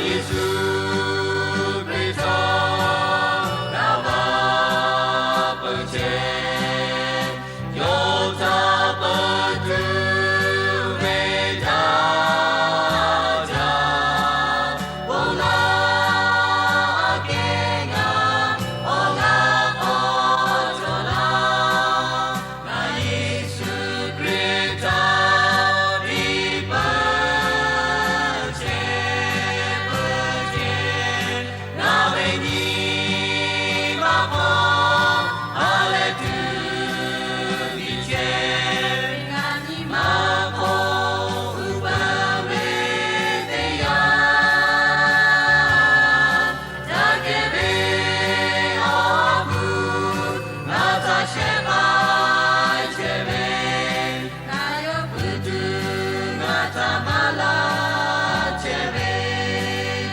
Yeˍsuˆ Hkriꞈ htaꞈ g'a va peuˬ chehˇ, yawˇ htaꞈ peuˬ tuˬ ve daꞈ jaˇ. Bon laˇ aꞈ kehˉ ngaˬ awˬ g'aˇ k'awꞈ cawˬ laˇ. Ngaˬ Yeˍsuˆ Hkriꞈ htaꞈ tiˇ peuˬ chehˇ peuˬ chehˇ, ngaˬ ve nyi ma hk'aw ha lehˬ tuˬ tiˇ chehˇ. Ngaˬ nyi ma hk'aw uˉ peunˍ ve teˇ yanˇ, daꞈ kehˬ ve awˬ hkuˇ ngaˬ htaꞈ shehˍ hpaˇ chehˇ ve, ngaˬ yawˇ puiˉ tuˬ ngaˬ htaꞈ maˍ laˇ chehˇ ve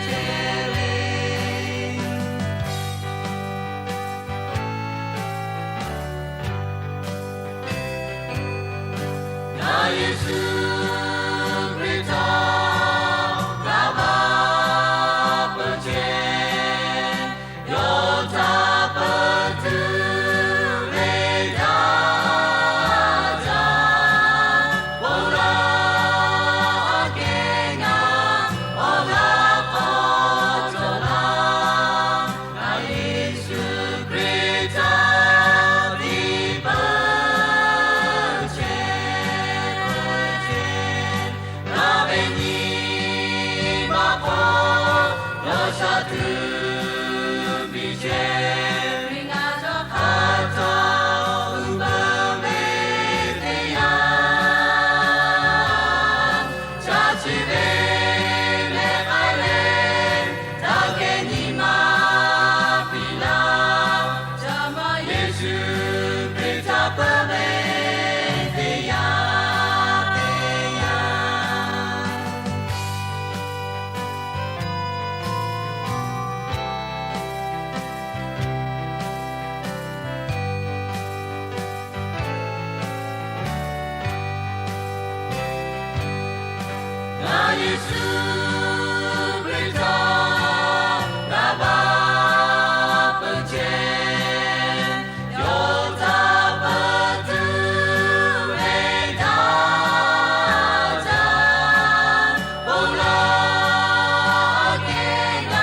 chehˇ ve. Ngaˬ Yeˍsuˆ Hkriꞈ htaꞈ g'a va peuˬ chehˇ, yawˇ htaꞈ peuˬ tuˬ ve daꞈ jaˇ. Bon laˇ aꞈ kehˉ ngaˬ awˬ g'aˇ k'awꞈ cawˬ laˇ. Ngaˬ Yeˍsuˆ Hkriꞈ htaꞈ tiˇ peuˬ chehˇ peuˬ chehˇ, ngaˬ ve nyi ma hk'aw yawˇ shaˍ tuˬ piˇ chehˇ. Ngaˬ htaꞈ uˉ peunˍ ve teˇ yanˇ, chaˇ chi ve mehˆ k'ai leh, daꞈ kehˬ nyi ma piˇ laˇ. Jawˇmawˇ Yeˍsuˆ Hkriꞈ htaꞈ peuˬ ve teˇ yanˇ, teˇ yanˇ. Ngaˬ Yeˍsuˆ Hkriꞈ htaꞈ g'a va peuˬ chehˇ, yawˇ htaꞈ peuˬ tuˬ ve daꞈ jaˇ. Bon laˇ aꞈ kehˉ ngaˬ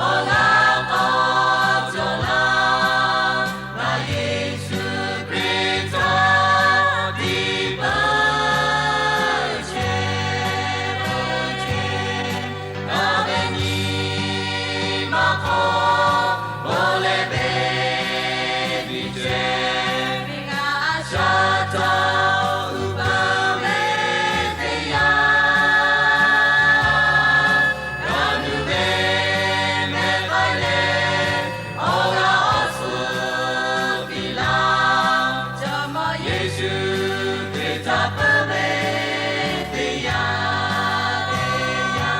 awˬ g'aˇ k'awꞈ cawˬ laˇ. Ngaˬ Yeˍsuˆ Hkriꞈ htaꞈ tiˇ peuˬ chehˇ peuˬ chehˇ, ngaˬ ve nyi ma hk'aw bon leh beˬ tiˇ chehˇ. Ngaˬ a shaꞈ htaꞈ uˉ peunˍ ve teˇ yanˇ, g'a nuˇ ve mehˆ k'ai leh, awˬ g'aˇ awˬ suhˍ piˇ laˇ. Jawˇmawˇ Yeˍsuˆ Hkriꞈ htaꞈ peuˬ ve teˇ yanˇ, teˇ yanˇ.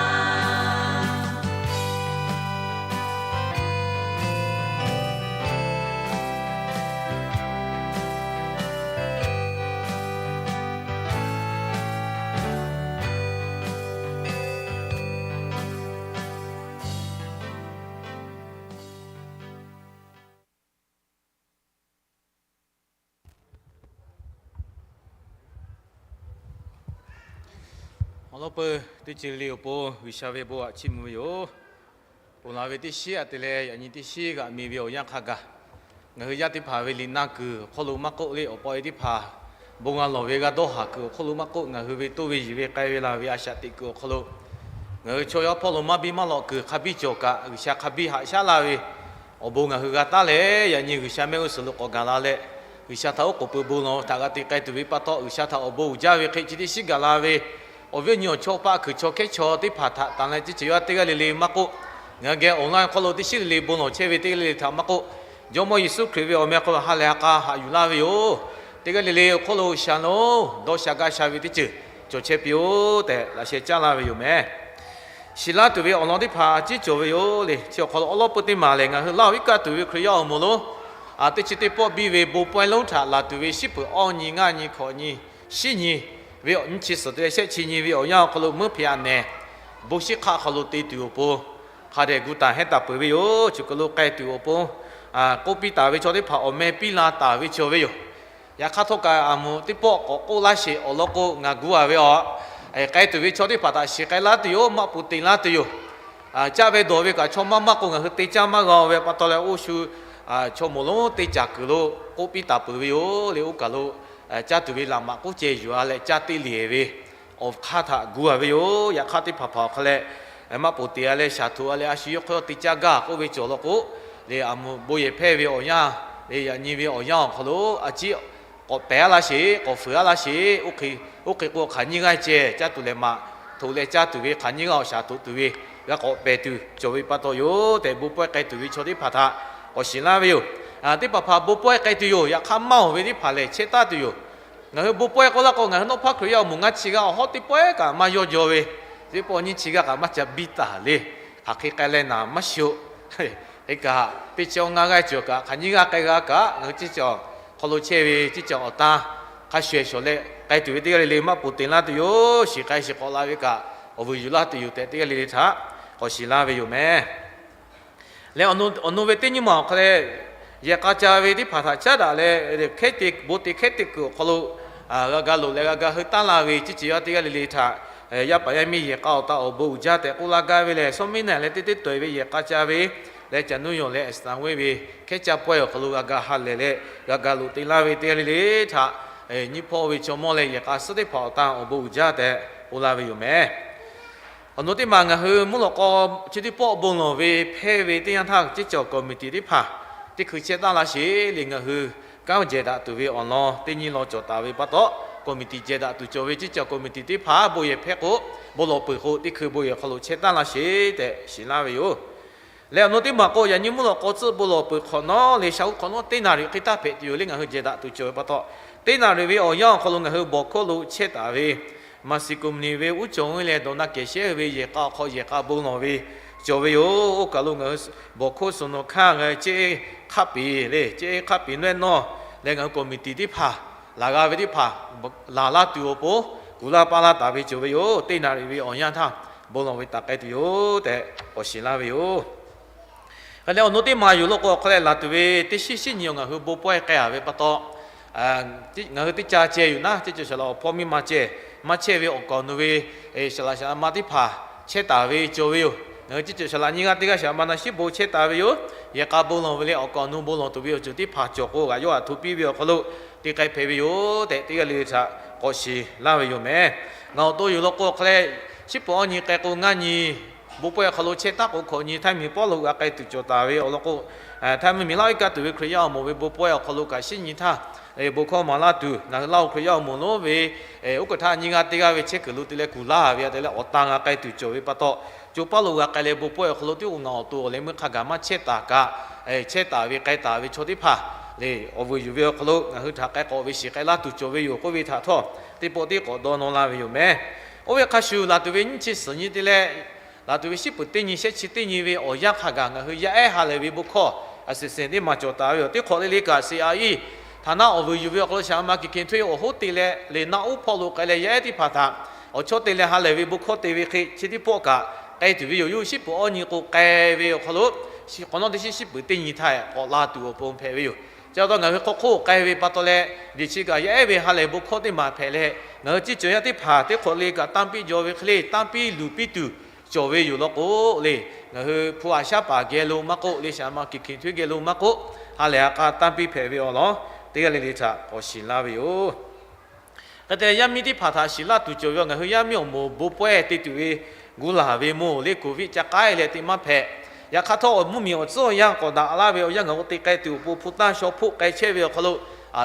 Awˬ lawn peuˬ teˇ ceuˬ le awˬ pon G'uiˬsha ve bon aꞈ chiˇ mvuh ve yoˬ. Ponˬ laˬ ve teˇ shiˉ aꞈ te leh yaꞈ nyi teˇ shiˉ g'aꞈ mi ve awˬ yanˇ hk'a gaˬ, ngaˬ hui yaˇ teˇ hpaˍ ve liꞈ na kuiˬ awˬ hk'aw lo maˇ k'oˆ le, awˬ pa e teˇ hpaˍ bon g'a lawˬ ve g'a dawˇ haˍ kuiˬ awˬ hk'aw lo maˇ k'oˆ, ngaˬ hui ve toˇ ve yiˬ ve k'ai ve laˬ ve a shaꞈ teꞈ kuiˬ awˬ hk'aw lo, ngaˬ hui chaw yaˇ hpawˇ lo maˇ biˇ maˇ lawꞈ kuiˬ hk'a biˇ cawˬ kaꞈ, G'uiˬsha hk'a biˇ haꞈ shaˉ laˇ ve awˬ bon ngaˬ hui g'a taˉ leh, yaꞈ nyi G'uiˬsha mehˆ g'uˇ suhˍ lo k'awꞈ gaˬ la leh, G'uiˬsha htaꞈ oˉ k'oˍ pui bon lawˬ htaꞈ g'a te k'ai tuˬ ve pa taw, G'uiˬsha htaꞈ awˬ bon uiˍ jaˇ ve hk'e chi teˇ shiˉ gaˬ la ve awˬ viˉ awˬ nyi awˬ chawˇ paˆ kuiˬ chaw hkehˉ chaw teˇ hpaˍ htaꞈ tanˬ leh teˇ ceuˬ yaˇ teˇ g'aˇ le le maˇ k'oˆ, ngaˬ hui geh online hk'aw lo teˇ shiˉ le le bon lawˬ chehˇ ve teˇ g'aˇ le le htaꞈ maˇ k'oˆ, Jawˇmawˇ Yeˍsuˆ Hkriꞈ ve awˬ meh hk'aw lo ha lehˬ ha k'a haꞈ yuˬ laˇ ve yoˬ. Teˇ g'aˇ le le awˬ hk'aw lo G'uiˬsha lonˉ dawˇ sha gaˇ sha ve teˇ ceuˬ cawˬ chehˇ piˇ-oˆ tehꞈ laꞈ sheh caˉ laˇ ve yoˬ meh. Shiˍ laˇ tuˬ ve awˬ lawn teˇ hpaˍ ciˉ cawˬ ve yoˬ le. Chi awˬ hk'aw lo awˉ lawˉ pui teˇ maˬ lehˬ, ngaˬ hui Laˇ huˍ iˉ kaˆ tuˬ ve Hkriꞈ yaˇ awˬ moˍ lonˉ a teˇ chi teˇ pawˆ biˇ ve bon pawehˇ lonˉ htaꞈ laˬ tuˬ ve shiˉ peuˬ awˇ nyi ngaˇ nyi hkawꞈ nyi shiˉ nyi ve awˬ nyi chi suhˍ te leh shehˆ chi nyi ve awˬ yanˇ awˬ hk'aw lo meuˉ hpeꞈ a nehˬ bon shiˉ hk'aˆ hk'aw lo te tuˬ awˬ pon hk'a dehꞈ gu taˍ hehnˇ taˍ peuˬ ve yoˬ. Chi kaˬ lo k'ai tuˬ awˬ pon k'oˆ piˇ taˍ ve chaw teˇ hpaˍ awˬ meh piˇ la taˍ ve chaw ve yoˬ. Yaꞈ hk'aˇ htawˇ kaꞈ aˬ moˍ teˇ pawˆ k'awꞈ k'oˆ laˇ sheˍ awˬ lawn k'o, ngaˬ gu a ve a, k'ai tuˬ ve chaw teˇ hpaˍ htaꞈ shiˍ k'ai laˇ tuˬ yoˬ, maˆ poˍ te laˇ tuˬ yoˬ. Caˇ ve dawˬ ve kaꞈ chaw maˇ maˇ k'o, ngaˬ hui te caˇ maˇ g'a ve pa taw leh, oˇ shu chaw moˍ lonˉ teˇ caˬ kuiˬ lo k'oˆ piˇ taˍ peuˬ ve yoˬ le. Oˇ kaˬ lo caˇ tuˬ ve laꞈ maꞈ k'oˆ ceh yuˬ a leh caˇ teˇ le ve awˬ hk'aˇ htaꞈ gu a ve yoˬ. Yaꞈ hk'aˇ teˇ hpaˍ hpaˍ awˬ hk'a leh maˆ poˍ te a leh shaˍ htoꞈ a leh a shu yawˇ hk'aw yawˇ te caˇ gaˇ k'oˆ ve cawˬ law k'o, le aˬ moˍ bon yehˬ hpehˇ ve awˬ yanˇ, le yaꞈ nyi ve awˬ yanˇ awˬ hk'aw lo a ciˉ k'awꞈ pehˍ a laˇ sheˍ, k'awꞈ fuiˍ a laˇ sheˍ. Oˇ hk'e k'o, hk'aˬ nyiˇ g'aˇ ceh caˇ tuˬ leh maꞈ htoꞈ leh caˇ tuˬ ve, hk'aˬ nyiˇ g'aˇ awˬ shaˍ htoꞈ tuˬ ve g'a k'awꞈ pehˍ tuˬ cawˬ ve pa taw yoˬ tehꞈ, bon pawehˇ k'ai tuˬ ve chaw teˇ hpaˍ htaꞈ k'awꞈ shiˍ laˇ ve yoˬ. Teˇ hpaˍ hpaˍ bon pawehˇ k'ai tuˬ yoˬ. Yaꞈ hk'aˇ maˇ awˬ ve teˇ hpaˍ lehˬ chehˇ taˉ tuˬ yoˬ. Ngaˬ hui bon pawehˇ k'oˆ laˇ k'o, ngaˬ hui North Park Hkriꞈ yaˇ awˬ moˍ ngaˇ chi g'aˇ awˬ hawˉ teˇ pawehˇ kaꞈ maˇ yawˇ jaw ve, teˇ pawˆ nyiˇ chi g'aˇ kaꞈ maˇ ca biˇ taˍ le. Hk'aˬ hk'e k'ai leh naˍ maˇ shiˍ-oˬ. Hk'e kaꞈ, teˇ chi awˇ ngaˇ g'aˇ cawˬ kaꞈ hk'aˬ nyiˇ g'aˇ k'ai g'a kaꞈ, ngaˬ hui teˇ cawˬ hk'aw lo chehˇ ve teˇ cawˬ awˬ tan hk'a shuˍ shuˍ leh k'ai tuˬ ve teˇ g'aˇ le le maˇ poˍ te laˇ tuˬ yoˬ. Shiˍ k'ai shiˍ k'awꞈ la ve kaꞈ awˬ vuiˬ yuˬ laˇ tuˬ yoˬ tehꞈ, teˇ g'aˇ le le htaꞈ k'awꞈ shiˍ laˇ ve yoˬ meh. Leh awˬ nu ve teˇ nyi ma awˬ hk'a leh, yehˬ k'a ca ve teˇ hpaˍ htaꞈ caˉ daꞈ leh, hkehˉ te bon te hkehˉ te kuiˬ awˬ hk'aw lo g'a ga loꞈ leh g'a ga heuˆ taˉ laˇ ve teˇ ceuˬ yaˇ teˇ g'aˇ le le htaꞈ, yaˇ paˍ yaˇ miˇ yehˬ k'a awˬ tan awˬ bon uiˍ jaˇ tehꞈ k'oˆ laˇ gaˇ ve lehˬ, Sawˉ meˉ naˍ leh teˇ teˇ tawˍ ve yehˬ k'a ca ve leh, Caˬ nuˇ yawˬ leh Eˍsaˍ ve hkehˉ caˇ pawehˇ awˬ hk'aw lo g'a ga ha lehˬ leh g'a ga loꞈ te laˇ ve teˇ g'aˇ le le htaꞈ, nyiˇ hpawˇ ve chaw mawˇ leh yehˬ k'a suhˉ teˇ hpaˍ awˬ tan awˬ bon uiˍ jaˇ tehꞈ k'oˆ laˇ ve yoˬ meh. Awˬ nu teˇ maˬ ngaˬ hui mvuhˇ lawꞈ k'aw chi teˇ pawˆ bon lawˬ ve hpehˇ ve teˇ yanˇ htaˇ, ceˇ cawˬ committee teˇ hpaˍ teˇ hkui chehˇ taˉ laˇ sheˍ le. Ngaˬ hui kanˉ jehˬ daꞈ tuˬ ve awˬ lawn teˇ nyi law cawˬ taˍ ve pa taw, committee jehˬ daꞈ tuˬ cawˬ ve ceˇ cawˬ committee teˇ hpaˍ bon yehˬ hpehˇ k'o, bon lawˬ peuˬ k'o teˇ hkui bon yehˬ hk'aw lo chehˇ taˉ laˇ sheˍ tehꞈ shiˍ laˇ ve yoˬ. Leh awˬ nu teˇ maˬ k'o, yaꞈ nyi mvuhˇ lawꞈ k'aw tcuhˆ bon lawˬ peuˬ hk'awꞈ nawˉ le, shaˍ uˉ hk'awꞈ nawˉ teˇ naˍ riˍ hk'e taˇ hpehꞈ tuˬ yoˬ le. Ngaˬ hui jehˬ daꞈ tuˬ cawˬ ve pa taw, teˇ naˍ riˍ ve awˬ yanˇ awˬ hk'aw lo ngaˬ hui bawˬ hkawˇ lo chehˇ taˍ ve Maˍsiˍ kuˬ mvuhˇmiˬ ve uˉ cawˬ ve leh dawˬ na kehˬ shehˉ ve yehˬ k'a awˬ hk'aw yehˬ k'a bon lawˬ ve cawˬ ve yoˬ. Oˇ kaˬ lo ngaˬ hui bawˬ hkawˇ suhˍ nawˬ hkanˇ ceˇ hk'aˆ piˍ le, ceˇ hk'aˆ piˍ nawehˇ nawˇ leh ngaˬ hui committee teˇ hpaˍ laˬ g'a ve teˇ hpaˍ laˬ laˇ tuˬ awˬ pon kuˬ laˇ paˇ laˇ taˍ ve cawˬ ve yoˬ. Teˇ naˍ riˍ ve awˬ yanˇ htaˇ bon lawˬ ve taˍ k'ai tuˬ yoˬ tehꞈ k'awꞈ shiˍ laˇ ve yoˬ. Hk'e leh awˬ nu teˇ maˬ yoˬ law k'o, awˬ hk'a leh laˬ tuˬ ve teˇ shiˉ shiˉ nyi awˬ ngaˬ hui bon pawehˇ k'ai a ve pa taw, ngaˬ hui teˇ ca ceh yoˬ naˉ, ceˇ cawˬ saˍ laꞈ awˬ hpawˇ miˇ ma ceh maˇ chehˇ ve awˬ kaˍ awˬ nu ve saˍ laꞈ saˍ laꞈ ma teˇ hpaˍ chehˇ taˍ ve cawˬ ve yoˬ. Ngaˬ hui ceˇ cawˬ saˍ laꞈ nyiˇ g'aˇ teˇ g'aˇ saˍ laꞈ ma na shiˉ bon chehˇ taˍ ve yoˬ. Yehˬ k'a bon lawˬ ve leh awˬ kaˍ awˬ nu bon lawˬ tuˬ ve awˬ ceuˬ teˇ hpaˍ cawˬ k'o, g'aꞈ yawˇ aꞈ hto piˇ ve awˬ hk'aw lo te k'ai hpehꞈ ve yoˬ tehꞈ, teˇ g'aˇ le le htaꞈ k'awꞈ shiˍ laˇ ve yoˬ meh. Ngaˬ awˬ to yoˬ law k'o, awˬ hk'a leh chiˉ peuˬ awˇ nyi k'ai k'o ngaˇ nyi bon pawehˇ awˬ hk'aw lo chehˇ taˉ k'o, hkawꞈ nyi Htaiˇ miˬ pawˆ lo g'a k'ai tuˬ cawˬ taˍ ve awˬ lawn k'o, Htaiˇ miˬ miˬ laˇ iˉ kaˆ tuˬ ve Hkriꞈ yaˇ awˬ moˍ ve bon pawehˇ awˬ hk'aw lo kaꞈ shiˉ nyi htaˇ, bon hkawˇ maˍ laˇ tuˬ, ngaˬ hui Laˇ huˍ Hkriꞈ yaˇ awˬ moˍ lonˉ ve oˇ kaˬ htaˇ nyiˇ g'aˇ teˇ g'aˇ ve chehˇ kuiˬ lo te leh kuˬ laˇ ve a te leh awˬ tan g'a k'ai tuˬ cawˬ ve pa taw, co paˉ lo g'a k'ai leh bon pawehˇ awˬ hk'aw lo tiˉ k'o ngaˬ awˬ to awˬ leh meuˇ hk'a gaˬ maˇ chehˇ taˍ kaꞈ, chehˇ taˍ ve k'ai taˍ ve chaw teˇ hpaˍ le awˬ vuiˬ yuˬ ve awˬ hk'aw lo ngaˬ hui htaꞈ k'ai k'awꞈ ve shiˍ k'ai laˇ tuˬ cawˬ ve yoˬ k'oˆ ve htaꞈ htawˇ, teˇ pawˆ tiˉ k'awꞈ dawˇ nawˇ laˇ ve yoˬ meh. Oˇ ve hk'a shuˍ laˬ tuˬ ve nyiˇ chi suhˍ nyi te leh, laˬ tuˬ ve shiˉ peuˬ teˇ nyi shehˆ chi teˇ nyi ve awˬ yanˇ hk'a gaˬ ngaˬ hui yaˇ ehˉ ha lehˬ ve bon hkawˇ a seˍ seˍ teˇ maˬ cawˬ taˍ ve yoˬ. Teˇ hk'awꞈ le le kaꞈ C I E htaꞈ naˉ awˬ vuiˬ yuˬ ve awˬ hk'aw lo shaˍ ma Keˍ Hkeˍ Htawˇ awˬ hoˉ te leh le naˆ uˉ hpawˇ lo k'ai leh yaˇ ehˉ teˇ hpaˍ htaꞈ awˬ chawˇ te leh ha lehˬ ve bon hkawˇ te ve hk'e chi teˇ pawˆ kaꞈ k'ai tuˬ ve yoˬ. Yawˇ hui shiˉ peuˬ awˇ nyi k'o k'ai ve awˬ hk'aw lo, k'awꞈ nawˉ teˇ shiˉ shiˉ peuˬ teˇ nyi htaˇ k'awꞈ la tuˬ awˬ pon hpehꞈ ve yoˬ. Chi pa taw ngaˬ hui hk'aw hk'oˆ k'ai ve pa taw leh, liꞈ chi kaꞈ yaˇ ehˉ ve ha lehˬ bon hkawˇ teˇ maˬ hpehꞈ leh, ngaˬ hui ceˇ cawˬ yaˇ teˇ hpaˍ teˇ hk'awꞈ le kaꞈ tanˇ piˇ jaw ve hk'e le tanˇ piˇ luˬ piˇ tuˬ cawˬ ve yoˬ law k'o le, ngaˬ hui hpu aꞈ shaˉ paˍ geh lo maˇ k'oˆ le, shaˍ ma Keˍ Hkeˍ Htawˇ geh lo maˇ k'oˆ, ha lehˬ ha k'a tanˇ piˇ hpehꞈ ve awˬ lawn teˇ g'aˇ le le htaꞈ k'awꞈ shiˍ laˇ ve yoˬ. Hk'e te leh yaˇ miˇ teˇ hpaˍ htaꞈ shiˍ laˇ tuˬ cawˬ ve, ngaˬ hui yaˇ miˇ awˬ moˍ bon pawehˇ te tuˬ ve gu laˬ ve mawˬ le, Covid ca k'ai leh te maˇ hpehꞈ. Yaꞈ hk'aˇ htawˇ awˬ mvuhˇmiˬ awˬ tcuhˉ awˬ yanˇ k'awꞈ daꞈ laˇ ve awˬ yanˇ ngaˬ hui te k'ai tuˬ awˬ pon hpu tanˇ shaw hpoˆ k'ai chehˇ ve awˬ hk'aw lo,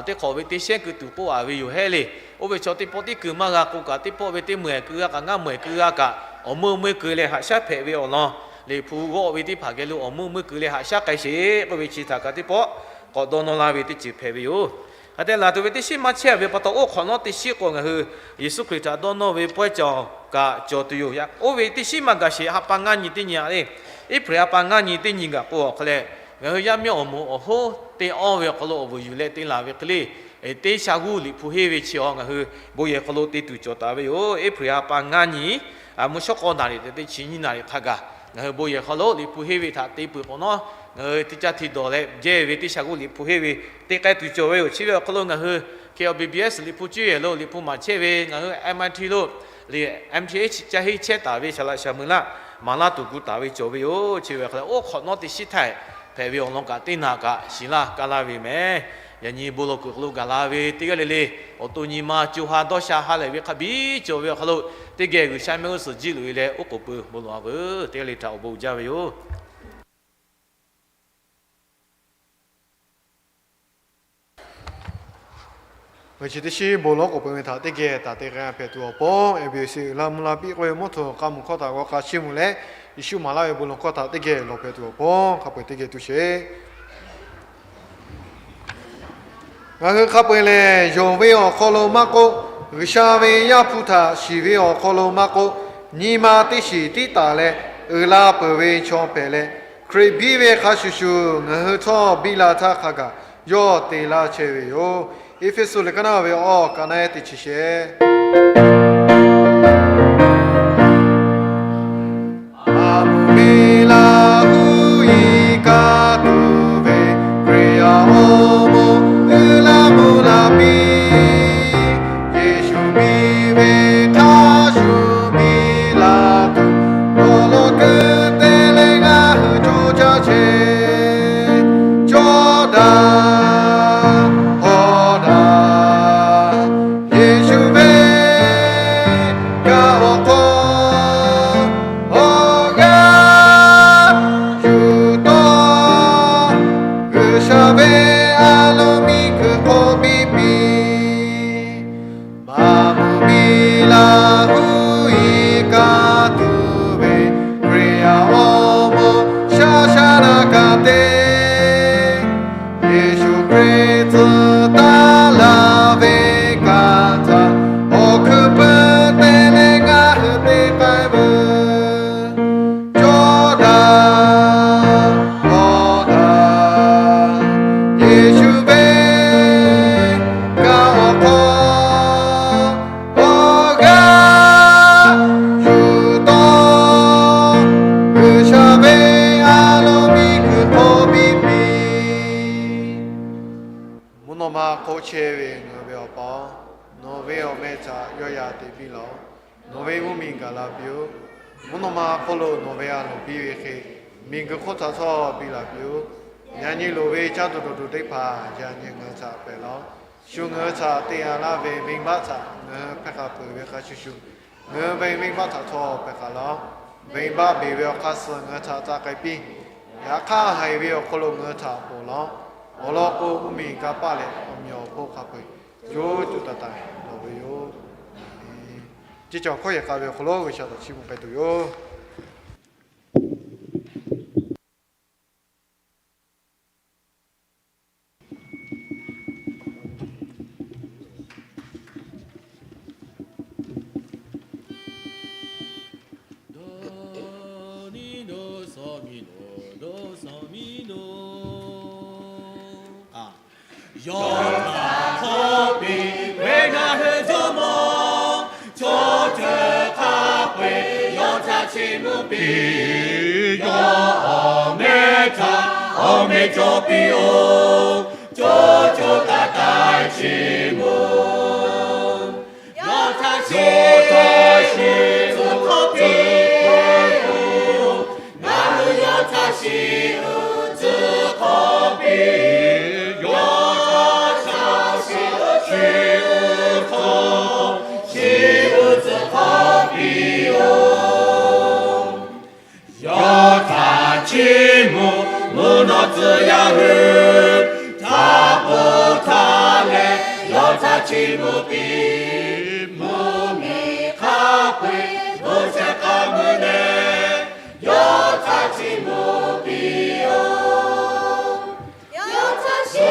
teˇ hk'awꞈ ve teˇ shehnˉ keu tuˬ k'oˆ a ve yoˬ hehˉ le. Oˇ ve chaw teˇ pawˆ teˇ kuiˬ maˇ g'a k'o kaꞈ, teˇ pawˆ ve teˇ meuˬ kuiˬ g'a kaꞈ ngaˇ meuˬ kuiˬ g'a kaꞈ, awˬ meuˇ meuˇ keu leh haꞈ shaˉ hpehꞈ ve awˬ lawn, liꞈ hpu g'awˆ ve teˇ hpaˍ geh lo awˬ meuˇ meuˇ keu leh haꞈ shaˉ k'ai sheˍ k'oˆ ve chi htaꞈ kaꞈ teˇ pawˆ k'awꞈ dawˇ nawˇ laˇ ve teˇ ceuˬ hpehꞈ ve yoˬ. Hk'e te laˬ tuˬ ve teˇ shiˉ maˇ chehˇ ve pa taw, oˇ hk'awꞈ nawˉ teˇ shiˉ k'o ngaˬ hui Yeˍsuˆ Hkriꞈ htaꞈ dawˇ nawˇ ve pawehˇ cawˬ kaꞈ cawˬ tuˬ yoˬ. Oˇ ve teˇ shiˉ maˇ gaˬ sheˍ ha pa ngaˇ nyi teˇ nyi a le, April ha pa ngaˇ nyi teˇ nyi gaˬ k'o awˬ hk'a leh, ngaˬ hui yaˇ miˇ awˬ moˍ awˬ hoˉ te awˇ ve awˬ hk'aw lo awˬ vuiˬ yuˬ leh te laˬ ve hk'e le, teˇ sha g'uˇ liꞈ hpu henˇ ve chi awˬ ngaˬ hui bon yehˬ hk'aw lo te tuˬ cawˬ taˍ ve yoˬ. April ha pa ngaˇ nyi mvuhˇ shawˉ k'awˇ naˍ riˍ tehꞈ teˇ chi nyiˇ naˍ riˍ hk'a gaˬ ngaˬ hui bon yehˬ hk'aw lo Liꞈ hpu henˇ ve htaꞈ te peuˬ k'awꞈ nawˉ, ngaˬ hui teˇ caˇ hteˇ dawˬ leh jehˇ ve teˇ shaˍ g'uˇ Liꞈ hpu henˇ ve te k'ai tuˬ cawˬ ve yoˬ. Chi ve awˬ hk'aw lo ngaˬ hui K O B B S Liꞈ hpu cuˇ yehˬ lo Liꞈ hpu maˍ chehˇ ve, ngaˬ hui M I T lo Liꞈ M T H caˇ henˇ chehˇ taˍ ve shaˍ laꞈ shaˍ meuˍ laˇ maˍ laˇ tuˬ gu taˍ ve cawˬ ve yoˬ. Chi ve awˬ hk'aw lo oˇ hk'awꞈ nawˉ teˇ shiˉ htaiˍ hpehꞈ ve awˬ lawn kaꞈ teˇ naˍ kaꞈ shiˍ laˇ kaˇ laˇ ve meh. Yaꞈ nyi bon lawˬ kuiˬ hk'aw lo gaˬ la ve teˇ g'aˇ le le, awˬ to nyi ma co ha dawˇ sha ha lehˬ ve hk'a biˇ cawˬ ve awˬ hk'aw lo, teˇ geh G'uiˬsha mehˆ g'uˇ suhˍ jiˇ loꞈ e leh oˉ k'oˍ pui bon lawˬ a veuˬ. Teˇ g'aˇ le htaꞈ awˬ bon uiˍ jaˇ ve yoˬ. Ngaˬ chi teˇ shiˉ bon lawˬ k'oˍ pui ve htaꞈ teˇ geh taˍ te g'a hpehꞈ tuˬ awˬ pon, A B C uiˍ la mvuh la piˇ k'oˆ ve mawˇ hto k'a muˬ hkawˇ htaꞈ g'aw k'a chiˇ mvuh leh, Yeˍsuˆ maˍ laˇ ve bon lawˬ hkawˇ htaꞈ teˇ geh lawˬ hpehꞈ tuˬ awˬ pon hk'a peu-eˬ teˇ geh tuˬ sheˍ. Ngaˬ hui hk'a peu-eˬ lehˬ, yonˍ ve awˬ hk'aw lo maˇ k'oˆ, G'uiˬsha ve Yaˇ hpu htaꞈ shiˍ ve awˬ hk'aw lo maˇ k'oˆ, nyi ma teˇ shiˍ tiˉ taˍ leh uiˍ la peuˬ ve chaw hpehꞈ leh, Hkriꞈ biˇ ve hk'a shuˍ shuˍ ngaˬ hui htawˇ biˇ la htaˇ hk'a gaˬ yawˇ te laˇ chehˇ ve yoˬ. Eˇfeˇsuꞈ liꞈ kaˇ naˉ ve awˬ kaꞈ naˉ teˇ chi shehˍ. A mvuhˇ miˬ Laˇ huˉ iˉ kaˆ tuˬ ve Hkriꞈ yaˇ awˬ moˍ uiˍ la mvuh la piˇ. Yeˍsuˆ miˬ ve hk'a shuˍ biˇ la tuˬ, awˬ lawn keu te leh ngaˬ hui co caˇ chehˇ. Cawˇ daꞈ hawˍ daꞈ, Yeˍsuˆ ve kaꞈ awˬ hk'aw awˬ g'aˇ yuˬ tawˆ, G'uiˬsha ve a loˍ miˬ kuiˬ hk'aw biˇ piˇ. A mvuhˇ miˬ Laˇ huˉ iˉ kaˆ tuˬ ve Hkriꞈ yaˇ awˬ moˍ shaˉ shaˉ naˍ kaꞈ te, Yeˍsuˆ Hkriꞈ tcuh taˍ laˇ ve kaꞈ htaꞈ awˬ hkuiˉ puiˉ te leh ngaˬ hui te k'ai veuˬ. Cawˇ daꞈ hawˍ daꞈ, Yeˍsuˆ ve kaꞈ awˬ hk'aw awˬ g'aˇ yuˬ tawˆ, G'uiˬsha ve a loˍ miˬ kuiˬ hk'aw biˇ piˇ. Mvuhˇ naw ma hk'oˆ chehˇ ve ngaˬ hui ve Awˬ pa-oˬ, nawˬ ve awˬ meh htaꞈ yawˇ yaꞈ te piˇ laˬ-oˬ. Nawˬ ve mvuhˇ miˬ gaˬ la piˇ-oˆ. Mvuhˇ naw ma hk'oˆ lo nawˬ ve a loˍ piˇ ve hk'e, miˬ guiˬ hk'oˆ htaꞈ htawˇ piˇ laˬ piˇ-oˆ. Yaꞈ nyi loˍ ve caˇ tuˬ dawˬ tuˬ teˇ hpaˍ yaꞈ nyi ngaˬ hui htaꞈ pehˬ laˬ-oˬ. Shu ngaˬ hui htaꞈ te a laˇ ve venˇbaˆ htaꞈ ngaˬ hui hpehˇ k'a peuˬ ve hk'a shuˍ shuˍ, ngaˬ hui ve venˇbaˆ htaꞈ htawˇ hpehˇ k'a laˬ-oˬ. Venˇbaˆ beˬ ve awˬ hk'aˇ suh ngaˬ hui htaꞈ taˆ k'ai piˇ. Yaꞈ hk'aˇ haiˬ ve awˬ hk'aw lo ngaˬ hui htaꞈ ponˬ laˬ-oˬ. Awˬ lawn k'o, mvuhˇ miˬ kanˇ paˆ leh awˬ meꞈ awˬ hponˇ hk'a peu-eˬ co co taiˍ taiˍ lawˬ ve yoˬ. Ceˇ cawˬ hkawˇ yehˬ k'a ve awˬ hk'aw lo G'uiˬsha htaꞈ chiˇ mvuh k'ai tuˬ yoˬ. Yawˇ htaꞈ hk'awꞈ piˇ ve ngaˬ hui Jawˇmawˇ, chaw ceuˬ hk'a peu-eˬ yawˇ htaꞈ chiˇ mvuh piˇ. Yawˇ awˬ meh htaꞈ awˬ meh cawˬ piˇ-oˆ. Co co taiˍ taiˍ chiˇ mvuh. Yawˇ htaꞈ chiˇ mvuh tcuh hk'awꞈ piˇ-oˆ. Ngaˬ hui yawˇ htaꞈ chiˇ mvuh tcuh hk'awꞈ piˇ. Yawˇ htaꞈ chiˇ mvuh tcuh hk'awꞈ, chiˇ mvuh tcuh hk'awꞈ piˇ-oˆ. Yawˇ htaꞈ chiˇ mvuh mvuhˇ naw tcuh yaˇ hui htaꞈ peuˬ htaˇ leh, yawˇ htaꞈ chiˇ mvuh piˇ. Mvuhˇ miˬ hk'a peu-eˬ bon chehˇ k'a meuˇ leh, yawˇ htaꞈ chiˇ mvuh piˇ-oˆ. Yawˇ htaꞈ chiˇ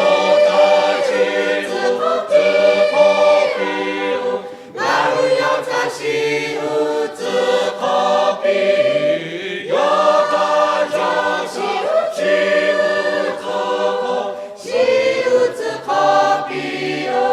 mvuh tcuh hk'awꞈ piˇ-oˆ. Ngaˬ hui yawˇ htaꞈ chiˇ mvuh tcuh hk'awꞈ piˇ. Yawˇ htaꞈ chiˇ mvuh tcuh hk'awꞈ, chiˇ mvuh tcuh hk'awꞈ piˇ-oˆ.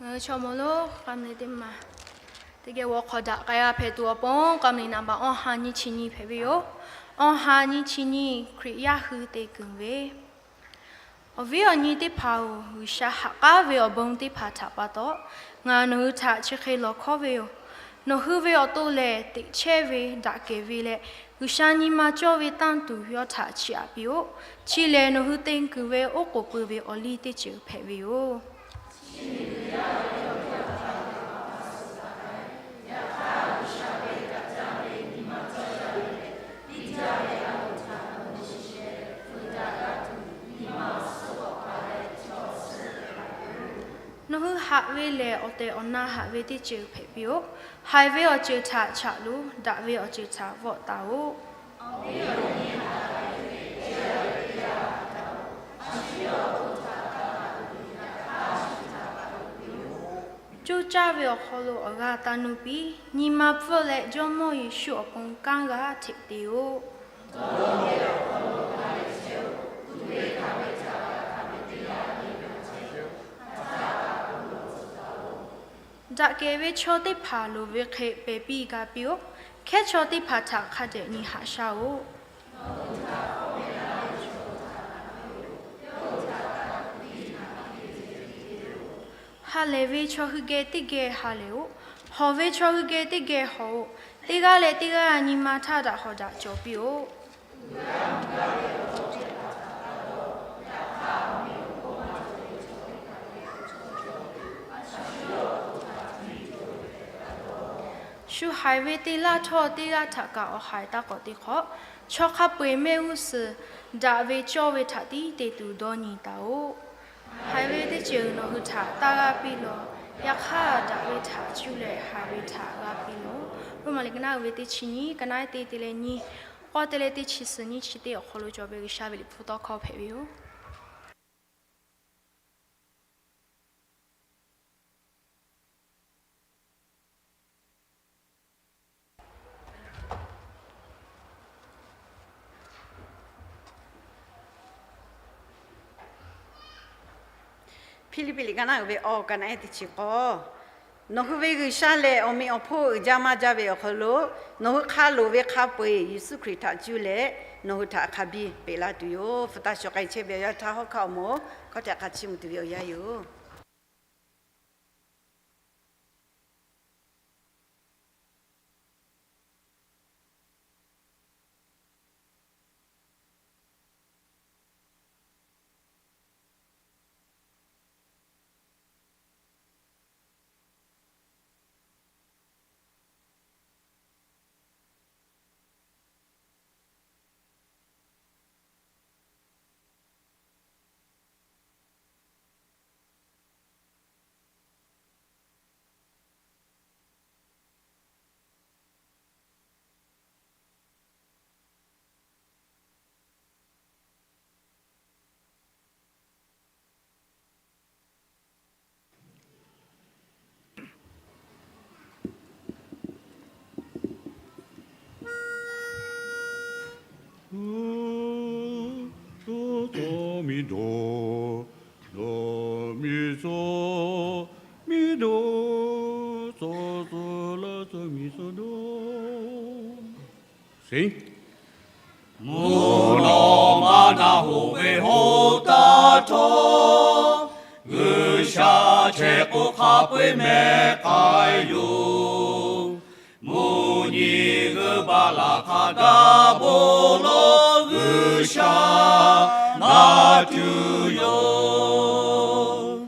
Ngaˬ hui chaw mawˬ lonˉ k'a meuꞈ teˇ maˬ, teˇ geh g'aw hk'aw daꞈ k'ai g'a hpehꞈ tuˬ awˬ pon k'a meuꞈ naˍ baꞈ awˬ ha nyiˇ chi nyiˇ hpehꞈ ve yoˬ. Awˬ ha nyiˇ chi nyiˇ Hkriꞈ yaˇ hui te keunˍ ve, awˬ viˉ awˬ nyi teˇ hpaˍ-oˬ, G'uiˬsha haꞈ k'aˉ ve awˬ bon teˇ hpaˍ htaꞈ pa taw, ngaˬ nawˬ hui htaꞈ chi hk'e lawˬ hkawˉ ve yoˬ. Nawˬ hui ve awˬ to lehˬ, teꞈ chehˇ ve, daꞈ kehˬ ve leh G'uiˬsha nyi ma cawˇ ve tanˇ tuˬ yawˇ htaꞈ chiˇ aꞈ piˇ-oˆ. Chi lehˬ, nawˬ hui te keunˍ ve oˉ k'oˍ pui ve awˬ liˇ teˇ ceuˬ hpehꞈ ve yoˬ. Nawˬ hui haꞈ ve lehˬ, awˬ tehˬ awˬ na haꞈ ve teˇ ceuˬ hpehꞈ piˇ-oˆ. Haiˬ ve awˬ ceuˬ htaꞈ chaꞈ loˬ. Daꞈ ve awˬ ceuˬ htaꞈ vawˆ taˍ-oꞈ. Coˇ caˇ ve awˬ hk'aw lo awˬ g'aˇ taˇ nuˇ piˇ. Nyi ma pfuhˇ leh Jawˇmawˇ Yeˍsuˆ awˬ pon kanˉ g'aˇ hteꞈ te-oˆ. Daꞈ kehˬ ve chaw teˇ hpaˍ loˍ ve hk'e pehˬ piˇ g'a piˇ-oˆ. Hkehˉ chaw teˇ hpaˍ htaꞈ hk'a dehꞈ nyi haꞈ shaˇ-oˆ. Ha lehˬ ve chaw hui geh teˇ geh ha lehˬ-oꞈ. Hawˬ ve chaw hui geh teˇ geh hawˬ-oꞈ. Teˇ g'aˇ leh teˇ g'aˇ nyi ma htaˇ daꞈ hawˍ daꞈ cawˬ piˇ-oˆ. Shu haiˬ ve te laˇ htawˇ, teˇ g'aˇ htaꞈ kaꞈ awˬ haiˬ taˇ k'awꞈ te hk'awꞈ. Chaw hk'a peu-eˬ mehˆ g'uˇ suhˍ daꞈ ve cawˇ ve htaꞈ tiˉ te tuˬ dawˇ nyi taˍ-oꞈ. Haiˬ ve teˇ ceuˬ nawˬ hui htaꞈ taˇ g'aˇ piˇ lawˬ. Yaꞈ hk'aˇ, daꞈ ve htaꞈ cuˇ leh haiˬ ve htaꞈ g'aˇ piˇ lawˬ. Roˉmaꞈ liꞈ ka naˉ uiˍ ve teˇ chi nyiˇ, ka naˉ te te leh nyiˇ, k'awˇ te leh teˇ chi suhˍ nyiˇ chi teˇ awˬ hk'aw lo cawˬ ve G'uiˬsha ve liꞈ hpu tawˇ hkawˇ hpehꞈ ve yoˬ. Hpiˇliˇpiˆ liꞈ ka naˉ uiˍ ve awˬ ka naˉ ehˉ teˇ chi k'awˇ, nawˬ hui ve G'uiˬsha lehˬ, awˬ meꞈ awˬ hponˇ uiˍ jaˇ maˇ jaˇ ve awˬ hk'aw lo, nawˬ hui hk'a loˍ ve hk'a peu-eˬ Yeˍsuˆ Hkriꞈ htaꞈ cuˇ leh nawˬ hui htaꞈ hk'a biˇ peꞈ laˇ tuˬ yoˬ. Hpu taˇ shawˍ k'ai chehˇ ve awˬ yanˇ htaˇ, hawˉ hkanˇ awˬ moˍ hkawˇ htehꞈ hk'a chiˇ mvuh tuˬ ve awˬ yanˇ yoˬ. Mvuhˇ naw ma naˬ hoꞈ ve hoˆ taˇ htawˇ, G'uiˬsha chehˇ k'o hk'a peu-eˬ mehˆ k'ai yoˬ. Mvuhˇ nyi g'uiˇ baˆ laˬ hk'a gaˇ bon lawˬ G'uiˬsha na tuˬ yoˬ.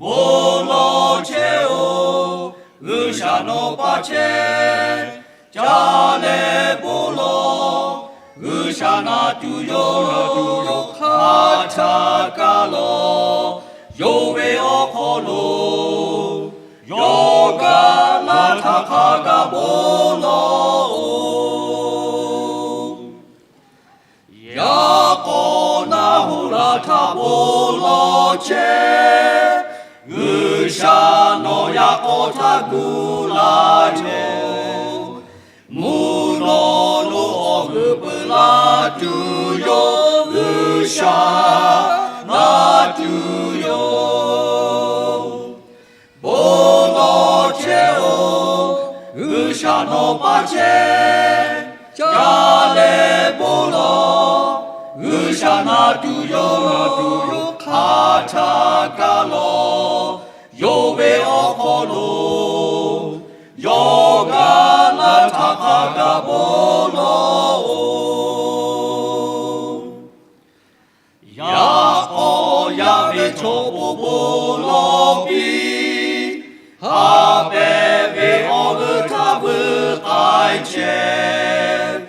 Bon lawˬ chehˇ-oˬ, G'uiˬsha nawˬ pa chehˇ. Caˇ leh bon lawˬ, G'uiˬsha na tuˬ yoˬ. Hk'a htaˇ kaꞈ lawˬ, yonˍ ve awˬ hk'aw lo yawˇ gaˬ la htaˇ hk'a gaˬ bon lawˬ-oˬ. Yaꞈ k'aw naˆ hoꞈ laˬ htaˇ bon lawˬ chehˇ, G'uiˬsha nawˬ yaꞈ k'aw htaˇ gu la yoˬ. Mvuhˇ naw lo awˬ g'euˆ peuˬ la tuˬ yoˬ, G'uiˬsha na tuˬ yoˬ. Bon pa chehˇ, caˇ leh bon lawˬ. G'uiˬsha na tuˬ yoˬ, hk'aˬ htaˇ kaꞈ lawˬ. Yonˍ ve awˬ hk'aw lo yawˇ g'a laˇ htaˇ hk'a gaˬ bon lawˬ-oˬ. Yaꞈ k'aw yaˇ ve chaw bon bon lawˬ piˇ, haꞈ pehnˇ ve awˬ g'euˆ htaˇ vuiˬ k'ai chehˇ.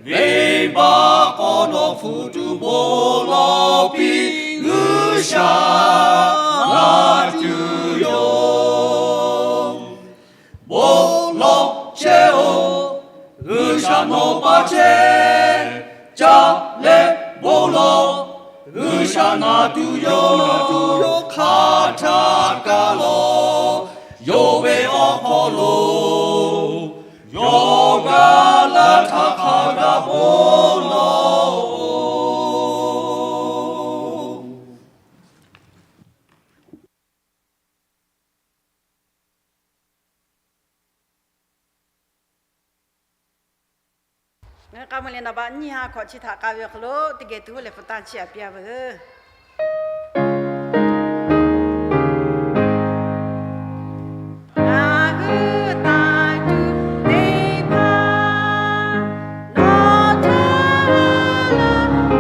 Venˇbaˆ hk'awꞈ nawˬ hpu tuˬ bon lawˬ piˇ, G'uiˬsha laˇ tuˬ yoˬ. Bon lawˬ chehˇ-oˬ, G'uiˬsha nawˬ pa chehˇ, caˇ leh bon lawˬ. G'uiˬsha na tuˬ yoˬ, hk'aˬ htaˇ kaꞈ lawˬ. Yonˍ ve awˬ hk'aw lo yawˇ g'a laˇ htaˇ hk'a gaˬ bon lawˬ-oˬ. Ngaˬ hui k'a mui leh naˍ baꞈ nyiˇ ha hkawꞈ chi htaꞈ k'a ve awˬ hk'aw lo teˇ geh tuˬ leh hpu tanˇ chiˇ aꞈ piˇ-a veuˬ. Ngaˬ hui tanˇ tuˬ teˇ hpaˍ nawˬ htaꞈ laˇ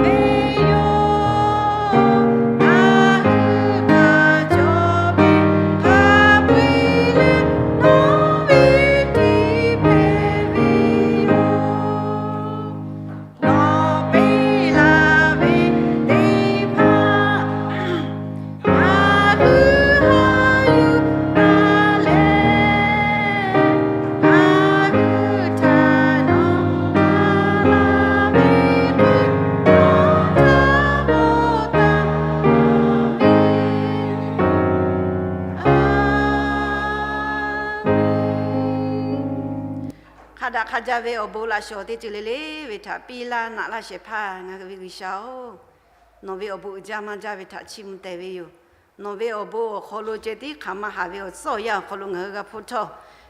ve yoˬ. Ngaˬ hui hk'a cawˬ ve hk'a peu-eˬ leh nawˬ ve tiˇ hpehꞈ ve yoˬ. Nawˬ peꞈ laˇ ve teˇ hpaˍ ngaˬ hui haꞈ yuˬ taˍ leh, ngaˬ hui htaꞈ nawˬ hk'a laˇ ve hk'e, nawˬ htaꞈ k'awꞈ taˇ ve Hk'a daꞈ hk'a jaˇ ve awˬ bon laꞈ shawˍ teˇ ceuˬ le le ve htaꞈ piˇ laˇ naꞈ laˇ shehˍ hpaˇ ngaˬ hui ve G'uiˬsha-oˬ, nawˬ ve awˬ bon uiˍ jaˇ maˇ jaˇ ve htaꞈ chiˇ mvuh tehˬ ve yoˬ. Nawˬ ve awˬ bon awˬ hk'aw lo ceh tiˉ hk'aˬ ma haˍ ve awˬ tcuhˉ awˬ yanˇ awˬ hk'aw lo ngaˬ hui g'a hpuˇ htawˇ,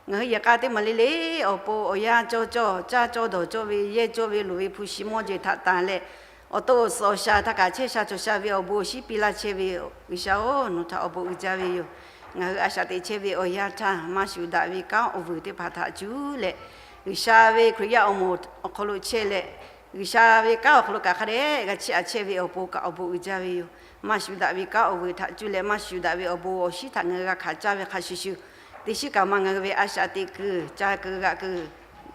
ngaˬ hui yehˬ k'a teˇ maˬ le le awˬ pon awˬ yanˇ cawˇ cawˇ caˇ cawˇ dawˬ cawˇ ve yehˇ cawˇ ve loˍ ve hpu shi mawˇ jehˬ htaꞈ tanˍ leh, awˬ to awˬ suhˍ awˬ shaˍ htaꞈ kaꞈ chehˇ sha cawˬ sha ve awˬ bon awˬ shinˉ piˇ laˇ chehˇ ve G'uiˬsha-oˬ, nawˬ htaꞈ awˬ bon uiˍ jaˇ ve yoˬ. Ngaˬ hui a shaꞈ teꞈ chehˇ ve awˬ yanˇ htaˇ, maˇ shuˍ daꞈ ve kanˉ awˬ vuiˬ teˇ hpaˍ htaꞈ cuˇ leh, G'uiˬsha ve Hkriꞈ yaˇ awˬ moˍ awˬ hk'aw lo chehˇ leh, G'uiˬsha ve kanˉ awˬ hk'aw lo kaꞈ hk'a dehꞈ g'a chiˇ aꞈ chehˇ ve awˬ pon kaꞈ awˬ bon uiˍ jaˇ ve yoˬ. Maˇ shuˍ daꞈ ve kanˉ awˬ vuiˬ htaꞈ cuˇ leh maˇ shuˍ daꞈ ve awˬ bon awˬ shinˉ htaꞈ ngaˬ hui g'a hkanˍ caˇ ve hk'a shuˍ shuˍ, teˇ shiˉ kaꞈ ma ngaˬ hui ve a shaꞈ teꞈ kuiˬ ca kuiˬ g'aꞈ kuiˬ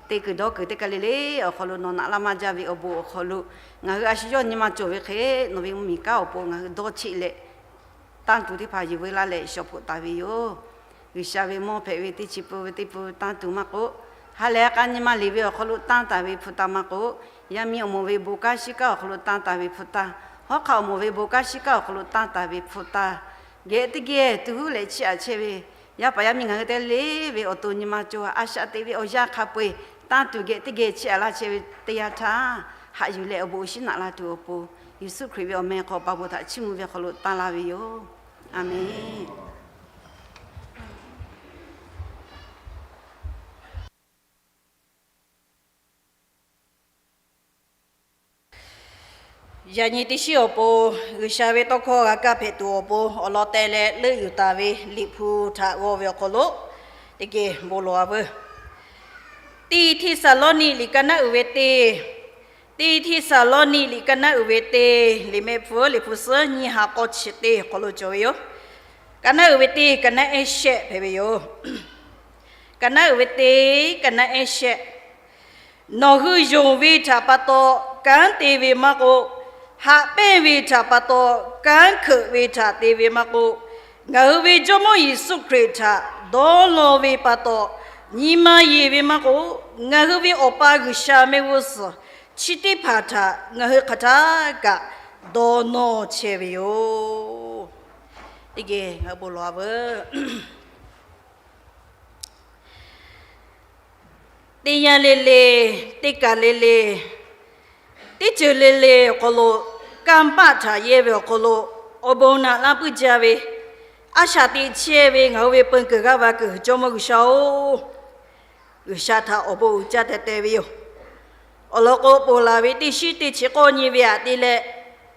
te kuiˬ dawˇ kuiˬ teˇ kaˬ le le awˬ hk'aw lo nawˬ naꞈ laˇ maˇ jaˇ ve awˬ bon awˬ hk'aw lo, ngaˬ hui a shu yawˇ nyi ma cawˬ ve hk'e nawˬ ve mvuhˇmiˬ kanˉ awˬ pon ngaˬ hui dawˇ cheˆ leh, tanˇ tuˬ teˇ hpaˍ yeˬ veu laˇ leh shawˍ hpoꞈ taˍ ve yoˬ. G'uiˬsha ve mawˇ hpehꞈ ve teˇ chi pun ve teˇ pun tanˇ tuˬ maˇ k'oˆ, ha lehˬ a k'a nyi ma liꞈ ve awˬ hk'aw lo tanˇ taˍ ve hpu taˇ maˇ k'oˆ, yaˇ miˇ awˬ moˍ ve bon kanˉ shiˉ kanˉ awˬ hk'aw lo tanˇ taˍ ve hpu taˇ, hawˉ hk'aˆ awˬ moˍ ve bon kanˉ shiˉ kanˉ awˬ hk'aw lo tanˇ taˍ ve hpu taˇ, geh teˇ geh tu huˉ leh chiˇ aꞈ chehˇ ve yaˇ paˍ yaˇ miˇ ngaˬ hui teˇ le ve awˬ to nyi ma cawˬ a shaꞈ teꞈ ve awˬ yanˇ hk'a peu-eˬ tanˇ tuˬ geh teˇ geh chiˇ aꞈ laˇ chehˇ ve teˇ yanˇ htaˇ, haꞈ yuˬ leh awˬ bon awˬ shinˉ naꞈ la tuˬ awˬ pon, Yeˍsuˆ Hkriꞈ ve awˬ meh hk'aw pa bon htaꞈ chiˇ mvuh ve awˬ hk'aw lo tanˇ laˇ ve yoˬ. Aˍmenˍ. Yaꞈ nyi teˇ shiˉ awˬ pon G'uiˬsha ve tawˇ hkawˇ g'a kaˇ hpehꞈ tuˬ awˬ pon awˬ lawn teh leh leuˆ yuˬ taˍ ve Liꞈ hpu htaꞈ g'aw ve awˬ hk'aw lo teˇ geh bon lawˬ-a veuˬ. Teˇ Hteˇsaˍlawˇniˆ liꞈ ka naˉ uiˍ ve teˇ, Teˇ Hteˇsaˍlawˇniˆ liꞈ ka naˉ uiˍ ve teˇ, liꞈ mehˆ hpu Liꞈ hpu suhˉ nyiˇ ha k'awˇ chi teˇ hk'aw lo cawˬ ve yoˬ. Ka naˉ uiˍ ve teˇ, ka naˉ ehˉ shehˆ hpehꞈ ve yoˬ. Ka naˉ uiˍ ve teˇ, ka naˉ ehˉ shehˆ. Nawˬ hui yonˍ ve htaꞈ pa taw kanˉ te ve maˇ k'oˆ, haꞈ pehnˇ ve htaꞈ pa taw kanˉ hkeuꞈ ve htaꞈ te ve maˇ k'oˆ, ngaˬ hui ve Jawˇmawˇ Yeˍsuˆ Hkriꞈ htaꞈ dawˇ law ve pa taw, nyi ma yeˬ ve maˇ k'oˆ, ngaˬ hui ve Awˬ pa G'uiˬsha mehˆ g'uˇ suhˍ chi teˇ hpaˍ htaꞈ ngaˬ hui hk'aˬ htaˇ kaꞈ dawˇ nawˇ chehˇ ve yoˬ. Teˇ geh ngaˬ hui bon lawˬ-a veuˬ. Teˇ yanˇ le le, teˇ kaˬ le le, teˇ ceuˬ le le awˬ hk'aw lo, kanˇ paˆ htaꞈ yehˇ ve awˬ hk'aw lo, awˬ bon naꞈ laˇ puiˉ jaˇ ve, a shaꞈ teꞈ chehˇ ve ngaˬ hui ve peu kuiˬ g'aˇ va kuiˬ Jawˇmawˇ G'uiˬsha-oˬ, G'uiˬsha htaꞈ awˬ bon uiˍ jaˇ tehꞈ te ve yoˬ. Awˬ lawn k'o, ponˬ laˬ ve teˇ shiˉ teˇ chi k'awˇ nyi ve aꞈ te leh,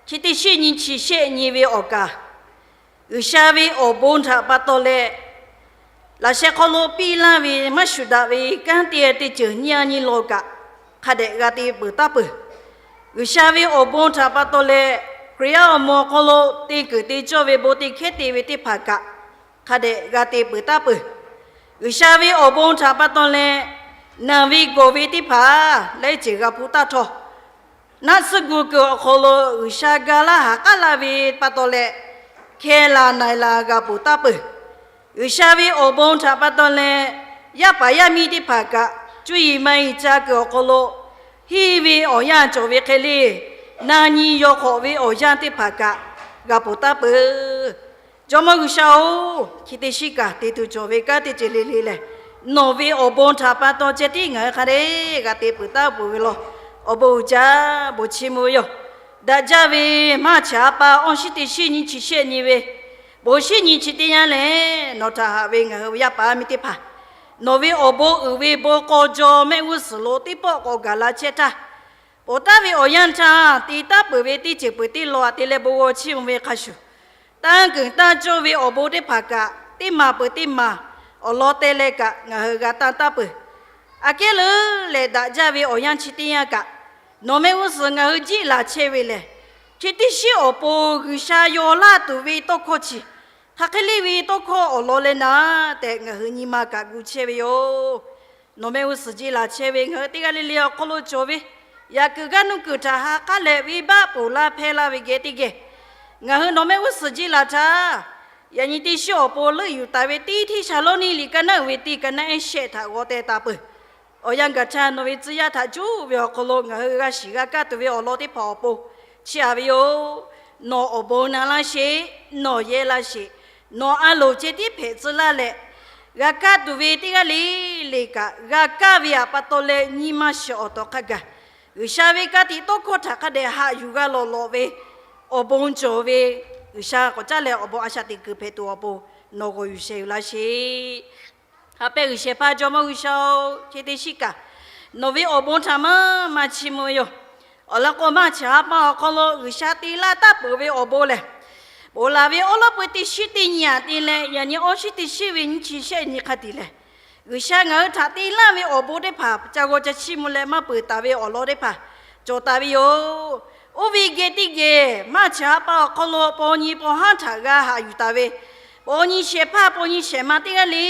chi teˇ shiˉ nyi chi shehˆ nyi ve awˬ kaˍ, G'uiˬsha ve awˬ bon htaꞈ pa taw leh, laꞈ sheh hk'aw lo piˇ laˇ ve maˇ shuˍ daꞈ ve kanˉ te teˇ ceuˬ nyi a nyi law kaꞈ, hk'a dehꞈ g'a te peuˬ taˉ peuˬ. G'uiˬsha ve awˬ bon htaꞈ pa taw leh, Hkriꞈ yaˇ awˬ moˍ awˬ hk'aw lo te kuiˬ te cawˇ ve bon te hkehˉ te ve teˇ hpaˍ kaꞈ, hk'a dehꞈ g'a te peuˬ taˉ peuˬ. G'uiˬsha ve awˬ bon htaꞈ pa taw leh, naˬ ve gawˬ ve teˇ hpaˍ laiˉ ceuˬ g'a hpuˇ taˇ htawˇ, naˆ tsuhˇ gu kuiˬ awˬ hk'aw lo G'uiˬsha ga laˇ haˍ k'aˉ laˇ ve pa taw leh, hkeh laˬ naiˍ laˬ g'a ponˬ taˉ peuˬ. G'uiˬsha ve awˬ bon htaꞈ pa taw leh, yaˇ paˍ yaˇ miˇ teˇ hpaˍ kaꞈ, cuˇ yiˍ ma yiˍ ca kuiˬ awˬ hk'aw lo, hiˇ ve awˬ yanˇ cawˬ ve hk'e le, na nyi yaw hk'awꞈ ve awˬ yanˇ teˇ hpaˍ kaꞈ g'a ponˬ taˉ peuˬ. Jawˇmawˇ G'uiˬsha-oˬ, chi teˇ shiˉ kaꞈ te tuˬ cawˬ ve kanˉ teˇ ceuˬ le le lehˬ, nawˬ ve awˬ bon htaꞈ pa taw ceh tiˉ ngaˬ hui hk'a dehꞈ g'a te peuˬ taˉ peuˬ ve law. Awˬ bon uiˍ jaˇ, bon chiˇ mvuh ve yoˬ. Daꞈ jaˇ ve Maˇ chiˍ ha pa awˇ shiˉ teˇ shiˉ nyi chi shehˆ nyi ve, bon shiˉ nyi chi teˇ yanˇ lehˬ, nawˬ htaꞈ haꞈ ve ngaˬ hui ve yaˇ paˍ yaˇ miˇ teˇ hpaˍ, nawˬ ve awˬ bon uiˍ ve bon k'aw jaw mehˆ g'uˇ suhˍ lo teˇ pawˆ k'awꞈ gaˬ la chehˇ htaˇ, ponˬ taˉ ve awˬ yanˇ htaˇ te taˉ peuˬ ve teˇ ceuˬ peuˬ teˇ law aꞈ te leh bon g'aw chiˇ mvuh ve hk'a shuˍ, tanˇ keunˍ tanˇ cawˇ ve awˬ bon teˇ hpaˍ kaꞈ, teˇ maˬ peuˬ teˇ maˬ awˬ lawn te leh kaꞈ ngaˬ hui g'a tanˇ taˉ peuˬ. Aꞈ kehˉ leuˉ lehˬ, daꞈ jaˇ ve awˬ yanˇ chi teˇ yanˇ kaꞈ, nawˬ mehˆ g'uˇ suhˍ ngaˬ hui jiˆ laˬ chehˇ ve lehˬ, chi teˇ shiˉ awˬ pon G'uiˬsha yaw laˇ tuˬ ve tawˇ hkawˇ chi hk'aˬ hk'e le ve tawˇ hkawˇ awˬ lawn leh naˉ tehꞈ ngaˬ hui nyi ma kaꞈ gu chehˇ ve yoˬ. Nawˬ mehˆ g'uˇ suhˍ jiˆ laˬ chehˇ ve ngaˬ hui teˇ g'aˇ le le awˬ hk'aw lo cawˬ ve, yaꞈ kuiˬ gaˇ nuˇ kuiˬ htaꞈ ha k'aˉ leh venˇbaˆ ponˬ laˇ hpehˇ laˇ ve geh teˇ geh, ngaˬ hui nawˬ mehˆ g'uˇ suhˍ jiˆ laˬ htaˇ, yaꞈ nyi teˇ shiˉ awˬ pon leuˆ yuˬ taˍ ve teˇ hteˇ shaˍlonˇ liꞈ ka naˉ uiˍ ve teˇ ka naˉ ehˉ shehˆ htaꞈ g'aw teh taˍ peuˬ. Awˬ yanˇ gaˬ htaˇ nawˬ ve tcuh yaˇ htaꞈ cuˇ ve awˬ hk'aw lo ngaˬ hui g'a shiˍ g'a kaˇ tuˬ ve awˬ lawn teˇ hpaˍ awˬ pon chiˇ aꞈ ve yoˬ. Nawˬ awˬ bon na laˇ sheˍ, nawˬ yehˇ laˇ sheˍ, nawˬ a loˍ ceh tiˉ hpehꞈ tcuh laˇ leh, g'a kaˇ tuˬ ve teˇ g'aˇ le le kaꞈ g'a kaˇ ve aꞈ pa taw leh nyi ma shiˍ awˬ tawˍ hk'a gaˬ, G'uiˬsha ve ka tiꞈ tawˇ hkawˇ htaꞈ hk'a dehꞈ haꞈ yuˬ g'a lawˬ lawꞈ ve awˬ bon cawˬ ve, G'uiˬsha k'awꞈ caˉ leh awˬ bon a shaꞈ teꞈ kuiˬ hpehꞈ tuˬ awˬ pon nawˬ g'awˬ yuˬ sheh yuˬ laˇ sheˍ. Haꞈ pehnˇ G'uiˬsha hpaˇ Jawˇmawˇ G'uiˬsha-oˬ, chi teˇ shiˉ kaꞈ nawˬ ve awˬ bon htaꞈ maˇ maˇ chiˇ mvuh ve yoˬ. Awˬ lawn k'o, Maˇ chiˍ ha pa awˬ hk'aw lo G'uiˬsha te laˇ taˉ peuˬ ve awˬ bon lehˬ, ponˬ laˬ ve awˉ lawˉ peu teˇ shiˉ teˇ nyi aꞈ te leh yaꞈ nyi awˇ shiˉ teˇ shiˉ ve nyiˇ chi shehˆ nyi hk'a tiꞈ lehˬ, G'uiˬsha ngaˬ hui htaꞈ te laˇ ve awˬ bon teˇ hpaˍ ca g'aw ca chiˇ mvuh leh maˇ peuˬ taˍ ve awˬ lawn teˇ hpaˍ cawˬ taˍ ve yoˬ. Oˇ ve geh teˇ geh Maˇ chiˍ ha pa awˬ hk'aw lo paw nyi paw haˉ htaꞈ g'a haꞈ yuˬ taˍ ve, paw nyi shehˍ hpaˇ paw nyi shehˍ ma teˇ g'aˇ le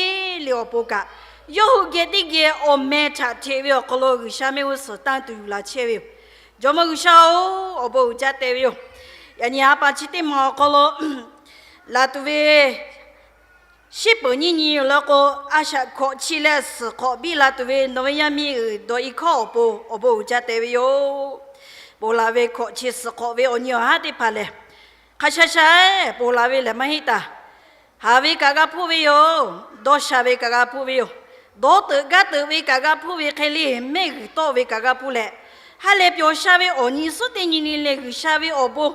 le awˬ pon kaꞈ, yawˇ hui geh teˇ geh awˬ meh htaꞈ hteꞈ ve awˬ hk'aw lo G'uiˬsha mehˆ g'uˇ suhˍ tanˇ tuˬ yuˬ laˬ chehˇ ve yoˬ. Jawˇmawˇ G'uiˬsha-oˬ, awˬ bon uiˍ jaˇ te ve yoˬ. Yaꞈ nyi ha pa chi teˇ maˬ awˬ hk'aw lo laˬ tuˬ ve shiˉ peuˬ nyiˇ nyi yoˬ law k'o, a shaꞈ hkawꞈ chi leh suhˍ hk'awꞈ biˇ la tuˬ ve nawˬ ve yaˇ miˇ uiˍ dawꞈ i hkawˇ awˬ pon awˬ bon uiˍ jaˇ te ve yoˬ. Ponˬ laˬ ve hkawꞈ chi suhˍ hk'awꞈ ve awˬ nyi awˬ haˉ teˇ hpaˍ lehˬ, hk'a sha sha ponˬ laˬ ve lehˬ maˇ heˆ taˍ. Haˍ ve kaꞈ g'a hpuˇ ve yoˬ. Dawˇ sha ve kaꞈ g'a hpuˇ ve yoˬ. Dawˇ teuꞈ gaˇ teuꞈ ve kaꞈ g'a hpuˇ ve hk'e le, mehˆ g'uiˬ tawˆ ve kaꞈ g'a hpuˇ leh, ha lehˬ pyawˬ sha ve awˬ nyi suhˉ teˇ nyi nyi leh G'uiˬsha ve awˬ bon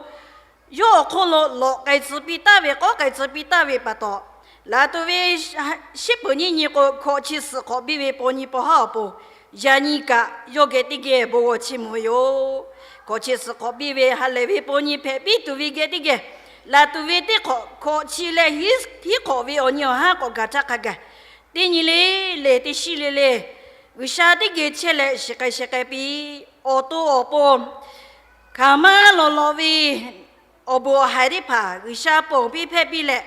yawˇ awˬ hk'oˆ lo lawꞈ k'ai tcuh piˇ taˍ ve, k'awˉ k'ai tcuh piˇ taˍ ve pa taw, laˬ tuˬ ve shiˉ peuˬ nyiˇ nyi k'o, hkawꞈ chi suhˍ hk'awꞈ biˇ ve paw nyi paw haˉ awˬ pon yaꞈ nyi kaꞈ yawˇ geh teˇ geh bon g'aw chiˇ mvuh ve yoˬ. Hkawꞈ chi suhˍ hk'awꞈ biˇ ve ha lehˬ ve paw nyi hpehꞈ piˇ tuˬ ve geh teˇ geh, laˬ tuˬ ve teˇ hk'awꞈ hkawꞈ chi leh hiˉ hk'awꞈ ve awˬ nyi awˬ haˉ k'awꞈ gaˬ htaˇ hk'a gaˬ, teˇ nyi le le teˇ shiˉ le le G'uiˬsha teˇ geh chehˇ leh shiˍ k'ai sheh k'ai piˇ. Awˬ to awˬ pon hkaoˍ maˇ lawˬ lawꞈ ve awˬ bon awˬ haiˬ teˇ hpaˍ G'uiˬsha ponˬ piˇ hpehˇ piˇ leh,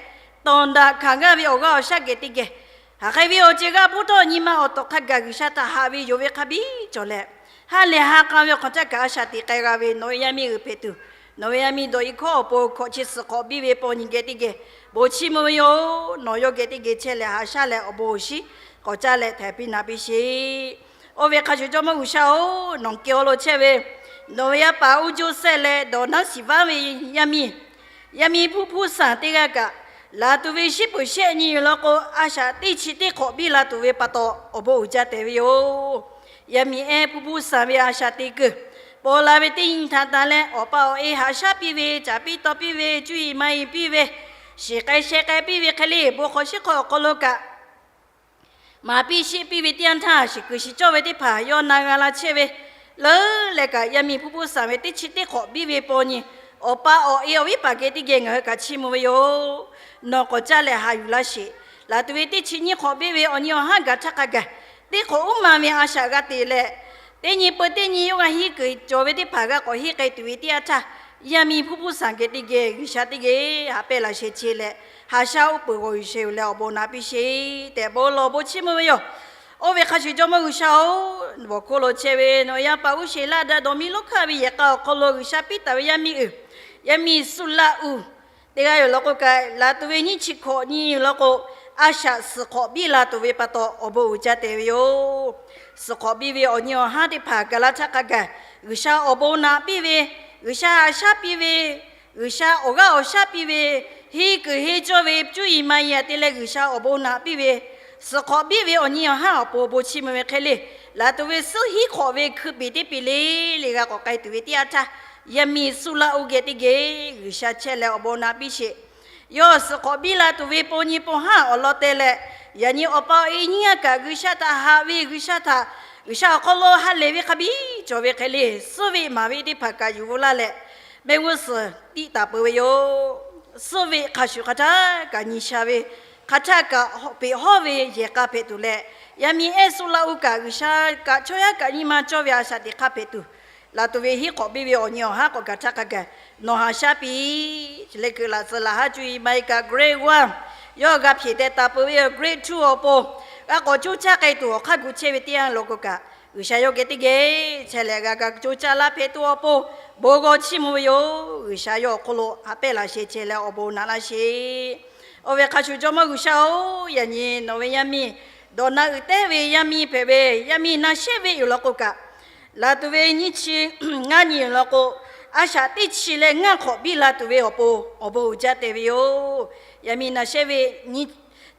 tawˍ daꞈ hkanˍ g'aˇ ve awˬ g'aˇ awˬ shaˉ geh teˇ geh, hk'aˬ hk'e ve awˬ ceuˬ g'a hpuˇ htawˇ nyi ma awˬ tawˍ hk'a gaˬ G'uiˬsha htaꞈ haꞈ ve yonˍ ve hk'a biˇ cawˬ leh, ha lehˬ ha k'aw ve hk'awꞈ caˇ kaꞈ a shaꞈ teꞈ k'ai g'a ve nawˬ ve yaˇ miˇ uiˍ hpehꞈ tuˬ, nawˬ ve yaˇ miˇ dawꞈ i hkawˇ awˬ pon hkawꞈ chi suhˍ hk'awꞈ biˇ ve paw nyi geh teˇ geh bon chiˇ mvuh ve yoˬ. Nawˬ yawˇ geh teˇ geh chehˇ leh haꞈ shaˉ leh awˬ bon awˬ shiˉ k'awꞈ caˇ leh htaiˍ piˇ naꞈ piˇ sheˍ. Oˇ ve hk'a shuˍ Jawˇmawˇ G'uiˬsha-oˬ, nawˬ kehˬ awˬ lo chehˇ ve nawˬ ve yaˇ paˍ uˇ Joˇsehꞈ leh dawˬ naˉ shiˍ vaˇ ve yaˇ miˇ, yaˇ miˇ Hpuˇ Hpuˇ Sanˍ teˇ g'aˇ kaꞈ, laˬ tuˬ ve shiˉ peuˬ shehˆ nyi yoˬ law k'o, a shaꞈ teˇ chi teˇ hk'awꞈ biˇ la tuˬ ve pa taw awˬ bon uiˍ jaˇ te ve yoˬ. Yaˇ miˇ ehˉ Hpuˇ Hpuˇ Sanˍ ve a shaꞈ teꞈ kuiˬ, ponˬ laˬ ve teˇ nyi htaꞈ tanˬ leh awˬ pa awˬ e haꞈ shaˉ piˇ ve, caˍ piˇ taw piˇ ve, cuˇ yiˍ ma yiˍ piˇ ve, shiˍ k'ai sheh k'ai piˇ ve hk'e le, bon hk'awꞈ shiˉ hk'awꞈ awˬ hk'aw lo kaꞈ maˍ piˇ sheˆ piˇ ve teˇ yanˇ htaˇ, shiˍ kuiˬ shiˍ cawˇ ve teˇ hpaˍ yawˇ na g'a la chehˇ ve leuˉ leh kaꞈ, yaˇ miˇ hpuˇ hpuˇ saˍ ve teˇ chi teˇ hk'awꞈ biˇ ve paw nyi, awˬ pa awˬ e awˬ viˉ paˍ geh teˇ geh ngaˬ hui kaꞈ chiˇ mvuh ve yoˬ. Nawˬ k'awꞈ caˇ leh haꞈ yuˬ laˇ sheˍ. Laˬ tuˬ ve teˇ chi nyiˇ hk'awꞈ biˇ ve awˬ nyi awˬ haˉ gaˬ htaˇ hk'a gaˬ, teˇ hk'awꞈ uˉ ma ve a shaꞈ g'a te leh, teˇ nyi peu teˇ nyi yawˇ g'a henˇ kuiˬ cawˬ ve teˇ hpaˍ g'a k'awꞈ henˇ k'ai tuˬ ve teˇ yanˇ htaˇ, yaˇ miˇ hpuˇ hpuˇ saˍ geh teˇ geh G'uiˬsha teˇ geh haꞈ pehnˇ laꞈ sheh chehˇ leh, haꞈ shaˉ uˉ peunˍ g'awˬ yuˬ sheh yuˬ leh awˬ bon naꞈ piˇ sheˍ tehꞈ bon lawˬ bon chiˇ mvuh ve yoˬ. Oˇ ve hk'a shuˍ Jawˇmawˇ G'uiˬsha-oˬ, nawˬ hk'oˆ lo chehˇ ve nawˬ yaˇ paˍ uˉ sheˍ laˇ daꞈ dawˬ miˇ lonˉ hkanˇ ve yehˬ k'a awˬ hk'aw lo G'uiˬsha piˇ taˍ ve yaˇ miˇ uiˍ, yaˇ miˇ Suˇlaˆ uˇ teˇ g'aˇ yoˬ law k'o kaꞈ, laˬ tuˬ ve nyiˇ chi hk'awꞈ nyi yoˬ law k'o, a shaꞈ suhˍ hk'awꞈ biˇ la tuˬ ve pa taw awˬ bon uiˍ jaˇ tehꞈ ve yoˬ. Suhˍ hk'awꞈ biˇ ve awˬ nyi awˬ haˉ teˇ hpaˍ gaˬ la htaˇ hk'a gaˬ, G'uiˬsha awˬ bon naꞈ piˇ ve, G'uiˬsha haꞈ shaˉ piˇ ve, G'uiˬsha awˬ g'aˇ awˬ shaˉ piˇ ve, henˇ kuiˬ henˇ cawˇ ve cuˇ yiˍ ma yiˍ te leh G'uiˬsha awˬ bon naꞈ piˇ ve, suhˍ hk'awꞈ biˇ ve awˬ nyi awˬ haˉ awˬ pon bon chiˇ mvuh ve hk'e le, laˬ tuˬ ve suhˉ hiˉ hk'awꞈ ve hkui peˍ teˇ peˍ le le g'a k'awꞈ k'ai tuˬ ve teˇ yanˇ htaˇ, yaˇ miˇ Suˇlaˆ uˇ geh teˇ geh G'uiˬsha chehˇ leh awˬ bon naꞈ piˇ sheˍ. Yawˇ suhˍ hk'awꞈ biˇ la tuˬ ve paw nyi paw haˉ awˬ lawn te leh, yaꞈ nyi awˬ pa awˬ e nyiˇ g'aˇ kaꞈ G'uiˬsha htaꞈ haꞈ ve, G'uiˬsha htaꞈ, G'uiˬsha awˬ hk'aw lo ha lehˬ ve hk'a biˇ cawˬ ve hk'e le, suhˉ ve maˍ ve teˇ hpaˍ kaꞈ yuˬ vo laˇ leh, mehˆ g'uˇ suhˍ tiˆ taˍ peuˬ ve yoˬ. Suhˉ ve hk'a shuˍ hk'a htaˇ kaꞈ nyi sha ve, hk'a htaˇ kaꞈ peꞈ hawˉ ve yehˬ k'a hpehꞈ tuˬ leh, yaˇ miˇ ehˉ Suˇlaˆ uˇ kaꞈ G'uiˬsha kaꞈ chaw yaˇ kaꞈ nyi ma cawˇ ve a shaꞈ teꞈ hk'a hpehꞈ tuˬ, laˬ tuˬ ve hiˉ hk'awꞈ biˇ ve awˬ nyi awˬ haˉ k'awꞈ gaˬ htaˇ hk'a gaˬ, nawˬ haꞈ shaˉ piˇ, chi leh kuiˬ laꞈ tcuh laꞈ haˉ cuˇ yiˍ ma yiˍ kaꞈ grade one, yawˇ g'a hpeꞈ teh taˍ peuˬ ve yoˬ. Grade two awˬ pon g'a k'awꞈ coˇ caˇ k'ai tuˬ awˬ hk'aˇ gu chehˇ ve teˇ yanˇ law k'o kaꞈ, G'uiˬsha yawˇ geh teˇ geh chehˇ leh g'a g'a coˇ caˇ laˇ hpehꞈ tuˬ awˬ pon bon g'awˇ chiˇ mvuh ve yoˬ. G'uiˬsha yawˇ awˬ hk'oˆ lo haꞈ pehnˇ laꞈ sheh chehˇ leh awˬ bon naꞈ laˇ sheˍ. Oˇ ve hk'a shuˍ Jawˇmawˇ G'uiˬsha-oˬ, yaꞈ nyi nawˬ ve yaˇ miˇ dawˬ na uiˍ tehˉ ve yaˇ miˇ hpehꞈ ve yaˇ miˇ na shehˉ ve yoˬ law k'o kaꞈ, laˬ tuˬ ve nyiˇ chi ngaˇ nyi yoˬ law k'o, a shaꞈ teˇ chi leh ngaˇ hk'awꞈ biˇ la tuˬ ve awˬ pon awˬ bon uiˍ jaˇ tehꞈ ve yoˬ. Yaˇ miˇ na shehˉ ve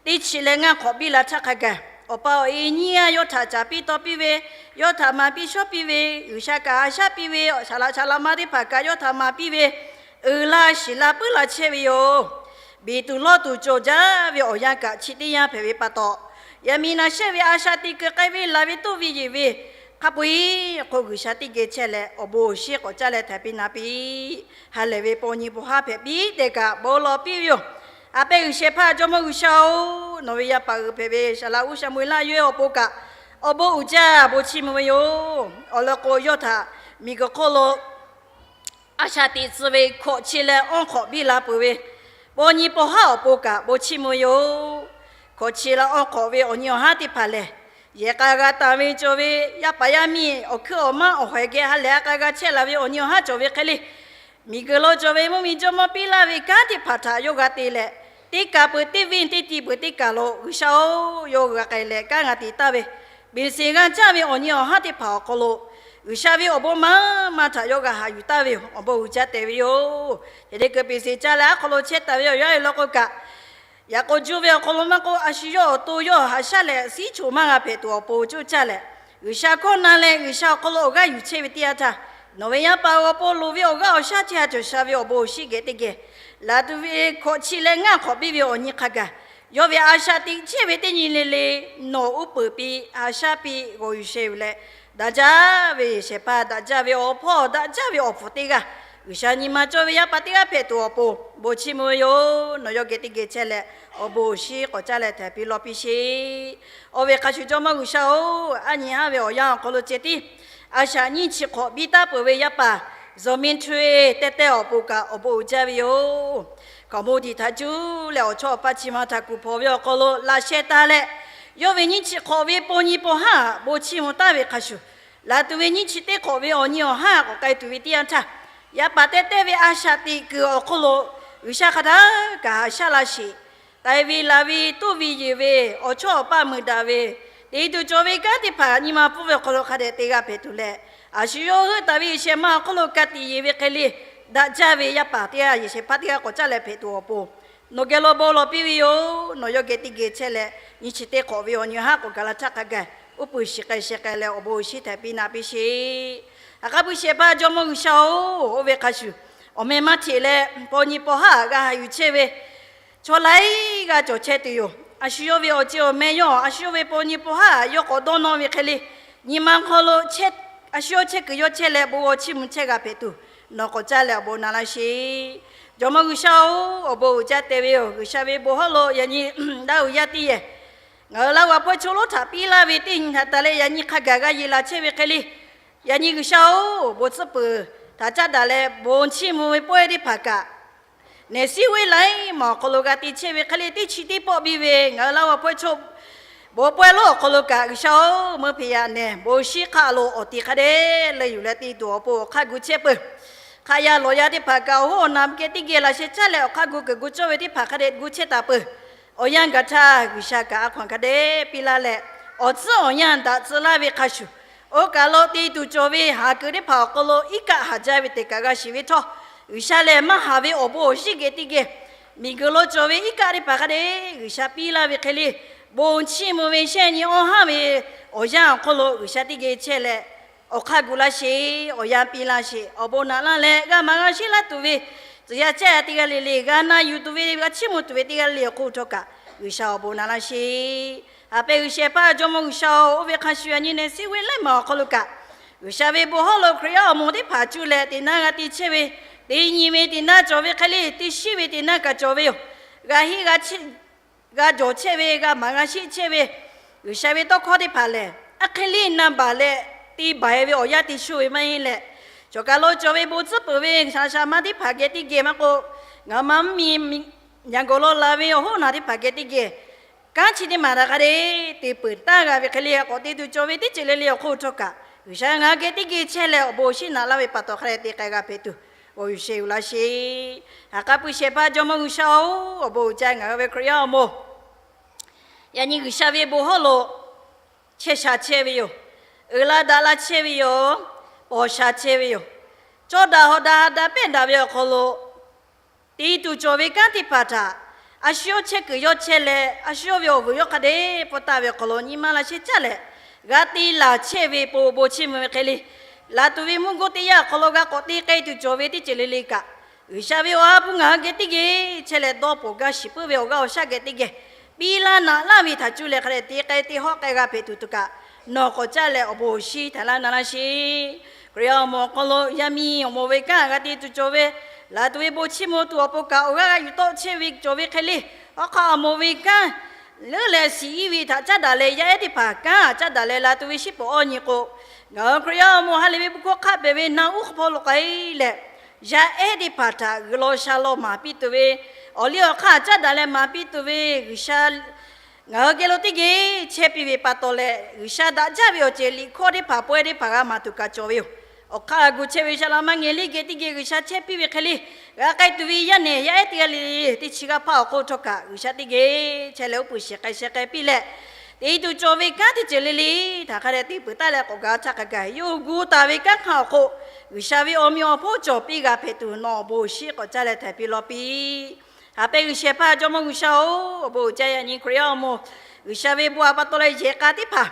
teˇ chi leh ngaˇ hk'awꞈ biˇ la htaˇ hk'a gaˬ, awˬ pa awˬ e nyiˇ g'aˇ yawˇ htaꞈ caˍ piˇ taw piˇ ve, yawˇ htaꞈ maˍ piˇ shawˉ piˇ ve, G'uiˬsha kaꞈ haꞈ shaˉ piˇ ve, shaˍ laꞈ shaˍ laꞈ ma teˇ hpaˍ kaꞈ yawˇ htaꞈ maˍ piˇ ve, uiˍ la shiˍ la puiˉ la chehˇ ve yoˬ. Biˬ tuˬ lawˇ tuˬ cawˬ jaˇ ve awˬ yanˇ kaꞈ chi teˇ yanˇ hpehꞈ ve pa taw, yaˇ miˇ na shehˉ ve a shaꞈ teꞈ kuiˬ k'ai ve laˬ ve toˇ ve yeˬ ve, hk'a peu-eˬ k'o G'uiˬsha teˇ geh chehˇ leh awˬ bon awˬ shinˉ k'awꞈ caˇ leh htaꞈ piˇ naꞈ piˇ. Ha lehˬ ve paw nyi paw haˉ hpehꞈ piˇ tehꞈ kaꞈ bon lawˬ piˇ ve yoˬ. Haꞈ pehnˇ G'uiˬsha hpehꞈ Jawˇmawˇ G'uiˬsha-oˬ, nawˬ ve yaˇ paˍ uiˍ hpehꞈ ve Saˍlaꞈ uˉ Saˍmo-eˍlaˆ yawˇ awˬ pon kaꞈ awˬ bon uiˍ jaˇ bon chiˇ mvuh ve yoˬ. Awˬ lawn k'o yawˇ htaꞈ miˬguiˬ hk'oˆ lo a shaꞈ teꞈ tcuh ve hkawꞈ chi leh awˇ hk'awꞈ biˇ la peuˬ ve paw nyi paw haˉ awˬ pon kaꞈ bon chiˇ mvuh ve yoˬ. Hkawꞈ chi leh awˇ hk'awꞈ ve awˬ nyi awˬ haˉ teˇ hpaˍ lehˬ, yehˬ k'a g'a taˍ ve cawˬ ve yaˇ paˍ yaˇ miˇ awˬ hkuiˉ awˬ maˇ awˬ hawehˬ geh ha lehˬ a k'a g'a chehˇ laˬ ve awˬ nyi awˬ haˉ cawˬ ve hk'e le, miˬguiˬ lo cawˬ ve mvuhˇmiˬ jawˇmawˇ piˇ laˇ ve kanˉ teˇ hpaˍ htaꞈ yawˇ g'a te leh, teˇ kaˬ peuˬ teˇ venˇ teˇ ti peuˬ teˇ kaˬ lo G'uiˬsha-oˬ, yawˇ g'a k'ai leh kanˉ g'a te taˍ ve, beˬ seˍ g'a caˇ ve awˬ nyi awˬ haˉ teˇ hpaˍ awˬ hk'aw lo G'uiˬsha ve awˬ bon maˇ maˇ htaꞈ yawˇ g'a haꞈ yuˬ taˍ ve awˬ bon uiˍ jaˇ tehꞈ ve yoˬ. Hk'e te kuiˬ beˬ seˍ caˇ leh aˉ hk'aw lo chehˇ taˍ ve awˬ yanˇ e law k'o kaꞈ, yaꞈ k'o juˇ ve awˬ hk'aw lo maˇ k'oˆ, a shu yawˇ awˬ to yawˇ haꞈ shaˉ leh siˉ choˬ maˇ g'a hpehꞈ tuˬ awˬ pon coˇ caˇ leh, G'uiˬsha hkawˇ na leh G'uiˬsha awˬ hk'aw lo awˬ g'aˇ yuˬ chehˇ ve teˇ yanˇ htaˇ, nawˬ ve yaˇ paˍ awˬ pon loˍ ve awˬ g'aˇ awˬ shaˉ chi ha cawˬ sha ve awˬ bon awˬ shinˉ geh teˇ geh, laˬ tuˬ ve hkawꞈ chi leh ngaˇ hk'awꞈ biˇ ve awˬ nyi hk'a gaˬ, yawˇ ve a shaꞈ teꞈ chehˇ ve teˇ nyi le le, nawˬ uˉ peunˍ piˇ, haꞈ shaˉ piˇ, g'awˬ yuˬ sheh yuˬ leh, daꞈ jaˇ ve shehˍ hpaˇ, daꞈ jaˇ ve awˬ hpawˇ, daꞈ jaˇ ve awˬ hpfuhˍ teˇ g'aˇ, G'uiˬsha nyi ma cawˇ ve yaˇ paˍ teˇ g'aˇ hpehꞈ tuˬ awˬ pon bon chiˇ mvuh ve yoˬ. Nawˬ yawˇ geh teˇ geh chehˇ leh awˬ bon awˬ shinˉ k'awꞈ caˇ leh htaꞈ piˇ lawˇ piˇ sheˍ. Oˇ ve hk'a shuˍ Jawˇmawˇ G'uiˬsha-oˬ, aˉ nyi haˉ ve awˬ yanˇ awˬ hk'aw lo ceh tiˉ a shaꞈ nyiˇ chi hk'awꞈ biˇ taˉ peuˬ ve yaˇ paˍ Zawˬ miˇ Htuˇ-e tehˇ tehˇ awˬ pon kaꞈ awˬ bon uiˍ jaˇ ve yoˬ. Hkaoˍmonˇ tiꞈ htaꞈ cuˇ leh awˬ chawˇ awˬ paˇ chi ma htaꞈ kuˬ hpawnˬ ve awˬ hk'aw lo laꞈ sheh taˍ leh, yawˇ ve nyiˇ chi hk'awꞈ ve paw nyi paw haˉ bon chiˇ mvuh taˍ ve hk'a shuˍ, laˬ tuˬ ve nyiˇ chi teˇ hk'awꞈ ve awˬ nyi awˬ haˉ k'awꞈ k'ai tuˬ ve teˇ yanˇ htaˇ, yaˇ paˍ tehˇ tehˇ ve a shaꞈ teꞈ kuiˬ awˬ hk'oˆ lo G'uiˬsha hk'a htaˇ kaꞈ haꞈ shaˉ laˇ sheˍ. K'ai ve laˬ ve, toˇ ve yeˬ ve, awˬ chawˇ awˬ paˇ mui daꞈ ve, teꞈ tuˬ cawˬ ve kanˉ teˇ hpaˍ nyi ma pfuhˇ ve awˬ hk'aw lo hk'a dehꞈ te g'a hpehꞈ tuˬ leh, a shu yawˇ heuˆ taˍ ve yehˬ shehˍ ma awˬ hk'oˆ lo ka tiꞈ yeˬ ve hk'e le, daꞈ jaˇ ve yaˇ paˍ teˇ g'aˇ, yehˬ shehˍ hpaˇ teˇ g'aˇ k'awꞈ caˇ leh hpehꞈ tuˬ awˬ pon nawˬ geh lo bon lawˬ piˇ ve yoˬ. Nawˬ yawˇ geh teˇ geh chehˇ leh, nyiˇ chi teˇ hk'awꞈ ve awˬ nyi haˉ k'awꞈ gaˬ la htaˇ hk'a gaˬ, uˉ peunˍ shiˍ k'ai sheh k'ai leh awˬ bon awˬ shinˉ htaꞈ piˇ naꞈ piˇ sheˍ. Haꞈ k'aˉ puiˉ shehˍ hpaˇ Jawˇmawˇ G'uiˬsha-oˬ, oˇ ve hk'a shuˍ, awˬ meh maˇ hteꞈ leh paw nyi paw haˉ g'a haꞈ yuˬ chehˇ ve chaw laiˉ g'aˇ cawˬ chehˇ tuˬ yoˬ. a shu yawˇ ve awˬ ceuˬ awˬ meh yawˇ a shu yawˇ ve paw nyi paw haˉ yawˇ k'awꞈ dawˇ nawˇ ve hk'e le, nyi ma hk'aw lo a shu yawˇ chehˇ kuiˬ yawˇ chehˇ leh bon g'aw chiˇ mvuh chehˇ g'a hpehꞈ tuˬ, nawˬ k'awꞈ caˇ leh awˬ bon na laˇ sheˍ. Jawˇmawˇ G'uiˬsha-oˬ, awˬ bon uiˍ jaˇ te ve yoˬ. G'uiˬsha ve bon hawˉ lo yaꞈ nyi daˇ uiˍ yaˇ teˇ yehˬ ngaˬ hui Laˇ huˍ awˬ hpawˇ chaw lonˉ htaꞈ piˇ laˇ ve teˇ nyi htaꞈ taˍ leh yaꞈ nyi hk'a gaˬ g'a yeˬ laˬ chehˇ ve hk'e le, yaꞈ nyi G'uiˬsha-oˬ, bon tcuhˉ peuˬ htaꞈ caˉ daꞈ leh bon chiˇ mvuh ve pawehˇ teˇ hpaˍ kaꞈ, neˍ siˉ weˆ laiˉ maˬ awˬ hk'aw lo g'a te chehˇ ve hk'e le, teˇ chi teˇ pawˆ biˇ ve ngaˬ hui Laˇ huˍ awˬ hpawˇ chaw bon pawehˇ lonˉ awˬ hk'aw lo kaꞈ, G'uiˬsha-oˬ, meuˇ hpeꞈ yaꞈ nehˬ bon shinˉ hk'aˆ lo awˬ ti hk'a dehꞈ leuˆ yuˬ leh te tuˬ awˬ pon awˬ hk'aˇ gu chehˇ peuˬ. Hk'aˆ yaˇ lawˬ yaˇ teˇ hpaˍ kaꞈ awˬ hoˉ awˬ naˬ geh teˇ geh laꞈ sheh caˇ leh awˬ hk'aˇ gu kuiˬ gu cawˇ ve teˇ hpaˍ hk'a dehꞈ gu chehˇ taˍ peuˬ. Awˬ yanˇ gaˬ htaˇ G'uiˬsha kaꞈ a hkaw anˬ hk'a dehꞈ piˇ laˇ leh, awˬ tcuhˉ awˬ yanˇ daꞈ tcuh laˇ ve hk'a shuˍ, oˇ kaˬ lo te tuˬ cawˬ ve haˍ kuiˬ teˇ hpaˍ awˬ hk'aw lo iˉ kaˆ haˍ jaˇ ve teꞈ kaꞈ g'a shiˍ ve htawˇ, G'uiˬsha lehˬ maˇ haˍ ve awˬ bon awˬ shinˉ geh teˇ geh miˬguiˬ lo cawˬ ve iˉ kaˆ teˇ hpaˍ hk'a dehꞈ G'uiˬsha piˇ laˇ ve hk'e le, bon chiˇ mvuh ve shehˆ nyi awˇ haˉ ve awˬ yanˇ awˬ hk'aw lo G'uiˬsha teˇ geh chehˇ leh, awˬ hk'aˇ gu laˇ sheˍ, awˬ yanˇ piˇ laˇ sheˍ, awˬ bon naꞈ laˇ leh g'a maˍ g'a shiˉ laˇ tuˬ ve tcuh yaˇ caˇ yaˇ teˇ g'aˇ le le, g'a na yuˬ tuˬ ve g'a chiˇ mvuh tuˬ ve teˇ g'aˇ le le awˬ hk'oˆ htawˇ kaꞈ, G'uiˬsha awˬ bon naꞈ laˇ sheˍ. Haꞈ pehˍ G'uiˬsha hpehꞈ, Jawˇmawˇ G'uiˬsha-oˬ, oˇ ve hk'a shuˍ yaꞈ nyi neˍ siˉ weˆ laiˉ maˬ awˬ hk'aw lo kaꞈ, G'uiˬsha ve bon hawˉ lo Hkriꞈ yaˇ awˬ moˍ teˇ hpaˍ cuˇ leh teˇ naˇ g'a te chehˇ ve, teˇ nyi ve teˇ naˇ cawˬ ve hk'e le, teˇ shiˉ ve teˇ naˇ kaꞈ cawˬ ve yoˬ. G'a heˆ g'a jawˬ chehˇ ve, g'a maˍ g'a shiˉ chehˇ ve G'uiˬsha ve tawˇ hkawˇ teˇ hpaˍ lehˬ, a hk'e le naˇ baˬ leh te baˬ e ve awˬ yanˇ te sho ve maˇ heˆ leh, chaw kaˬ lo cawˬ ve bon tcuhˉ peuˬ ve shaˍ shaˍ ma teˇ hpaˍ geh teˇ geh maˇ k'oˆ, ngaˬ ma mvuhˇmiˬ nyaˬ gawˬ lo laˬ ve awˬ hoˉ naˬ teˇ hpaˍ geh teˇ geh kanˉ chi teˇ maˬ htaꞈ hk'a dehꞈ te peuˬ taˍ g'a ve hk'e le, k'awꞈ te tuˬ cawˬ ve teˇ ceuˬ le le awˬ hk'oˆ htawˇ kaꞈ, G'uiˬsha ngaˬ hui geh teˇ geh chehˇ leh awˬ bon awˬ shinˉ naꞈ laˇ ve pa taw hk'a dehꞈ te k'ai g'a hpehꞈ tuˬ, awˬ yuˬ sheˍ uiˍ laˇ sheˍ. Haꞈ k'aˉ puiˉ shehˍ hpaˇ Jawˇmawˇ G'uiˬsha-oˬ, awˬ bon uiˍ jaˇ ngaˬ hui ve Hkriꞈ yaˇ awˬ moˍ yaꞈ nyi G'uiˬsha ve bon hawˉ lo chehˇ sha chehˇ ve yoˬ. Uiˍ la daꞈ la chehˇ ve yoˬ. Pawˬ sha chehˇ ve yoˬ. Cawˇ daꞈ hawꞈ daꞈ ha daꞈ pehˇ daꞈ ve awˬ hk'aw lo, te tuˬ cawˬ ve kanˉ teˇ hpaˍ htaꞈ a shu yawˇ chehˇ kuiˬ yawˇ chehˇ leh, a shu yawˇ ve awˬ vuiˬ yawˇ hk'a dehꞈ pfuhˇ taˍ ve awˬ hk'aw lo nyi ma laꞈ sheh caˇ leh, g'a te laˬ chehˇ ve pon bon chiˇ mvuh ve hk'e le, laˬ tuˬ ve mvuhˇ goˇ teˇ yanˇ awˬ hk'aw lo g'a k'awꞈ te k'ai tuˬ cawˬ ve teˇ ceuˬ le le kaꞈ, G'uiˬsha ve awˬ ha hpu ngaˬ hui geh teˇ geh chehˇ leh dawˇ pawˬ gaˇ shiˍ puiˉ ve awˬ g'aˇ awˬ shaˉ geh teˇ geh piˇ laˇ naꞈ laˇ ve htaꞈ cuˇ leh hk'a dehꞈ te k'ai te hawˆ k'ai g'a hpehꞈ tuˬ tuˬ kaꞈ, nawˬ k'awꞈ caˇ leh awˬ bon awˬ shinˉ htaꞈ laˇ na laˇ sheˍ. Hkriꞈ yaˇ awˬ moˍ awˬ hk'aw lo yaˇ miˇ awˬ moˍ ve kanˉ g'a te tuˬ cawˬ ve, laˬ tuˬ ve bon chiˇ mvuh tuˬ awˬ pon kaꞈ awˬ g'aˇ g'a yuˬ tawˆ chehˇ ve cawˬ ve hk'e le, awˬ hk'aˇ awˬ moˍ ve kanˉ leuˉ leh shiˍ iˉ ve htaꞈ caˉ daꞈ leh yaˇ ehˉ teˇ hpaˍ kanˉ caˉ daꞈ leh laˬ tuˬ ve shiˉ peuˬ awˬ nyi k'o, ngaˬ hui Hkriꞈ yaˇ awˬ moˍ ha lehˬ ve bon hkawˇ hk'a pehꞈ ve naˆ uˉ hk'aw lo k'ai leh, yaˇ ehˉ teˇ hpaˍ htaꞈ g'uiˬ law sha law maˍ piˇ tuˬ ve, awˬ liˇ awˬ hk'aˇ caˉ daꞈ leh maˍ piˇ tuˬ ve G'uiˬsha ngaˬ hui geh lo teˇ geh chehˇ piˇ ve pa taw leh, G'uiˬsha daꞈ jaˇ ve awˬ ceuˬ liꞈ hkawˇ teˇ hpaˍ pawehˇ teˇ hpaˍ g'a maˍ tuˬ kaꞈ cawˬ ve yoˬ. Awˬ hk'aˇ gu chehˇ ve shaˍ laꞈ ma ngehˬ liˇ geh teˇ geh G'uiˬsha chehˇ piˇ ve hk'e le, g'a k'ai tuˬ ve yaˇ nehˬ yaˇ ehˉ teˇ g'aˇ le le teˇ chi g'aˇ hpaˇ awˬ hk'oˆ htawˇ kaꞈ G'uiˬsha teˇ geh chehˇ leh uˉ peunˍ shehˍ k'ai shehˍ k'ai piˇ leh, te tuˬ cawˬ ve kanˉ teˇ ceuˬ le le htaꞈ hk'a dehꞈ te peuˬ taˍ leh k'awꞈ gaˇ htaˇ hk'a gaˬ yawˇ hui gu taˍ ve kanˉ hk'aˇ awˬ hk'oˆ, G'uiˬsha ve awˬ meꞈ awˬ hponˇ cawˬ piˇ g'a hpehꞈ tuˬ nawˬ awˬ bon awˬ shinˉ k'awꞈ caˇ leh htaiˍ piˇ lawˇ piˇ. Haꞈ pehˍ G'uiˬsha hpehꞈ Jawˇmawˇ G'uiˬsha-oˬ, awˬ bon uiˍ jaˇ yaꞈ nyi Hkriꞈ yaˇ awˬ moˍ, G'uiˬsha ve bon htaꞈ pa taw leh yehˬ k'a teˇ hpaˍ,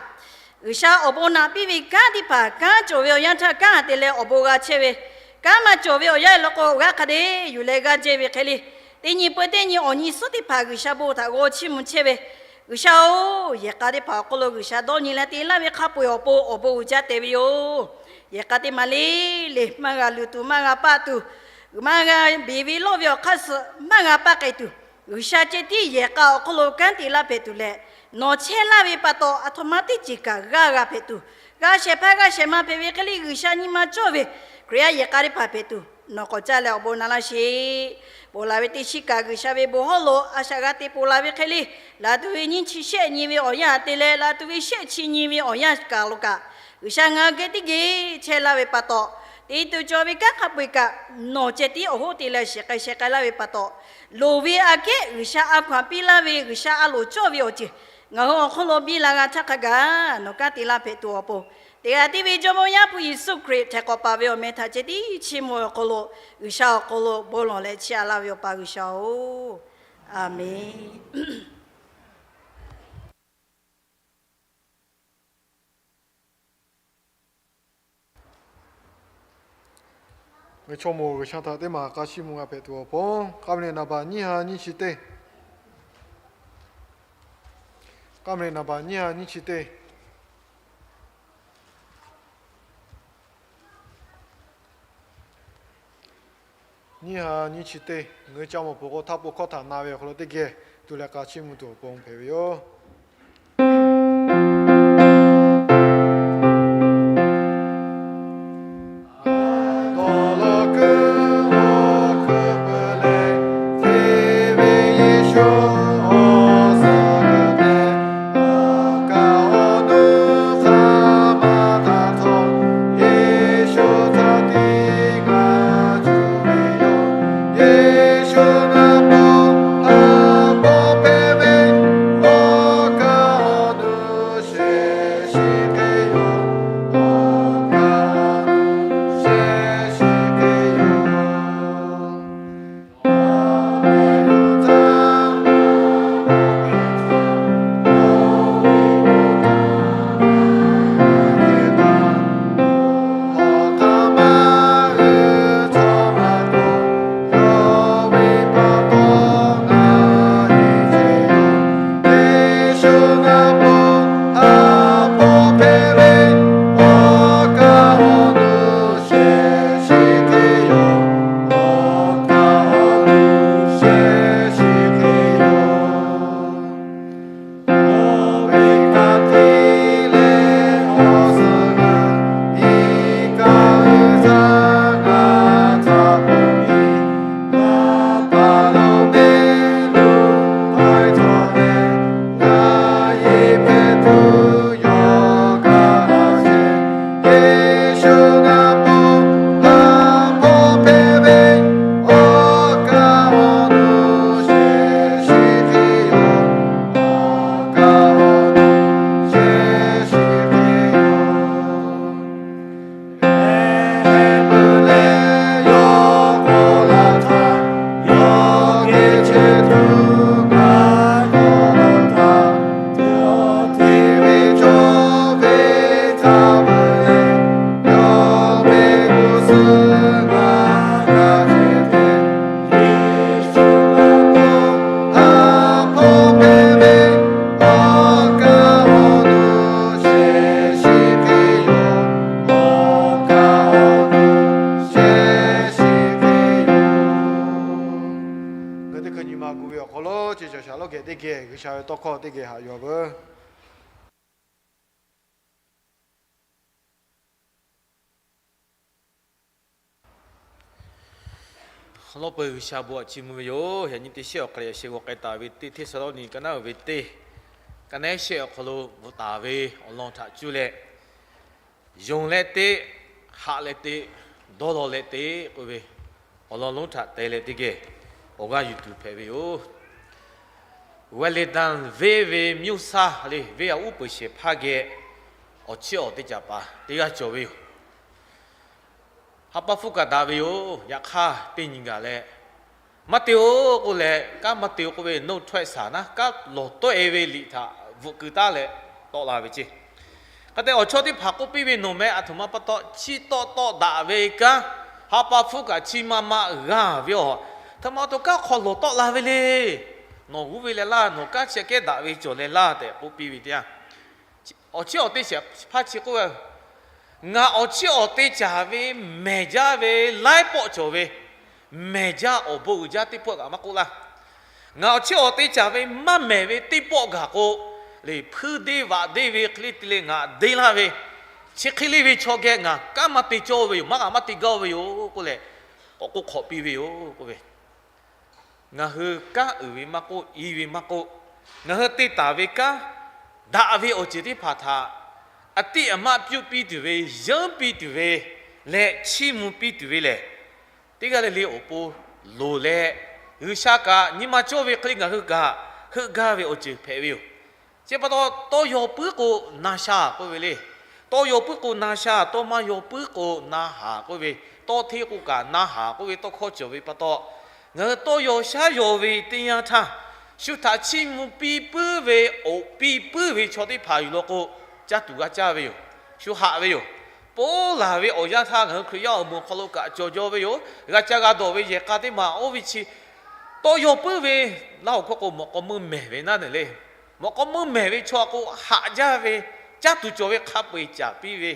G'uiˬsha awˬ bon naꞈ piˇ ve kanˉ teˇ hpaˍ, kanˉ cawˬ ve awˬ yanˇ htaˇ kanˉ te leh awˬ bon g'a chehˇ ve, kanˉ maˇ cawˬ ve awˬ yanˇ lo k'o g'a hk'a dehꞈ yuˬ leh g'aˇ jehˇ ve hk'e le, teˇ nyi peu teˇ nyi awˬ nyi suhˉ teˇ hpaˍ G'uiˬsha bon htaꞈ g'aw chiˇ mvuh chehˇ ve, G'uiˬsha-oˬ, yehˬ k'a teˇ hpaˍ awˬ hk'aw lo G'uiˬsha dawˇ nyi leh te laˇ ve hk'a peu-eˬ awˬ pon awˬ bon uiˍ jaˇ te ve yoˬ. Yehˬ k'a teˇ maˬ le le maˇ g'a luˬ tuˬ, maˇ g'a paˆ tuˬ, maˇ g'a beˬ ve lawˇ ve awˬ hk'aˇ suh maˇ g'a paˆ k'ai tuˬ, G'uiˬsha ceh tiˉ yehˬ k'a awˬ hk'aw lo kanˉ te laˇ hpehꞈ tuˬ leh, nawˬ chehˇ laˇ ve pa taw aˬ htoꞈ ma teˇ ceuˬ kaꞈ g'aˇ g'a hpehꞈ tuˬ, g'a shehˍ hpaˇ g'a shehˍ ma hpehꞈ ve hk'e le G'uiˬsha nyi ma cawˇ ve Hkriꞈ yaˇ yehˬ k'a teˇ hpaˍ hpehꞈ tuˬ, nawˬ k'awꞈ caˇ leh awˬ bon na laˇ sheˍ. Ponˬ laˬ ve teˇ shiˉ kaꞈ G'uiˬsha ve bon hawˉ lo a shaꞈ g'a te ponˬ laˬ ve hk'e le, laˬ tuˬ ve nyiˇ chi shehˆ nyi ve awˬ yanˇ te leh laˬ tuˬ ve shehˆ chi nyi ve awˬ yanˇ kaˬ lo kaꞈ, G'uiˬsha ngaˬ hui geh teˇ geh chehˇ laˇ ve pa taw, te tuˬ cawˬ ve kanˉ hk'a peu-eˬ kaꞈ nawˬ ceh tiˉ awˬ hoˉ te leh shehˍ k'ai shehˍ k'ai laˇ ve pa taw, loˍ ve aꞈ kehˉ G'uiˬsha a hkaw anˬ piˇ laˇ ve G'uiˬsha a loˍ cawˇ ve awˬ ceuˬ ngaˬ hui awˬ hk'oˆ lo biˇ la g'a htaˇ hk'a gaˬ nawˬ kanˉ te laˇ hpehꞈ tuˬ awˬ pon, teˇ g'aˇ tiˉ ve Jawˇmawˇ Yaˇ hpu Yeˍsuˆ Hkriꞈ htaiˍ k'awꞈ paˍ ve awˬ meh htaꞈ ceh tiˉ chiˇ mvuh awˬ hk'aw lo, G'uiˬsha awˬ hk'aw lo bon lawˬ leh chiˇ aꞈ laˇ ve Awˬ pa G'uiˬsha-oˬ, Aˍmenˍ. Ngaˬ chaw mawˬ G'uiˬsha htaꞈ teˇ maˬ k'a chiˇ mvuh g'a hpehꞈ tuˬ awˬ pon, k'a ve le naˍ baˬ nyiˇ ha nyiˇ chi teˇ K'aˇ meh naˍ baˬ nyiˇ ha nyiˇ chi teˇ, nyiˇ ha nyiˇ chi teˇ, ngaˬ hui ca mawˬ peuˬ k'o, htaˇ po hkawˇ htaꞈ na ve awˬ hk'aw lo teˇ geh tuˬ leh k'a chiˇ mvuh tuˬ awˬ pon hpehꞈ ve yoˬ. Ngaˬ hui teˇ hkui nyi ma gu ve awˬ hk'aw lo, chi cawˬ shaˍ lawˇ geh teˇ geh G'uiˬsha ve tawˇ hkawˇ teˇ geh haꞈ yuˬ-a veuˬ. Awˬ lawn peuˬ G'uiˬsha bon htaꞈ chiˇ mvuh ve yoˬ. Yaꞈ nyi teˇ shehˆ awˬ hk'aˬ lehˬ, yaꞈ sheh g'aw k'ai taˍ ve teˇ Hteˇsaˍlawˇniˆ ka naˉ uiˍ ve teˇ, ka naˉ shehˆ awˬ hk'aw lo bvuhꞈ taˍ ve awˬ lawn htaꞈ cuˇ leh, yonˍ leh teˇ, haꞈ leh teˇ, dawˇ law leh teˇ k'oˆ ve awˬ lawn lonˉ htaꞈ te leh teˇ geh awˬ g'aˇ yuˬ tuˬ hpehꞈ ve yoˬ. Wehˬ leˍ danˍ venˇ ve mvuhˇ shaˇ le, venˇ a uˉ peunˍ shehˍ hpaˇ geh awˬ chiˇ awˬ te caˍ paˍ teˇ g'aˇ cawˬ ve yoˬ. Ha pa hpfuhˇ kaꞈ daꞈ ve yoˬ. Yaꞈ hk'aˇ teˇ nyi gaˬ leh, maˇ te-o k'oˆ leh, kanˉ maˇ te-o k'oˆ ve no choice naˉ, kanˉ lawˬ tawˆ-e ve liꞈ htaꞈ bvuhꞈ keu taˉ leh tawˆ la ve ceˇ. Hk'e te awˬ chawˇ teˇ hpaˍ k'oˆ piˇ ve, Nawˬ meh aˬ htoꞈ ma pa taw chi tawˆ tawˆ daꞈ ve kanˉ, ha pa hpfuhˇ kaꞈ chi ma ma g'a ve-aˬ. Htaꞈ ma taw kanˉ hk'aw lawˬ tawˆ la ve le. Nawˬ g'uˇ ve leh laˇ, nawˬ kanˉ chi kehˉ daꞈ ve cawˬ leh laˇ tehꞈ k'oˆ piˇ ve teˇ yanˇ, awˬ chiˇ awˬ te shehˍ hpaˇ chi k'oˆ ve, Ngaˬ awˬ chiˇ awˬ te caˍ ve mehˬ jaˇ ve laiˉ pawˆ cawˬ ve, mehˬ jaˇ awˬ bon uiˍ jaˇ teˇ pawˆ kaꞈ maˇ k'oˆ laˇ. Ngaˬ awˬ chiˇ awˬ te caˍ ve maˇ mehˬ ve teˇ pawˆ gaˬ k'o, le hpuiˇ deˇ vaꞈ deˇ ve hk'e le te leh ngaˬ deˇ laˇ ve, chi hk'e le ve chaw geh ngaˬ kanˉ maˇ te cawˇ ve yoˬ, maˇ g'a maˇ te gaˇ ve yoˬ k'oˆ leh, k'awꞈ k'oˆ hk'awꞈ piˇ ve yoˬ k'oˆ ve. Ngaˬ hui kanˉ uiˍ ve maˇ k'oˆ, i ve maˇ k'oˆ, ngaˬ hui te taˍ ve kanˉ daꞈ ve awˬ ceuˬ teˇ hpaˍ htaꞈ a tiˆ a maˆ piˇ tuˬ ve, yeunˇ piˇ tuˬ ve leh chiˇ mvuh piˇ tuˬ ve lehˬ, teˇ g'aˇ le le awˬ pon loˍ leh, G'uiˬsha kaꞈ nyi ma cawˇ ve hk'e le ngaˬ hui kaꞈ heuˆ gaˇ ve awˬ ceuˬ hpehꞈ ve yoˬ. Chi pa taw, tawˇ yaw puiˉ k'o na sha k'oˆ ve le. Tawˇ yaw puiˉ k'o na sha, tawˇ maˇ yaw puiˉ k'o na haˍ k'oˆ ve, tawˇ hteˇ k'o kaꞈ na haˍ k'oˆ ve tawˇ hkawˇ cawˬ ve pa taw, ngaˬ hui tawˇ yaw shaˉ yaw ve teˇ yanˇ htaˇ, shu htaꞈ chiˇ mvuh piˇ puiˉ ve, awˬ piˇ puiˉ ve chaw teˇ hpaˍ yuˬ law k'o, caˇ tuˬ g'a caˇ ve yoˬ. Shu haꞈ ve yoˬ. Ponˬ laˬ ve awˬ yanˇ htaˇ ngaˬ hui Hkriꞈ yaˇ awˬ moˍ awˬ hk'aw lo kaꞈ cawˬ jaw ve yoˬ. G'a caˇ g'a dawˬ ve yehˬ k'a teˇ maˬ oˇ ve chi tawˇ yaw puiˉ ve laˇ awˬ hkawˇ k'o mawꞈ k'aw meuˇ mehˬ ve naˉ neˬ le. Mawꞈ k'aw meuˇ mehˬ ve chaw k'o haꞈ jaˇ ve, caˇ tuˬ cawˬ ve hk'a peu-eˬ caˍ piˇ ve,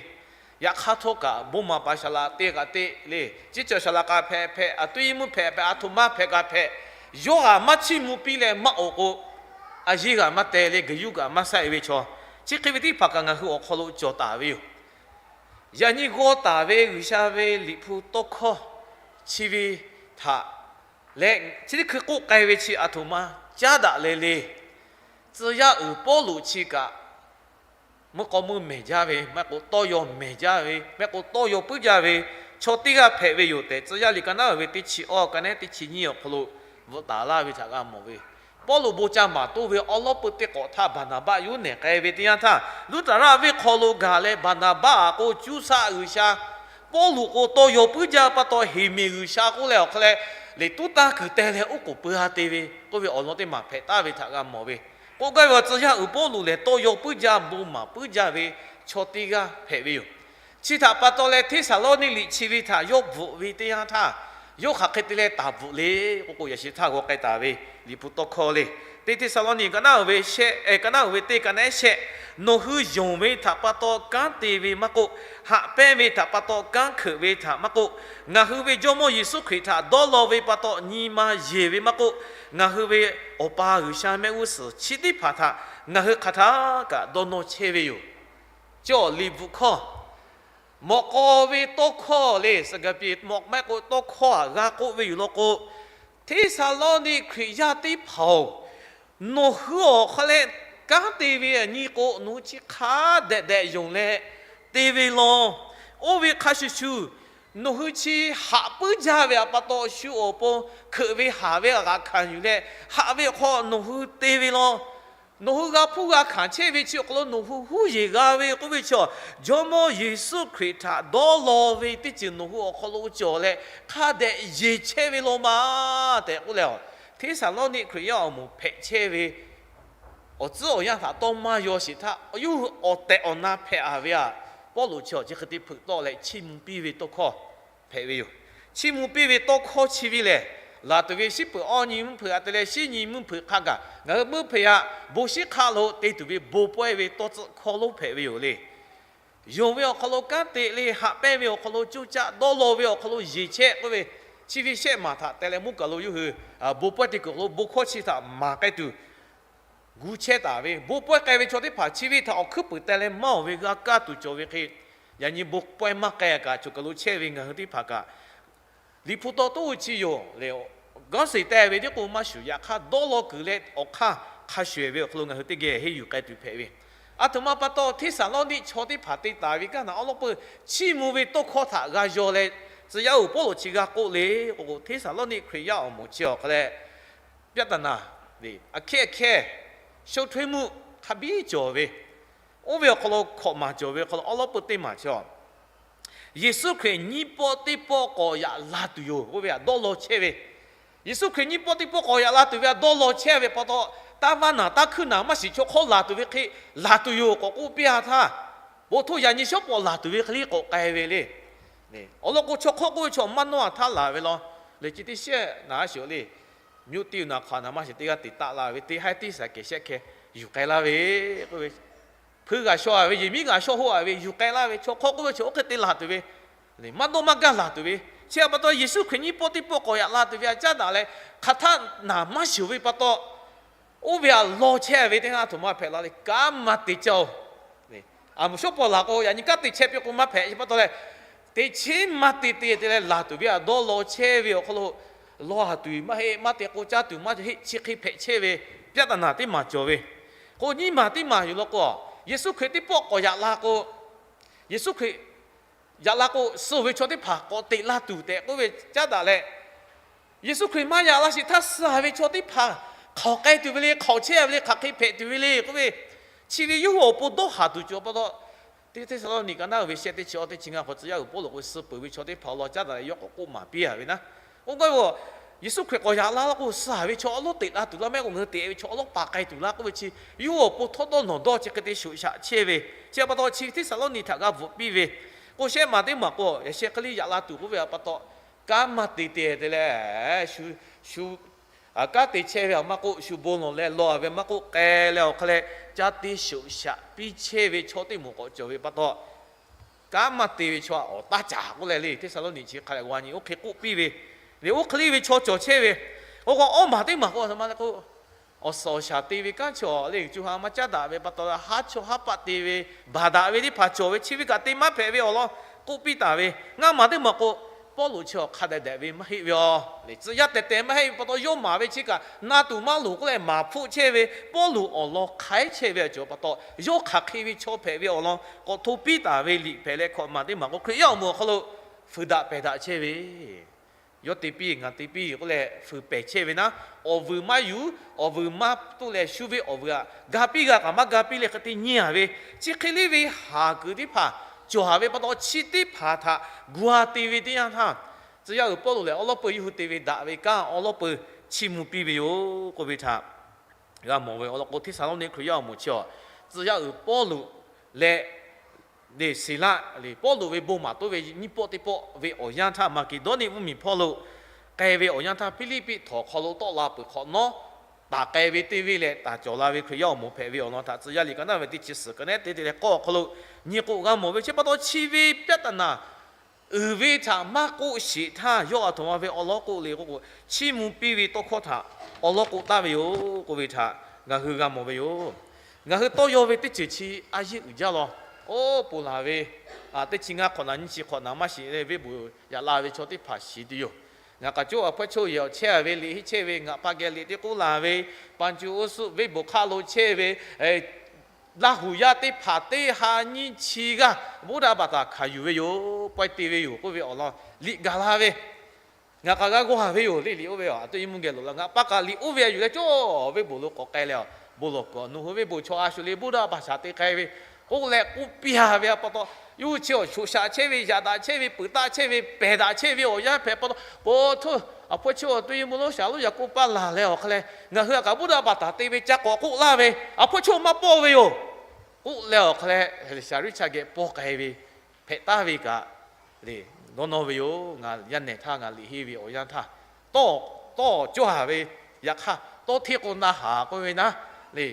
yaꞈ hk'aˇ htawˇ kaꞈ bon maˍ paˍ saˍ laꞈ te kaꞈ te le, ciˉ cawˬ saˍ laꞈ k'a hpehꞈ hpehꞈ, a tuˇ iˉ mvuhˇ hpehꞈ hpehꞈ, a htoꞈ ma hpehꞈ kaꞈ hpehꞈ, yawˇ g'aꞈ maˇ chiˇ mvuh piˇ leh maˇ awˬ k'o, a yeˇ g'aꞈ maˇ teh leh gaˬ yuˇ kaꞈ maˇ saiˆ ve chaw, chi hk'e ve teˇ hpaˍ kaꞈ ngaˬ hui awˬ hk'aw lo cawˬ taˍ ve yoˬ. Yaꞈ nyi g'aw taˍ ve G'uiˬsha ve Liꞈ hpu tawˇ hkawˇ chi ve htaꞈ leh, chi teˇ hkui k'oˆ k'ai ve chi a htoꞈ ma caˉ daꞈ le le, tcuh yaˇ uiˍ Pawˇluꞈ chi kaꞈ mvuhˇ k'aw meuˇ mehˬ jaˇ ve, maˇ heˆ k'o tawˇ yaw mehˬ jaˇ ve, maˇ heˆ k'o tawˇ yaw puiˉ jaˇ ve chaw teˇ g'aˇ hpehꞈ ve yoˬ tehꞈ, Tcuh yaˇ liꞈ ka naˉ uiˍ ve teˇ chi awˇ, ka naˉ teˇ chi nyiˇ awˬ hk'aw lo bvuhꞈ taˍ laˇ ve htaꞈ g'a mawˬ ve. Pawˇluꞈ bon ca maˍ toˇ ve awˉ lawˉ peu teˇ k'awꞈ htaˇ Baˍnaˍbaˆ yawˇ nehˬ k'ai ve teˇ yanˇ htaˇ, Luˉtaˍraˆ venˇ hk'aw lo gaˬ leh Baˍnaˍbaˆ aꞈ k'o cuˇ saˆ G'uiˬsha, Pawˇluꞈ k'o tawˇ yaw puiˉ jaˇ pa taw heˍ meˍ G'uiˬsha k'oˆ leh awˬ hk'a leh, liꞈ tuˉ tanˇ kuiˬ teh leh oˉ k'oˍ pui ha te ve k'oˆ ve awˬ lawn teˇ maˬ hpehꞈ taˍ ve htaꞈ g'a mawˬ ve. K'oˆ gaˇ ve awˬ tcuh yaˇ uiˍ Pawˇluꞈ lehˬ, tawˇ yaw puiˉ jaˇ, bon maˍ puiˉ jaˇ ve chaw teˇ g'aˇ hpehꞈ ve yoˬ. Chi htaꞈ pa taw leh Hteˇsaˍlawˇniˆ liꞈ chi ve htaꞈ yawˇ bvuhꞈ ve teˇ yanˇ htaˇ, yawˇ hk'aˬ hk'e te leh taˍ bvuhꞈ le k'oˆ k'o, yaꞈ sheh htaˇ g'aw k'ai taˍ ve Liꞈ hpu tawˇ hkawˇ le. Teˇ Hteˇsaˍlawˇniˆ ka naˉ uiˍ ve shehˆ, ka naˉ uiˍ ve teˇ, ka naˉ shehˆ, nawˬ hui yonˍ ve htaꞈ pa taw kanˉ te ve maˇ k'oˆ, haꞈ pehnˇ ve htaꞈ pa taw kanˉ hkeuꞈ ve htaꞈ maˇ k'oˆ, ngaˬ hui ve Jawˇmawˇ Yeˍsuˆ Hkriꞈ htaꞈ dawˇ law ve pa taw nyi ma yeˬ ve maˇ k'oˆ, ngaˬ hui ve Awˬ pa G'uiˬsha mehˆ g'uˇ suhˍ chi teˇ hpaˍ htaꞈ ngaˬ hui hk'aˬ htaˇ kaꞈ dawˇ nawˇ chehˇ ve yoˬ. Chi awˬ liꞈ bvuhꞈ hkawˇ, mawꞈ k'aw ve tawˇ hkawˇ le, suhˍ gaˍ piˍ mawꞈ maˇ k'oˆ tawˇ hkawˇ htaꞈ g'a k'oˆ ve yoˬ law k'o, Hteˇsaˍlawˇniˆ Hkriꞈ yaˇ teˇ hpaˍ-oˬ, nawˬ hui awˬ hk'aw leh kanˉ te ve aꞈ nyi k'o, nawˬ hui chi hk'a dehꞈ dehꞈ yonˍ leh te ve law. Oˇ ve hk'a shuˍ shuˍ, nawˬ hui chi haꞈ puiˉ jaˇ ve htaꞈ pa taw shu awˬ pon hkeuꞈ ve haˍ ve g'aꞈ hkanˍ yuˬ leh haꞈ ve awˬ hk'aw nawˬ hui te ve law. Nawˬ hui g'a hpuˇ g'a hkanˍ chehˇ ve chi awˬ hk'aw lo nawˬ hui huˉ yeˬ g'a ve k'oˆ ve chi, Jawˇmawˇ Yeˍsuˆ Hkriꞈ htaꞈ dawˇ law ve teˇ ceuˬ nawˬ hui awˬ hk'aw lo cawˬ leh hk'a dehꞈ yeˬ chehˇ ve law ma tehꞈ k'oˆ leh, Hteˇsaˍlawˇniˆ Hkriꞈ yaˇ awˬ moˍ hpehꞈ chehˇ ve awˬ tcuhˉ awˬ yanˇ htaꞈ tawˇ maˇ yaw sheˍ htaˇ, yawˇ hui awˬ tehˬ awˬ na hpehꞈ a ve aꞈ, Pawˇluꞈ chi awˬ chi hk'e te hpeuꞈ tawˆ leh chiˇ mvuh piˇ ve tawˇ hkawˇ hpehꞈ ve yoˬ. Chiˇ mvuh piˇ ve tawˇ hkawˇ chi ve lehˬ, laˬ tuˬ ve shiˉ peuˬ awˇ nyi mvuhˇ hpeuꞈ hk'a te leh shiˉ nyi mvuhˇ hpeuꞈ hk'a gaˬ ngaˬ hui meuˇ hpeuꞈ yaꞈ bon shiˉ hk'aˆ lo te tuˬ ve bon pawehˇ ve tawˇ tcuhˆ hkawˇ lonˉ hpehꞈ ve yoˬ le. Yonˍ ve awˬ hk'aw lo kanˉ te le, haꞈ pehnˇ ve awˬ hk'aw lo coˇ caˆ, dawˇ law ve awˬ hk'aw lo yeˬ chehˇ k'oˆ ve, chi ve shehˆ maˬ htaꞈ teh leh mvuhˇ kaˬ lo yawˇ hui bon pawehˇ te kuiˬ awˬ hk'aw lo bon hkawˇ chi htaꞈ maˍ k'ai tuˬ gu chehˇ taˍ ve, bon pawehˇ k'ai ve chaw teˇ hpaˍ chi ve htaꞈ awˬ hkuiˉ puiˍ teh leh maˇ awˬ ve g'a kaˇ tuˬ cawˬ ve hk'e, yaꞈ nyi bon pawehˇ maˇ k'ai kaꞈ choˬ kaˬ lo chehˇ ve ngaˬ hui teˇ hpaˍ kaꞈ, Liꞈ hpu taw toˉ chi yoˬ le, g'aˇ seˍ teh ve tiˉ k'o maˇ shuˍ, yaꞈ hk'aˇ dawˇ law kuiˬ leh awˬ hk'aˇ hk'a shuˍ ve awˬ hk'aw lo ngaˬ hui teˇ geh henˇ yuˬ k'ai tuˬ hpehꞈ ve. Aˬ htoꞈ ma pa taw Hteˇsaˍlawˇniˆ chaw teˇ hpaˍ te taˍ ve kanˉ htaꞈ awˉ lawˉ peuˇ chiˇ mvuh ve tawˇ hkawˇ htaꞈ g'a yaw leh, tcuh yaˇ uiˍ Pawˇluꞈ chi g'a k'oˆ le k'o k'o, Hteˇsaˍlawˇniˆ Hkriꞈ yaˇ awˬ moˍ chi awˬ hk'a leh ပြဿနာ le, aꞈ hkehˉ aꞈ hkehˇ, ရှုပ်ထွေးမှု hk'a biˉ cawˬ ve, oˇ ve awˬ hk'aw lo hkawꞈ maˍ cawˬ ve awˬ hk'aw lo awˉ lawˉ peuˇ teˇ maˬ chaw, Yeˍsuˆ Hkriꞈ nyiˇ pawˆ teˇ pawˆ k'awꞈ yaꞈ la tuˬ yoˬ k'oˆ ve htaꞈ dawˇ law chehˇ ve. Yeˍsuˆ Hkriꞈ nyiˇ pawˆ teˇ pawˆ k'awꞈ yaꞈ la tuˬ ve htaꞈ dawˇ law chehˇ ve pa taw, taˇ vaˇ naˬ taˇ hkuiˇ naˬ maˇ shiˍ, chaw hk'awˇ laˬ tuˬ ve hk'e laˬ tuˬ yoˬ k'awꞈ k'oˆ piˇ a htaˇ, bon htoˇ yaꞈ nyi shawˉ pawˍ laˬ tuˬ ve hk'e le k'awꞈ k'ai ve le. Awˬ lawn k'o, chaw hk'awˇ k'oˆ ve chaw maˇ nawˇ a htaˇ laˬ ve law. Lehˬ, chi teˇ shehˆ naˬ a shiˍ le, မြို့တည် naˬ hk'aˬ naˬ maˇ shiˍ teˇ g'aˇ te taˆ la ve, teˇ haiˉ tiˉ saˍ kehˬ shehˆ hkeh yuˬ k'ai laˇ ve k'oˆ ve, hpu g'a shaw a ve, yehˬ miˉ g'a shaw hoˆ a ve yuˬ k'ai laˇ ve, chaw hk'awˇ k'oˆ ve chaw oˇ hk'e te laˬ tuˬ ve, maˇ dawˇ maˇ gaˇ laˬ tuˬ ve, chi htaꞈ pa taw Yeˍsuˆ Hkriꞈ nyiˇ pawˆ teˇ pawˆ k'awꞈ yaꞈ la tuˬ ve htaꞈ caˉ daꞈ leh, hk'aˬ htaˇ naˬ maˇ shiˍ ve pa taw, oˇ ve htaꞈ law chehˇ ve teˇ g'aˇ aˬ htoꞈ ma hpehꞈ la le, kanˉ maˇ te caˇ oˬ. Aˬ moˍ shawˉ pawˍ laˬ k'o, yaꞈ nyi kanˉ te chehˇ piˇ k'o maˇ hpehꞈ chi pa taw leh, teˇ chiˉ maˇ te te te leh laˬ tuˬ ve htaꞈ dawˇ law chehˇ ve awˬ hk'aw lo, law a tuˬ maˇ heˆ, maˇ te k'o caˇ tuˬ maˇ heˆ, chi hk'e hpehꞈ chehˇ ve ပြဿနာ teˇ maˬ cawˬ ve. K'o nyiˇ maˬ teˇ maˬ yoˬ law k'o, Yeˍsuˆ Hkriꞈ teˇ pawˆ k'awꞈ yaꞈ la k'o, Yeˍsuˆ Hkriꞈ yaꞈ la k'o, suh ve chaw teˇ hpaˍ k'awꞈ teꞈ la tuˬ tehꞈ k'oˆ ve caˉ daꞈ leh, Yeˍsuˆ Hkriꞈ maˇ yaꞈ la sheˍ htaˇ, suh ve chaw teˇ hpaˍ hk'aoˍ k'ai tuˬ ve le, hk'aoˍ chehˇ ve le, hk'aˬ hk'e hpehꞈ tuˬ ve le k'oˆ ve, chi ve yawˇ hui awˬ pon dawˇ haˍ tuˬ cawˬ pa taw, teˇ Hteˇsaˍlawˇniˆ ka naˉ uiˍ ve shehˆ teˇ chi awˇ teˇ chi ngaˇ hk'aw tcuh yaˇ uiˍ Pawˇluꞈ k'o suh peuˬ ve chaw teˇ hpaˍ awˬ lawn caˉ daꞈ leh yawˇ k'awꞈ k'oˆ maˍ piˇ a ve naˉ. Oˇ gaˇ ve Yeˍsuˆ Hkriꞈ k'awꞈ yaꞈ la laˇ k'o, suh ve chaw awˬ lawˉ teꞈ la tuˬ laˇ, maˇ heˆ k'o ngaˬ hui teꞈ ve chaw awˬ lawˉ pa k'ai tuˬ laˇ k'oˆ ve chi, yawˇ hui awˬ pon htawˇ dawˇ nawˬ dawˇ chi hk'e te shoꞈ shaꞈ chehˇ ve, chi pa taw chi Hteˇsaˍlawˇniˆ htaꞈ g'a bvuhꞈ piˇ ve, k'o shehˆ maˬ teˇ maˬ k'o yaꞈ sheh hk'e le yaꞈ la tuˬ k'oˆ ve pa taw, kanˉ maˇ te te te leh, shu, shu Aˬ, kanˉ te chehˇ ve aˬ maˇ k'oˆ, shu bon lawˬ leh lawˬ ve maˇ k'oˆ, k'ai leh awˬ hk'aw leh ca te shoꞈ shaꞈ piˇ chehˇ ve chaw teˇ moˍ k'awꞈ cawˬ ve pa taw, kanˉ maˇ te ve chaw awˬ taˇ caˍ k'oˆ leh le, Hteˇsaˍlawˇniˆ chi hk'a leh g'a nyi oˇ hk'e k'oˆ piˇ ve, le oˇ hk'e le ve chaw cawˬ chehˇ ve, oˇ k'o awˇ maˬ teˇ maˬ k'o a htoꞈ ma le k'o, awˬ suhˍ awˬ shaˍ te ve kanˉ chi awˬ le, co ha maˇ caˉ daꞈ ve pa taw, haˉ chawˇ haˉ paˆ te ve, baˬ daꞈ ve teˇ hpaˍ cawˬ ve, chi ve kaꞈ te maˇ hpehꞈ ve awˬ lawn k'oˆ piˇ taˍ ve. Ngaˇ maˬ teˇ maˬ k'o, Pawˇluꞈ chi awˬ hk'a dehꞈ dehꞈ ve maˇ heˆ ve aˬ le, tcuh yaˇ tehˬ tehˬ maˇ heˆ ve pa taw, yawˇ maˍ ve chi kaꞈ na tuˬ maˇ loˍ k'oˆ leh maˍ hpfuhˆ chehˇ ve, Pawˇluꞈ awˬ lawn hk'aiˉ chehˇ ve awˬ ceuˬ pa taw, yawˇ hk'aˬ hk'e ve chaw hpehꞈ ve awˬ lawn k'awꞈ hto piˇ taˍ ve liꞈ hpehꞈ leh, hkawꞈ maˬ teˇ maˬ k'o Hkriꞈ yaˇ awˬ moˍ awˬ hk'aw lo fuiˍ daꞈ pehˬ daꞈ chehˇ ve, yawˇ te piˇ ngaˬ te piˇ k'oˆ leh fuiˍ pehˬ chehˇ ve naˉ, awˬ vuiˬ maˇ yuˬ, awˬ vuiˬ maˇ toˆ leh shu ve awˬ vuiˬ aꞈ ga piˇ g'a kaꞈ maˇ ga piˇ leh hk'e te nyi a ve, chi hk'e le ve haˍ kuiˬ teˇ hpaˍ cawˬ a ve pa taw, chi teˇ hpaˍ htaꞈ gu a te ve teˇ yanˇ htaˇ, tcuh yaˇ uiˍ Pawˇluꞈ lehˬ awˉ lawˉ peu yawˇ hui te ve daꞈ ve kanˉ awˉ lawˉ peu chiˇ mvuh piˇ ve yoˬ k'oˆ ve htaꞈ g'a mawˬ ve awˬ lawn k'o, Hteˇsaˍlawˇniˆ Hkriꞈ yaˇ awˬ moˍ chi awˬ, tcuh yaˇ uiˍ Pawˇluꞈ leh le Siˍlaˆ le, Pawˇluꞈ ve bon maˍ toˉ ve nyiˇ pawˆ teˇ pawˆ ve awˬ yanˇ htaˇ, Maˍkeˍdawˇniˆ mvuhˇmiˬ hpawˇ lo k'ai ve awˬ yanˇ htaˇ, Hpiˇliˇpiˆ htawnˍ hk'aw lo tawˆ la peuˬ hk'awꞈ nawˉ, taˍ k'ai ve teˇ venˇ leh taˍ cawˬ la ve Hkriꞈ yaˇ awˬ moˍ hpehꞈ ve awˬ lawn htaꞈ tcuh yaˇ liꞈ ka naˉ ve teˇ chi suhˍ ka nehˉ te te leh k'awˇ awˬ hk'aw lo nyi k'o g'a mawˬ ve chi pa taw, chi ve pyaˆ taˍ naˍ uiˍ ve htaꞈ maˇ k'oˆ sheˍ htaˇ, yawˇ aˬ htoꞈ ma ve awˬ lawn k'oˆ le k'oˆ k'o, chiˇ mvuh piˇ ve tawˇ hkawˇ htaꞈ awˬ lawn k'oˆ taˍ ve yoˬ k'oˆ ve htaꞈ ngaˬ hui g'a mawˬ ve yoˬ. Ngaˬ hui tawˇ yaw ve teˇ ceuˬ chi a yeˇ uiˍ jaˇ law. Oˇ, ponˬ laˬ ve teˇ chi ngaˇ hk'awꞈ naˍ nyiˇ chi hk'awꞈ naˍ maˇ shiˍ leh venˇ bvuhꞈ yaꞈ la ve chaw teˇ hpaˍ shiˍ tuˬ yoˬ. Ngaˬ k'aꞈ coˇ awˬ hpawˇ choˇ yehˬ awˬ chehˇ ve liꞈ henˇ chehˇ ve, ngaˬ pa geh liꞈ teˇ k'oˆ laˬ ve, Paˍ cuˬ oˇ suhˆ venˇ bvuhꞈ hk'aˆ lo chehˇ ve Laˇhuˍ yaˇ teˇ hpaˍ teˇ ha nyiˇ chi g'aˇ Buddha baˬ taˍ hkanˍ yuˬ ve yoˬ, pawehˇ te ve yoˬ k'oˆ ve awˬ lawn liꞈ gaˬ la ve, ngaˬ k'aꞈ g'a g'aw haˍ ve yoˬ le. Liꞈ oˇ ve a to iˉ mvuhˇ geh loꞈ la, ngaˬ pa kaꞈ liꞈ oˇ ve a yuˬ leh cawˇ venˇ bvuhꞈ lo k'awꞈ k'ai leh a, bon lawˬ kuiˬ awˬ, nawˬ hui venˇ bvuhꞈ chaw a shu le Buddha baˬ shaˍ te k'ai ve k'oˆ leh k'oˆ piˇ a ve pa taw, yawˇ hui chi awˬ shoꞈ shaꞈ chehˇ ve, yaꞈ daꞈ chehˇ ve, peuˬ taˆ chehˇ ve, pehˬ daꞈ chehˇ ve awˬ yanˇ hpehꞈ pa taw, po htoˇ, awˬ hpawˇ choˇ awˬ to iˉ mvuhˇ lonˉ shaˍ lonˉ yaꞈ k'oˆ paˇ laˬ leh awˬ hk'a leh, ngaˬ hui a kaꞈ Buddha baˬ taˍ te ve ca k'awꞈ k'oˆ laˇ ve, awˬ hpawˇ choˇ maˇ pawˆ ve yoˬ k'oˆ leh awˬ hk'a leh, Saˍriˆ chaˇ geh pawˇ k'ai ve hpehꞈ taˍ ve kaꞈ le, dawˇ nawˇ ve yoˬ. Ngaˬ yaˇ nehˬ htaˇ ngaˬ liꞈ henˇ ve awˬ yanˇ htaˇ, tawˇ, tawˇ cawˇ haˍ ve, yaꞈ hk'aˇ tawˇ hteˇ k'o na haˍ k'oˆ ve naˉ le.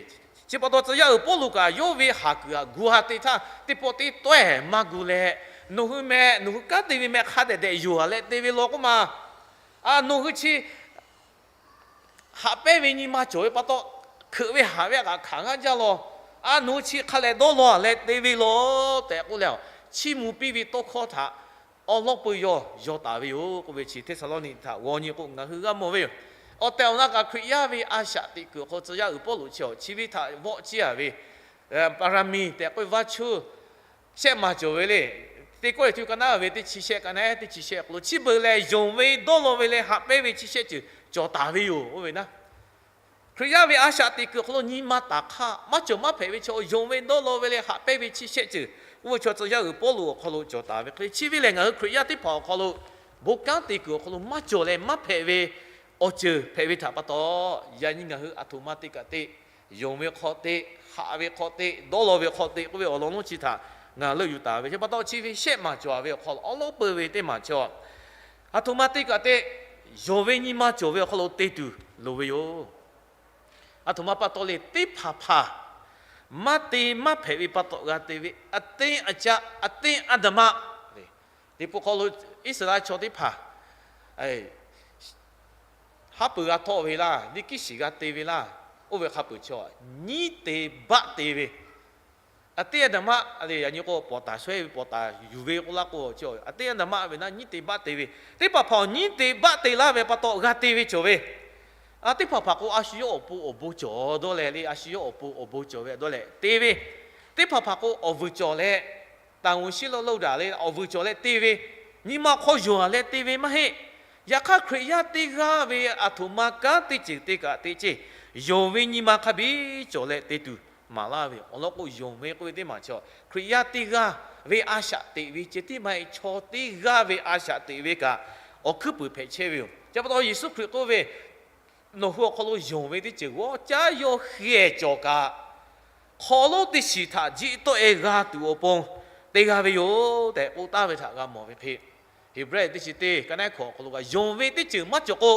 Chi pa taw tcuh yaˇ uiˍ Pawˇluꞈ kaꞈ yawˇ ve haˍ kuiˬ aꞈ gu ha te htaˇ, teˇ pawˆ teˇ tawehˬ maˇ gu leh, nawˬ hui meh, nawˬ hui kanˉ te ve meh hk'a dehꞈ dehꞈ yoˬ a leh te ve law k'oˆ ma. A, nawˬ hui chi haꞈ pehnˇ ve nyi ma cawˬ ve pa taw, hkeuꞈ ve haꞈ ve a kaꞈ hkanˍ g'aˇ jaˇ law. A, nawˬ hui chi hk'a lehˬ dawˇ law a leh te ve law tehꞈ k'oˆ leh, chiˇ mvuh piˇ ve tawˇ hkawˇ htaꞈ awˉ lawˉ peu yaw yaw taˍ ve yoˬ k'oˆ ve chi Hteˇsaˍlawˇniˆ htaꞈ g'aw nyi k'o ngaˬ hui g'a mawˬ ve yoˬ. Awˬ tehˬ awˬ na kaꞈ Hkriꞈ yaˇ ve a shaꞈ teꞈ kuiˬ awˬ hk'aw tcuh yaˇ uiˍ Pawˇluꞈ chi awˬ chi ve htaꞈ vawˆ ciˇ a ve, บารมี tehꞈ k'oˆ ve vaˇ chuˇ shehˆ maˬ cawˬ ve le. Teˇ kawˆ e tuˬ ka naˉ ve teˇ chi shehˆ ka naˉ teˇ chi shehˆ awˬ hk'aw lo chi beuꞈ lehˬ, yonˍ ve dawˇ law ve leh haꞈ pehnˇ ve chi shehˆ ceuˬ cawˬ taˍ ve yoˬ oˇ ve naˉ. Hkriꞈ yaˇ ve a shaꞈ teꞈ kuiˬ awˬ hk'aw lo nyi ma taˍ hk'aˇ maˇ cawˬ maˇ hpehꞈ ve chaw, yonˍ ve dawˇ law ve leh haꞈ pehnˇ ve chi shehˆ ceuˬ oˇ ve chaw tcuh yaˇ uiˍ Pawˇluꞈ awˬ hk'aw lo cawˬ taˍ ve hk'e le, chi ve lehˬ ngaˬ hui Hkriꞈ yaˇ teˇ hpaˍ awˬ hk'aw lo bon kanˉ te kuiˬ awˬ hk'aw lo maˇ cawˬ leh maˇ hpehꞈ ve awˬ ceuˬ hpehꞈ ve htaꞈ pa taw, yaꞈ nyi ngaˬ hui aˬ htoꞈ ma te kaꞈ te, yonˍ ve hk'aw te, haꞈ ve hk'aw te, dawˇ law ve hk'aw te k'oˆ ve awˬ lawn lonˉ chi htaꞈ ngaˬ leuˆ yuˬ taˍ ve. Chi pa taw chi ve shehˆ maˬ cawˬ ve awˬ hk'aw lo awˉ lawˉ peu ve teˇ maˬ cawˬ. Aˬ htoꞈ ma te kaꞈ te, yonˍ ve nyi ma cawˬ ve awˬ hk'aw lo te tuˬ loˍ ve yoˬ. Aˬ htoꞈ ma pa taw le, teˇ hpaˍ hpaˍ maˇ te maˇ hpehꞈ ve pa taw g'a te ve, a teˇ a caˆ, a teˇ a daꞈ maˆ. Teˇ pawˆ hk'aw lo Iˉsaˍreˍlaˆ chaw teˇ hpaˍ haˉ pui g'a htawˆ ve laˇ, liꞈ kiˉ shiˍ g'a te ve laˇ, oˇ ve hk'a peuˬ chaw nyiˉ te baˆ te ve, a teˇ a daꞈ maˆ le. Yaꞈ nyi k'o pawˍ taˍ shawehˇ ve pawˍ taˍ yuˬ ve k'oˆ laˇ k'o, a teˇ a daꞈ maˆ ve naˉ nyiˉ te baˆ te ve, teˇ hpaˍ hpaˍ awˬ nyiˉ te baˆ te laˇ ve pa taw g'a te ve cawˬ ve. A, teˇ hpaˍ hpaˍ k'o a shu yawˇ awˬ pon awˬ bon cawˬ dawˇ leh le, a shu yawˇ awˬ pon awˬ bon cawˬ ve dawˇ leh te ve, teˇ hpaˍ hpaˍ k'o awˬ vuiˬ cawˬ leh, taˍ g'uˬ shiˉ lo lo daꞈ le awˬ vuiˬ cawˬ leh te ve, nyi ma hk'aw yonˍ a leh te ve maˇ heˆ. Yaꞈ hk'aˇ Hkriꞈ yaˇ teˇ g'aˇ ve aˬ htoꞈ ma kanˉ teˇ ceuˬ te kaꞈ te ceˇ, yonˍ ve nyi ma hk'a biˇ cawˬ leh te tuˬ maˍ laˇ ve awˬ lawn k'o, yonˍ ve k'oˆ ve teˇ maˬ chaw Hkriꞈ yaˇ teˇ g'aˇ ve a shaꞈ teꞈ ve ceh tiˉ maˇ heˆ, chaw teˇ g'aˇ ve a shaꞈ teꞈ ve kaꞈ awˬ hkuiˉ puiˍ hpehꞈ chehˇ ve yoˬ. Chi pa taw Yeˍsuˆ Hkriꞈ k'oˆ ve, Nawˬ hui awˬ hk'aw lo yonˍ ve teˇ ceuˬ g'awˇ caˉ yawˇ hkeh cawˬ kaꞈ, hk'aw lonˉ teˇ shiˍ htaꞈ jiˆ tawˆ e g'a tuˬ awˬ pon te g'a ve yoˬ tehꞈ k'oˆ taˍ ve htaꞈ g'a mawˬ ve hk'e, Heˍbrehˇ teˇ chi teˇ ka naˉ hkawꞈ awˬ hk'aw lo kaꞈ yonˍ ve teˇ ceuˬ maˇ cawˬ k'o,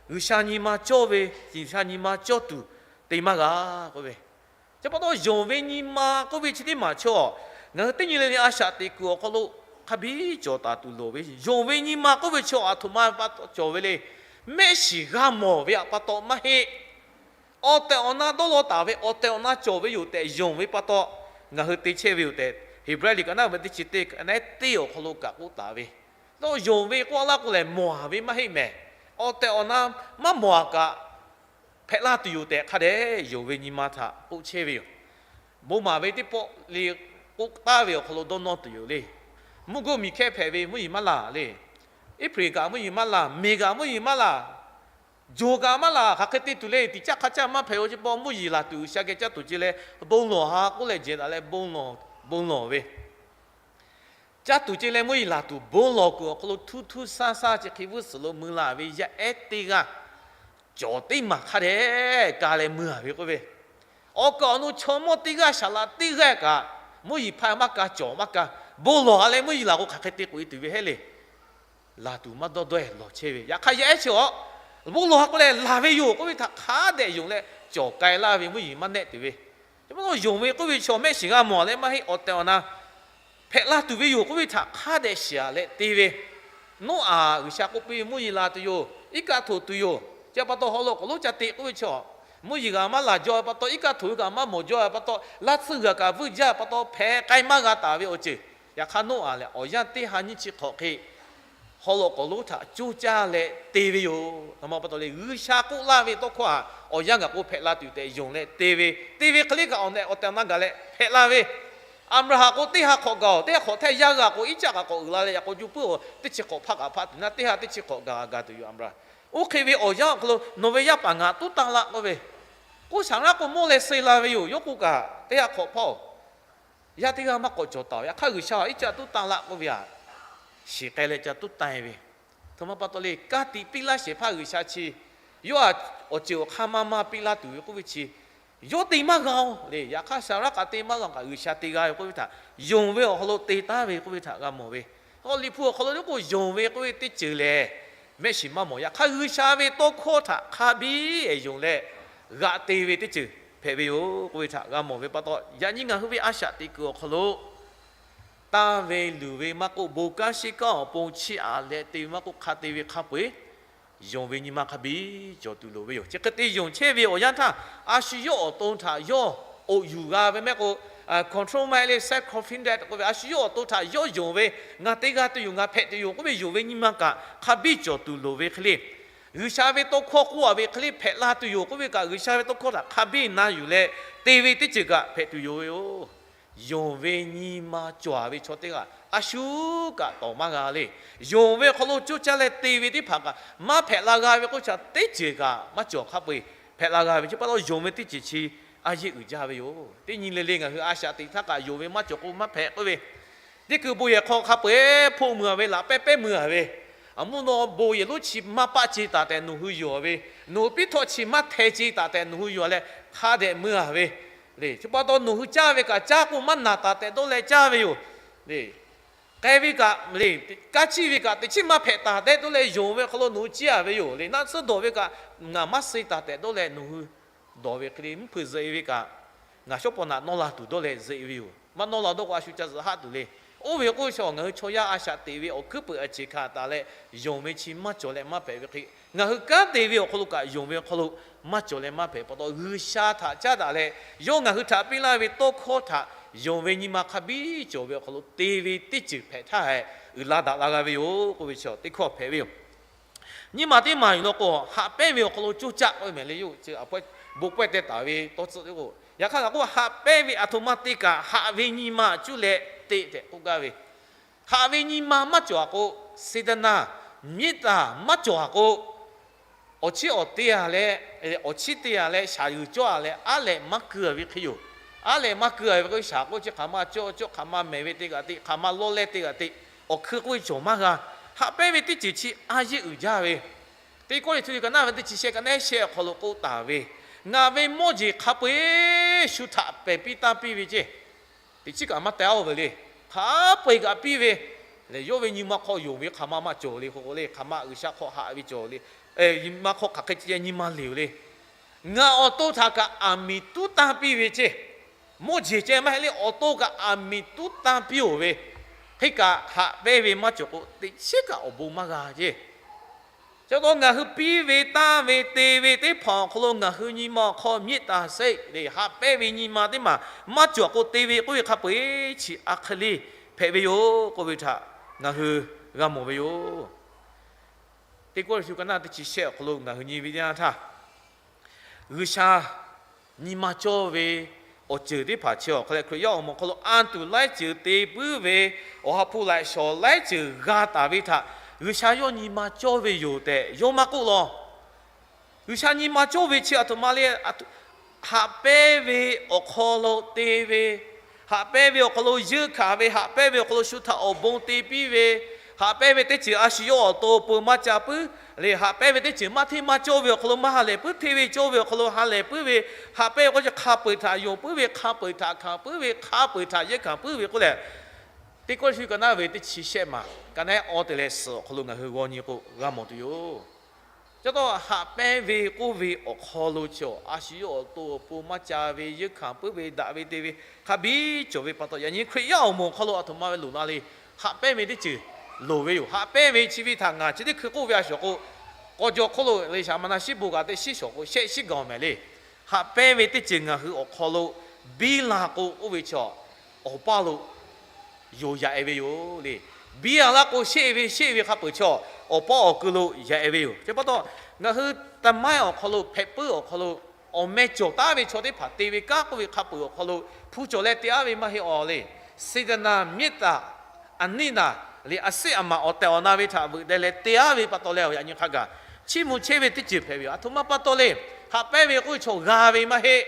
G'uiˬsha nyi ma cawˇ ve, G'uiˬsha nyi ma cawˇ tuˬ te maˇ g'a k'oˆ ve. Chi pa taw yonˍ ve nyi ma k'oˆ ve chi teˇ maˬ chaw, ngaˬ hui teˇ nyi le le a shaꞈ teꞈ kuiˬ awˬ hk'aw lo hk'a biˇ cawˬ taˍ tuˬ loˍ ve. Yonˍ ve nyi ma k'oˆ ve chaw aˬ htoꞈ ma pa taw cawˬ ve le. Mehˆ shiˍ g'a mawˬ ve pa taw maˇ heˆ. Awˬ tehˬ awˬ na dawˇ law taˍ ve, awˬ tehˬ awˬ na cawˬ ve yoˬ tehꞈ yonˍ ve pa taw, ngaˬ hui te chehˇ ve yoˬ tehꞈ, Heˍbrehˇ liꞈ kaꞈ naˉ ve teˇ chi teˇ kaꞈ naˉ teˇ awˬ hk'aw lo kaꞈ k'oˆ taˍ ve. Yonˍ ve k'oˆ laˇ k'o lehˬ, mawˬ ve maˇ heˆ mehˍ. Awˬ tehˬ awˬ na maˇ mawˬ a kaꞈ, hpehꞈ la tuˬ yoˬ tehꞈ hk'a dehꞈ yonˍ ve nyi ma htaꞈ k'oˆ chehˇ ve yoˬ. Bon maˍ ve teˇ pawˆ le k'oˆ taˍ ve awˬ hk'aw lo dawˇ nawˇ tuˬ yoˬ le. Mvuhˇ goˇ miˬ hkehˇ hpehꞈ ve mvuhˇ yeˬ maˇ laˬ le. Eˇ hpeꞈ kaꞈ mvuhˇ yeˬ maˇ laˬ, miˬ kaꞈ mvuhˇ yeˬ maˇ laˬ, joˬ kaꞈ maˇ laˬ, hk'aˬ hk'e te tuˬ le. Tiꞈ caˇ hk'a caˇ maˇ hpehꞈ-o. Chi pa mvuhˇ yeˬ laˬ tuˬ G'uiˬsha geh caˇ tuˬ ce leh, bon lawˬ ha k'oˆ leh jehˬ daꞈ leh bon lawˬ ve. Caˇ tuˬ ce leh mvuhˇ yeˬ laˬ tuˬ bon lawˬ kuiˬ awˬ hk'aw lo htuˇ htuˇ saˇ saˇ chi hk'e vuiˇ suhˍ lo mui la ve yaˇ ehˉ teˇ g'aˇ, cawˬ teˇ maˬ hk'a dehꞈ ka leh mui a ve k'oˆ ve. Awˬ kaˍ awˬ nu chaw mawˇ teˇ g'aˇ, saˍ laꞈ teˇ g'aˇ kaꞈ, mvuhˇ yeˬ hpaˇ maˇ ka, cawˬ maˇ ka, bon lawˬ ha leh mvuhˇ yeˬ laˬ k'o hk'aˬ hk'e te k'oꞈ e tuˬ ve heˆ le. Laˬ tuˬ maˇ dawˇ dawˇ-e lawˬ chehˇ ve. Yaꞈ hk'aˇ yaˇ ehˉ chi awˬ, bon lawˬ ha k'oˆ leh laˬ ve yoˬ k'oˆ ve htaꞈ hk'a dehꞈ yonˍ leh cawˬ k'ai laˇ ve mvuhˇ yeˬ maˇ nehˆ tuˬ ve. Chi pa taw yonˍ ve k'oˆ ve chaw mehˆ shiˍ g'a mawˬ leh maˇ heˆ, awˬ tehˬ awˬ na hpehꞈ la tuˬ ve yoˬ k'oˆ ve htaꞈ hk'a dehꞈ shiˍ leh te ve. Noˉaꞈ G'uiˬsha k'oˆ piˇ ve mvuhˇ yeˬ laˬ tuˬ yoˬ, iˉ kaˆ htoꞈ tuˬ yoˬ. Chi pa taw haw loꞈ k'awꞈ lonˉ ca te k'oˆ ve chaw, mvuhˇ yeˬ g'aꞈ maˇ laˬ jaw ve pa taw, iˉ kaˆ htoꞈ ve kaꞈ maˇ mawˬ jaw ve pa taw, laˇ tsuhˇ g'aˬ kaꞈ vuiˇ jaˇ ve pa taw, hpehꞈ k'ai maˇ g'a taˍ ve awˬ ceuˬ. Yaꞈ hk'aˇ Noˉaꞈ lehˬ awˬ yanˇ teˇ ha nyiˇ chi hk'awꞈ hk'e haw loꞈ k'awꞈ lonˉ htaꞈ coˇ caˇ leh te ve yoˬ. Aˬ ma pa taw le, G'uiˬsha k'oˆ laˇ ve tawˇ hkawˇ htaꞈ awˬ yanˇ gaˬ k'o hpehꞈ la tuˬ tehꞈ yonˍ leh te ve, te ve hk'e le kaꞈ awˬ tehˬ awˬ na gaˬ leh hpehꞈ la ve. Aˍbraˍhanˍ k'o teˇ ha hk'awꞈ gaˬ-oˬ, teˇ ha hk'awꞈ htaˇ yaˇ g'a k'o Iˉcaˆ kaꞈ k'awꞈ uiˍ la leh yaꞈ k'o juˇ puiˉ-oˬ, teˇ chi hk'awꞈ hpaˇ kaꞈ hpaˆ tuˬ naˉ teˇ ha teˇ chi hk'awꞈ gaˬ gaˬ tuˬ yoˬ Aˍbraˍhanˍ. Oˇ hk'e ve awˬ yanˇ awˬ hk'aw lo nawˬ ve yaˇ paˍ ngaˬ tuˉ tanˇ laˆ k'oˆ ve, k'oˆ shaˍ laˇ k'o mawˇ leh suh la ve yoˬ. Yawˇ k'oˆ kaꞈ teˇ ha hk'awꞈ hpaˇ-oˬ, yaˇ teˇ g'aˇ maˇ k'awꞈ cawˬ taˍ ve. Yaꞈ hk'aˇ G'uiˬsha Iˉcaˆ tuˉ tanˇ laˆ k'oˆ ve aꞈ, shiˍ k'ai leh ca tuˉ tanˇ ve. Htoꞈ ma pa taw le, ka tiꞈ piˇ laˇ shehˍ hpaˇ G'uiˬsha chi, yawˇ aꞈ awˬ ceuˬ awˬ hk'aˇ maˇ maˇ piˇ laˇ tuˬ ve k'oˆ ve chi, yawˇ te maˇ g'a-oˬ le. Yaꞈ hk'aˇ Saˍraˆ kaꞈ te maˇ g'a kaꞈ G'uiˬsha te g'a ve k'oˆ ve htaꞈ, yonˍ ve awˬ hk'aw lo te taˍ ve k'oˆ ve htaꞈ g'a mawˬ ve. Awˬ liꞈ hpu awˬ hk'aw lo yawˇ k'o yonˍ ve k'oˆ ve teˇ ceuˬ lehˬ, mehˆ shiˍ maˇ mawˬ. Yaꞈ hk'aˇ G'uiˬsha ve tawˇ hkawˇ htaꞈ hk'a biˇ yonˍ leh g'aꞈ te ve teˇ ceuˬ hpehꞈ ve yoˬ k'oˆ ve htaꞈ g'a mawˬ ve pa taw, yaꞈ nyi ngaˬ hui ve a shaꞈ teꞈ kuiˬ awˬ hk'aw lo tanˇ ve luˬ ve maˇ k'oˆ, bon kanˉ shiˉ kanˉ awˬ pon chiˇ aꞈ leh te ve maˇ k'oˆ, hk'a te ve hk'a peu-eˬ yonˍ ve nyi ma hk'a biˇ cawˬ tuˬ loˍ ve yoˬ. Chi hk'e te yonˍ chehˇ ve awˬ yanˇ htaˇ, a shu yawˇ awˬ to htaꞈ yawˇ oꞈ yuˬ g'a ve mehˆ k'o, control maˇ heˆ le, self confident k'oˆ ve, a shu yawˇ awˬ to htaꞈ yawˇ yonˍ ve, ngaˬ te g'a tuˬ yoˬ, ngaˬ hpehꞈ tuˬ yoˬ k'oˆ ve yonˍ ve nyi ma kaꞈ hk'a biˇ cawˬ tuˬ loˍ ve hk'e le. G'uiˬsha ve tawˇ hkawˇ k'oˆ a ve hk'e le hpehꞈ la tuˬ yoˬ k'oˆ ve kaꞈ, G'uiˬsha ve tawˇ hkawˇ htaꞈ hk'a biˇ na yuˬ leh te ve teˇ ceuˬ kaꞈ hpehꞈ tuˬ yoˬ ve yoˬ. Yonˍ ve nyi ma cawˬ ve chaw teˇ g'aˇ a shu kaꞈ tawˍ maˇ g'a le. Yonˍ ve awˬ hk'aw lo coˇ caˇ leh te ve teˇ hpaˍ kaꞈ maˇ hpehꞈ la g'a ve k'oˆ, chaw teˇ ceuˬ kaꞈ maˇ cawˬ hk'a peu-eˬ hpehꞈ la g'a ve. Chi pa taw yonˍ ve teˇ ceuˬ chi a yeˆ uiˍ jaˇ ve yoˬ. Teˇ nyi le le ngaˬ hui a shaꞈ teꞈ htaˇ kaꞈ yonˍ ve maˇ cawˬ k'o maˇ hpehꞈ k'oˆ ve, teˇ kuiˬ bon yehˬ hk'aw hk'a peu-eˬ hpoˆ mui a ve laꞈ pehˉ pehˉ mui a ve, a mvuhˇ naw bon yehˬ lonˉ chi maˇ paˆ ce taˍ tehꞈ nawˬ hui yonˍ ve, nawˬ hui piˉ htawˇ chi maˇ hteh ce taˍ tehꞈ nawˬ hui yonˍ leh hk'a dehꞈ mui a ve le. Chi pa taw nawˬ hui caˇ ve kaꞈ caˇ k'o maˇ naˬ taˍ tehꞈ dawˇ leh caˇ ve yoˬ le. K'ai ve kaꞈ le, kaˇ ciˇ ve kaꞈ teꞈ chiˉ maˇ hpehꞈ taˍ tehꞈ dawˇ leh yonˍ ve awˬ hk'aw lo nawˬ hui ciˇ a ve yoˬ le. Naˆ tsuhˇ dawˬ ve kaꞈ ngaˬ maˇ suh taˍ tehꞈ dawˇ leh nawˬ hui dawˬ ve hk'e le. Mvuhˇ hpeuꞈ zuhꞈ e ve kaꞈ ngaˬ shawˉ paw naꞈ nawˇ la tuˬ dawˇ leh zuhꞈ e ve yoˬ. Maˇ nawˇ la dawˇ k'o a shu ca zuhꞈ haˆ tuˬ le. Oˇ ve k'oˆ ve chaw, ngaˬ hui chaw yaˇ a shaꞈ teꞈ ve awˬ hkuiˉ peuˬ a ceˬ hkanˍ taˍ leh yonˍ ve chi maˇ cawˬ leh maˇ hpehꞈ ve hk'e, ngaˬ hui kanˉ te ve awˬ hk'aw lo kaꞈ yonˍ ve awˬ hk'aw lo maˇ cawˬ leh maˇ hpehꞈ pa taw, G'uiˬsha htaꞈ caˉ daꞈ leh yawˇ ngaˬ hui htaꞈ piˇ laˇ ve tawˇ hkawˇ htaꞈ yonˍ ve nyi ma hk'a biˇ cawˬ ve awˬ hk'aw lo te ve teˇ ceuˬ hpehꞈ htaˇ hehꞈ, uiˍ la daꞈ la g'a ve yoˬ k'oˆ ve chi teˇ hkawˇ hpehꞈ ve yoˬ. Nyiˇ maˬ teˇ maˬ yuˬ law k'o, haꞈ pehnˇ ve awˬ hk'aw lo coˇ caˆ k'oˆ ve mehˍ le. Yawˇ hui chi a pawehˇ bon pawehˇ teh taˍ ve tawˇ tcuhˆ ve k'o, yaꞈ hk'aˇ ngaˬ k'oˆ haꞈ pehnˇ ve aˬ htoꞈ ma te kaꞈ haꞈ ve nyi ma cuˇ leh te tehꞈ k'oˆ gaˇ ve, haꞈ ve nyi ma maˇ cawˬ a k'o, စေတနာ, မေတ္တာ maˇ cawˬ a k'o, awˬ chiˉ awˬ te a leh, awˬ chiˉ te a leh shaˍ yuˬ cawˇ a leh aˉ lehꞈ maˇ keu a ve hk'e yoˬ. Aˉ lehꞈ maˇ keu a ve k'o, shaˍ k'oˆ chi hk'aˬ ma cawˇ cawˇ, hk'aˬ ma mehˍ ve te g'a te, hk'aˬ ma lawˇ leh te g'a te, awˬ hkui k'oˆ ve cawˬ maˇ g'a. Haꞈ pehnˇ ve teˇ ceuˬ chi a yeˆ uiˍ jaˇ ve, Teˇ Kawˇrenˍhtuˆ liꞈ ka naˉ ve teˇ chi shehˆ ka naˉ shehˆ awˬ hk'aw lo k'oˆ taˍ ve, ngaˬ ve mawˇ jeˬ hk'a peu-eˬ shu htaꞈ pehˬ piˇ tanˇ piˇ ve ceˇ. Teꞈ chiˉ kaꞈ maˇ teh-oˬ ve le. Hk'a peu-eˬ kaꞈ piˇ ve lehˬ, yawˇ ve nyi ma hk'aw yonˍ ve hk'aˬ ma maˇ cawˬ le k'o k'o le, hk'aˬ ma G'uiˬsha hk'aw haꞈ ve cawˬ le. nyi ma hk'aw hk'aˬ hk'e ceh nyi ma liꞈ-oˬ le. Ngaˬ awˬ to htaꞈ kaꞈ aˬ miˍ tuˉ tanˇ piˇ ve ceˇ. Mawˇ jeˬ ceh maˇ heˆ le, awˬ to kaꞈ aˬ miˍ tuˉ tanˇ piˇ-oˬ ve, hk'e kaꞈ haꞈ pehnˇ ve maˇ cawˬ k'o, teꞈ chiˉ kaꞈ awˬ bon maˇ g'a ceˇ. Chi pa taw ngaˬ hui piˇ ve tanˇ ve te ve teˇ hpaˍ awˬ hk'aw lo ngaˬ hui nyi ma awˬ hk'aw မေတ္တာစိတ် le, haꞈ pehnˇ ve nyi ma teˇ maˬ maˇ cawˬ k'o, te ve k'oˆ ve hk'a peu-eˬ chi a hk'e le hpehꞈ ve yoˬ k'oˆ ve htaꞈ ngaˬ hui g'a mawˬ ve yoˬ. Teˇ Kawˇrenˍhtuˆ ka naˆ teˇ chi shehˆ awˬ hk'aw lo ngaˬ hui nyi ve teˇ yanˇ htaˇ, G'uiˬsha nyi ma cawˇ ve awˬ ceuˬ teˇ hpaˍ chi awˬ hk'aw leh, Hkriꞈ yaˇ awˬ moˍ awˬ hk'aw lo anˇ tuˬ laiˉ ceuˬ te puiˉ ve, awˬ ha hpu laꞈ shawˍ laiˉ ceuˬ g'a taˍ ve htaꞈ G'uiˬsha yawˇ nyi ma cawˇ ve yoˬ tehꞈ yawˇ maˇ k'oˆ law. G'uiˬsha nyi ma cawˇ ve chi aˬ htoꞈ ma le. Haꞈ pehnˇ ve awˬ hk'aw lo te ve, haꞈ pehnˇ ve awˬ hk'aw lo yeunˇ hkanˍ ve, haꞈ pehnˇ ve awˬ hk'aw lo shu htaꞈ awˬ bon te piˇ ve, haꞈ pehnˇ ve teˇ ceuˬ a shu yawˇ awˬ to peu maˇ ca puiˉ le, haꞈ pehnˇ ve teˇ ceuˬ maˇ hteˇ maˇ cawˇ ve awˬ hk'aw lo maˇ ha lehˬ puiˉ, hteˇ ve cawˇ ve awˬ hk'aw lo ha lehˬ puiˉ ve, haꞈ pehnˇ ve k'o chi hk'a peu-eˬ htaꞈ yonˍ puiˉ ve, hk'a peu-eˬ htaꞈ hkanˍ puiˉ ve, hk'a peu-eˬ htaꞈ yeunˇ hkanˍ puiˉ ve k'oˆ leh, Teˇ Kawˇrenˍhtuˆ ka naˆ ve teˇ chi shehˆ maˬ ka naˆ awˇ te leh suhˍ awˬ hk'aw lo ngaˬ hui g'aw nyi k'o g'a mawˬ tuˬ yoˬ. Chi pa taw haꞈ pehnˇ ve k'oˆ ve awˬ hk'aw lo chi a shu yawˇ awˬ to awˬ pon maˇ ca ve, yeunˇ hkanˍ puiˉ ve, daꞈ ve te ve hk'a biˇ cawˬ ve pa taw, yaꞈ nyi Hkriꞈ yaˇ awˬ moˍ awˬ hk'aw lo aˬ htoꞈ ma ve loˍ la le. Haꞈ pehnˇ ve teˇ ceuˬ loˍ ve yoˬ. Haꞈ pehnˇ ve chi ve htaꞈ ngaˬ chi teˇ hkui k'oˆ ve a shuˍ k'o, k'aw jaw hk'oˆ lo le shaˍ ma na shiˉ bon kaꞈ teˇ shiˉ shawˍ k'o shehˆ shiˉ gaˬ mehˍ le. Haꞈ pehnˇ ve teˇ ceuˬ ngaˬ hui awˬ hk'aw lo biˇ la k'o, oˇ ve chi awˬ paˇ lo yoˬ yaꞈ e ve yoˬ le. Biˇ a laˇ k'o, sheˆ ve sheˆ ve hk'a peuˬ chaw awˬ paˇ awˬ ku lo yaꞈ e ve yoˬ. Chi pa taw, ngaˬ hui သမိုင်း awˬ hk'aw lo, hpehꞈ puiˉ awˬ hk'aw lo, awˬ meh cawˬ taˉ ve chaw teˇ hpaˍ te ve kanˉ k'oˆ ve hk'a peuˬ awˬ hk'aw lo hpu cawˬ leh te aˉ ve maˇ heˆ awˬ le. စေတနာ မေတ္တာ အနစ်နာ le, a siˉ a maˍ awˬ tehˬ awˬ na ve htaꞈ veuꞈ deh leh te aˉ ve pa taw leh, awˬ yaꞈ nyi hk'a gaˬ chiˇ mvuh chehˇ ve teˇ ceuˬ hpehꞈ ve yoˬ. Aˬ htoꞈ ma pa taw le. Haꞈ pehnˇ ve k'oˆ ve chaw g'a ve maˇ heˆ.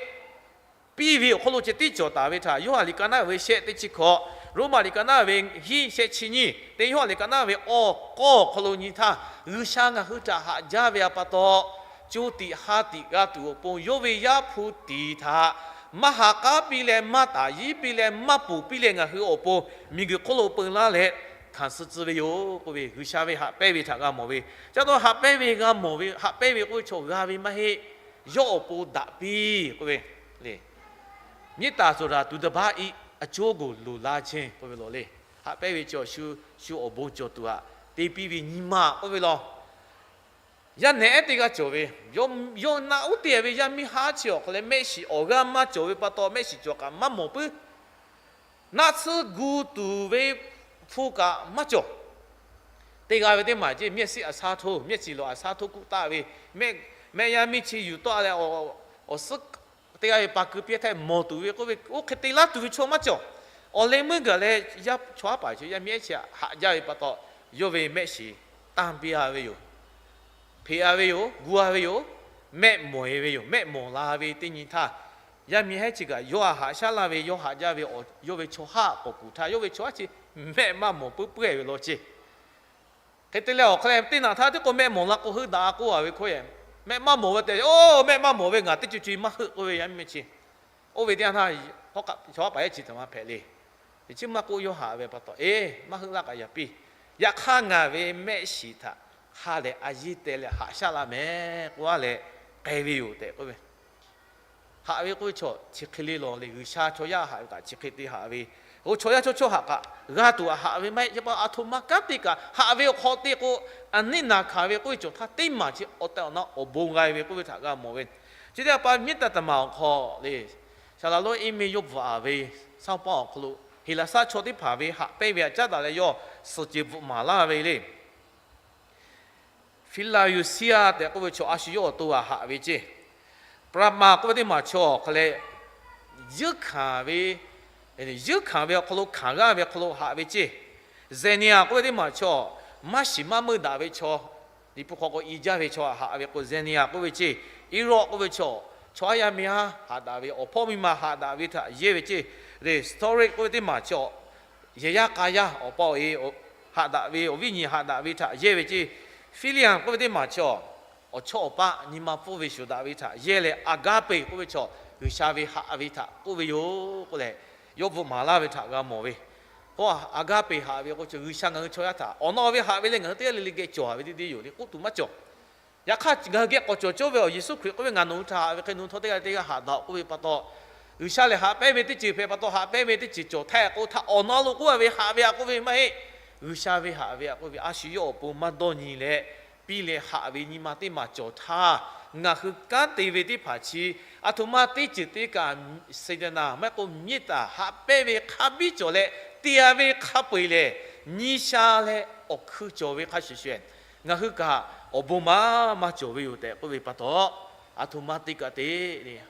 Piˇ ve awˬ hk'aw lo ceh tiˉ cawˬ taˍ ve htaꞈ Yoˇhanˬ liꞈ ka naˆ ve shehˆ teˇ chi hkawꞈ, Roˉmaꞈ liꞈ ka naˆ ve hiˆ shehˆ chi nyiˇ, teˇ Yoˇhanˬ liꞈ ka naˆ ve awˬ k'awˇ awˬ hk'aw lo nyi htaˇ, G'uiˬsha ngaˬ hui htaꞈ haꞈ jaˇ ve a pa taw, co tiꞈ ha tiꞈ g'a tuˬ awˬ pon yawˇ ve Yaˇ hpu tiˍ htaꞈ maˇ ha k'aˉ piˇ leh, maˇ taˍ yiˉ piˇ leh, maˇ ponˬ piˇ leh, ngaˬ hui awˬ pon miˬguiˬ hk'oˆ lo peu laˇ leh hkanˍ suh tcuh ve yoˬ k'oˆ ve, G'uiˬsha ve haꞈ pehnˇ ve htaꞈ g'a mawˬ ve. Chi pa taw haꞈ pehnˇ ve g'a mawˬ ve, haꞈ pehnˇ ve k'oˆ ve chaw g'a ve maˇ heˆ. Yawˇ awˬ pon daꞈ piˇ k'oˆ ve le. မေတ္တာဆိုတာ သူတစ်ပါး၏ အကျိုးကို လိုလားခြင်း k'oˆ ve law le. Haꞈ pehnˇ ve chi awˬ shu, shu awˬ bon cawˬ tuˬ htaꞈ te piˇ ve nyi ma k'oˆ ve law. Yaˇ nehˬ ehˉ teˇ g'aˇ cawˬ ve, yawˇ naˆ uˉ te ve yaˇ miˇ haˉ chi awˬ hk'aw leh mehˆ shiˍ awˬ g'aˇ maˇ cawˬ ve pa taw, mehˆ shiˍ cawˬ kaꞈ maˇ mawˬ puiˉ. Naˆ tsuhˇ gu tuˬ ve hpu kaꞈ maˇ cawˬ. Teˇ g'aˇ ve teˇ maˬ ceˇ, မျက်စိ အဆါထိုး, မျက်စိ လို့ အဆါထိုး ကုသ ve, mehˆ, mehˆ yaˇ miˇ chi yuˬ tawˆ leh awˬ suhˉ teˇ g'aˇ ve pa keu piˇ htaˇ mawˬ tuˬ ve k'oˆ ve, oˇ hk'e te laˇ tuˬ ve chaw maˇ cawˬ. Awˬ leh meuˇ gaˬ leh yaˇ chaw haˉ paˍ chi yaˇ miˇ ehˉ chi haꞈ jaˇ ve pa taw, yawˇ ve mehˆ shiˍ tanˇ piˇ a ve yoˬ. Hpeꞈ a ve yoˬ, gu a ve yoˬ, mehˆ mawˬ e ve yoˬ. Mehˆ mawˬ la ve teˇ nyi htaˇ, yaˇ miˇ ehˉ chi kaꞈ yawˇ a haꞈ shaˉ laˇ ve, yawˇ haꞈ jaˇ ve, yawˇ ve chaw haˉ k'awꞈ kuˬ htaˇ, yawˇ ve chaw haˉ chi mehˆ maˇ mawˬ puiˉ puiˉ e ve law ceˇ. Hk'e te leh awˬ hk'aw leh teˇ naꞈ htaˇ teˇ k'o mehˆ mawˬ la k'o, heuˆ daꞈ a k'oˆ a ve hk'oˆ e, mehˆ maˇ mawˬ ve tehꞈ, oˇ mehˆ maˇ mawˬ ve, ngaˬ teˇ co co maˇ heuˆ k'oˆ ve yaˇ miˇ chi. Oˇ ve teˇ yanˇ htaˇ, chaw haˉ paˍ ehˉ chi htaꞈ maˇ hpehꞈ le. Teꞈ chiˉ maˇ k'oˆ, yawˇ haꞈ ve pa taw, eˬ, maˇ heuˆ laˇ kaꞈ yaꞈ piˇ. Yaꞈ hk'aˇ ngaˬ ve mehˆ shiˍ htaꞈ ha lehˬ a yiˇ teh leh haꞈ shaˉ laˇ mehˍ k'oˆ a leh k'ai ve yoˬ tehꞈ k'oˆ ve. Haꞈ ve k'oˆ ve chaw chi hk'e le law le. G'uiˬsha chaw yaˇ haꞈ ve kaꞈ chi hk'e te haꞈ ve, oˇ chaw yaˇ chaw chawˇ haꞈ kaꞈ g'a tuˬ haꞈ ve maˇ heˆ. Chi pa aˬ htoꞈ ma kanˉ te kaꞈ haꞈ ve awˬ hk'aw te k'o, a neˉ naˬ hkanˍ ve k'oˆ ve cawˬ htaˇ teˇ maˬ chi awˬ tehˬ awˬ na awˬ bon g'a ve k'oˆ ve htaꞈ g'a mawˬ ve. Chi teˇ hpaˍ မေတ္တာ တမန် awˬ hk'aw le, Saˍlaˍlonˉ Eˇmeˇ yawˇ bvuhꞈ a ve စောင်းပွ awˬ hk'aw lo, Heˍlaˍsaˆ chaw teˇ hpaˍ ve haꞈ pehnˇ ve htaꞈ caˉ daꞈ leh yawˇ suhˍ ceuˬ bvuhꞈ maˍ laˇ ve le. Philadelphia tehꞈ k'oˆ ve chaw a shu yawˇ awˬ to g'a haꞈ ve ceˇ. Parma k'oˆ ve teˇ maˬ chaw hk'a leh, yeunˇ hkanˍ ve, yeunˇ hkanˍ ve awˬ hk'aw lo hkanˍ g'aˇ ve awˬ hk'aw lo haꞈ ve ceˇ. Zehˍniaˍ k'oˆ ve teˇ maˬ chaw, maˇ shiˍ maˇ meuˇ daꞈ ve chaw, Liꞈ hpu hk'aw k'o i jaˇ ve chaw haꞈ ve k'o, Zehˍniaˍ k'oˆ ve ceˇ. Eˇrawˆ k'oˆ ve chaw, chaw haˉ yaˇ miˇ haˉ haꞈ daꞈ ve, awˬ hpawˇ miˇ ma haꞈ daꞈ ve htaꞈ yehˇ ve ceˇ. Leh Stoiˍriˆ k'oˆ ve teˇ maˬ chaw, yehˬ yaˇ k'a yaˇ awˬ pa awˬ e haꞈ daꞈ ve, awˬ viˉ nyi haꞈ daꞈ ve htaꞈ yehˇ ve ceˇ. Phillian k'oˆ ve teˇ maˬ chaw, awˬ chawˇ awˬ paˆ nyi ma pfuhˇ ve shuˍ daꞈ ve htaꞈ yehˇ leh, Agape k'oˆ ve chaw, G'uiˬsha ve haꞈ ve htaꞈ k'oˆ ve yoˬ k'oˆ leh, yawˇ bvuhꞈ maˍ laˇ ve htaꞈ g'a mawˬ ve. K'o, Agape haꞈ ve k'o, G'uiˬsha ngaˬ hui chaw yaˇ htaꞈ awˬ na ve haꞈ ve leh ngaˬ hui teˇ g'aˇ le le geh cawˬ ve teˇ deˇ yoˬ le, k'oˆ tuˬ maˇ cawˬ. Yaꞈ hk'aˇ ngaˬ hui geh k'awꞈ cawˬ cawˇ ve awˬ Yeˍsuˆ Hkriꞈ k'oˆ ve, Ngaˬ nawˬ hui htaꞈ haꞈ ve hk'e nawˬ hui htawˇ teˇ g'aˇ teˇ g'aˇ haꞈ daꞈ k'oˆ ve pa taw, G'uiˬsha lehˬ haꞈ pehnˇ ve teˇ ceuˬ hpehꞈ pa taw, haꞈ pehnˇ ve teˇ ceuˬ cawˬ htaˇ k'o, htaꞈ awˬ na lo k'oˆ ve haꞈ ve aꞈ k'oˆ ve maˇ heˆ. G'uiˬsha ve haꞈ ve aꞈ k'oˆ ve, a shu yawˇ awˬ pon maˇ dawˇ nyi leh, piˇ leh haꞈ ve nyi ma teˇ maˬ cawˬ htaˇ, ngaˬ hui kanˉ te ve teˇ hpaˍ chi, aˬ htoꞈ ma teˇ ceuˬ teˇ kaꞈ, Saˍtanˍ maˇ heˆ k'o မေတ္တာ haꞈ pehnˇ ve hk'a biˇ cawˬ leh, te-a ve hk'a peu-eˬ lehˬ, nyi sha leh awˬ hkui cawˬ ve hk'a shuˍ shuˍ, ngaˬ hui kaꞈ awˬ bon maˇ maˇ cawˬ ve yoˬ tehꞈ k'oˆ ve pa taw, aˬ htoꞈ ma te kaꞈ te,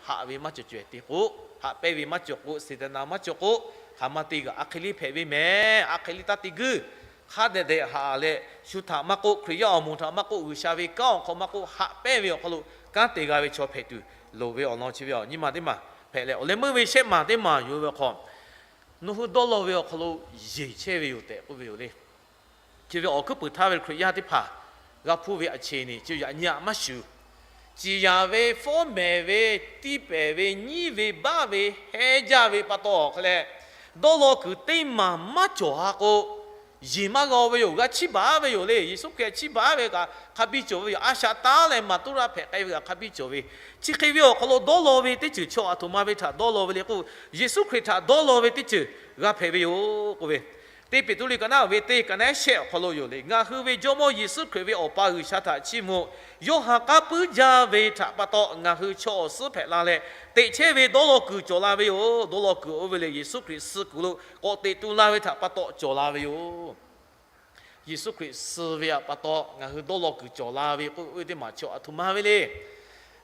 haꞈ ve maˇ cawˬ cawehˬ te k'o, haꞈ pehnˇ ve maˇ cawˬ k'o, Saˍtanˍ maˇ cawˬ k'o, hk'aˬ ma te kaꞈ a hk'e le hpehꞈ ve mehˍ, a hk'e le taˇ te guiˇ. Hk'a dehꞈ dehꞈ haꞈ leh, shu htaꞈ maˇ k'oˆ, Hkriꞈ yaˇ awˬ moˍ htaꞈ maˇ k'oˆ, G'uiˬsha ve kanˉ awˬ hk'aw maˇ k'oˆ, haꞈ pehnˇ ve awˬ hk'aw lo kanˉ te g'a ve chaw hpehꞈ tuˬ loˍ ve awˬ lawn chi ve, awˬ nyi ma teˇ maˬ hpehꞈ leh, awˬ leh meuˇ ve shehˆ maˬ teˇ maˬ yoˬ ve awˬ hk'aw, nawˬ hui dawˇ law ve awˬ hk'aw lo yeˬ chehˇ ve yoˬ tehꞈ k'oˆ ve yoˬ le. Chi ve awˬ hkuiˉ puiˍ htaˇ ve Hkriꞈ yaˇ teˇ hpaˍ g'a hpuˇ ve aˬ che nyi, chi yaꞈ nyi aꞈ maˇ shuˍ. Ciˍ yanˍ ve, fawˉ mehˍ ve, tiˇ pehˍ ve, nyiˉ ve, baˆ ve, hehnˇ jaˇ ve pa taw awˬ hk'aw leh, dawˇ law kuiˬ teˇ maˬ maˇ cawˬ ha k'o, yeˬ maˇ g'a ve yoˬ. G'a chiˇ baˬ ve yoˬ le. Yeˍsuˆ Hkriꞈ chiˇ baˬ ve kaꞈ hk'a biˇ cawˬ ve yoˬ. A shaꞈ taˉ leh maˍ tuˉ raˇ hpehꞈ k'ai ve kaꞈ hk'a biˇ cawˬ ve. Chi hk'e ve awˬ hk'aw lo dawˇ law ve teˇ ceuˬ chaw, aˬ htoꞈ ma ve htaꞈ dawˇ law ve le k'o, Yeˍsuˆ Hkriꞈ htaꞈ dawˇ law ve teˇ ceuˬ g'a hpehꞈ ve yoˬ k'oˆ ve, Teˇ Peˍtruˆ liꞈ ka naˉ ve teˇ ka naˉ shehˆ awˬ hk'aw lo yoˬ le. Ngaˬ hui ve Jawˇmawˇ Yeˍsuˆ Hkriꞈ ve Awˬ pa G'uiˬsha htaꞈ chiˇ mvuh, yawˇ ha k'aˉ puiˉ jaˇ ve htaꞈ pa taw ngaˬ hui chaw awˬ suhˉ hpehꞈ la leh, teꞈ chehˇ ve dawˇ law kuiˬ cawˬ la ve yoˬ. Dawˇ law kuiˬ oˇ ve lehˬ, Yeˍsuˆ Hkriꞈ suh kuiˬ lo k'awꞈ teꞈ tu la ve htaꞈ pa taw cawˬ la ve yoˬ. Yeˍsuˆ Hkriꞈ suh ve htaꞈ pa taw ngaˬ hui dawˇ law kuiˬ cawˬ la ve k'oˆ ve teˇ maˬ chaw aˬ htoꞈ ma ve le.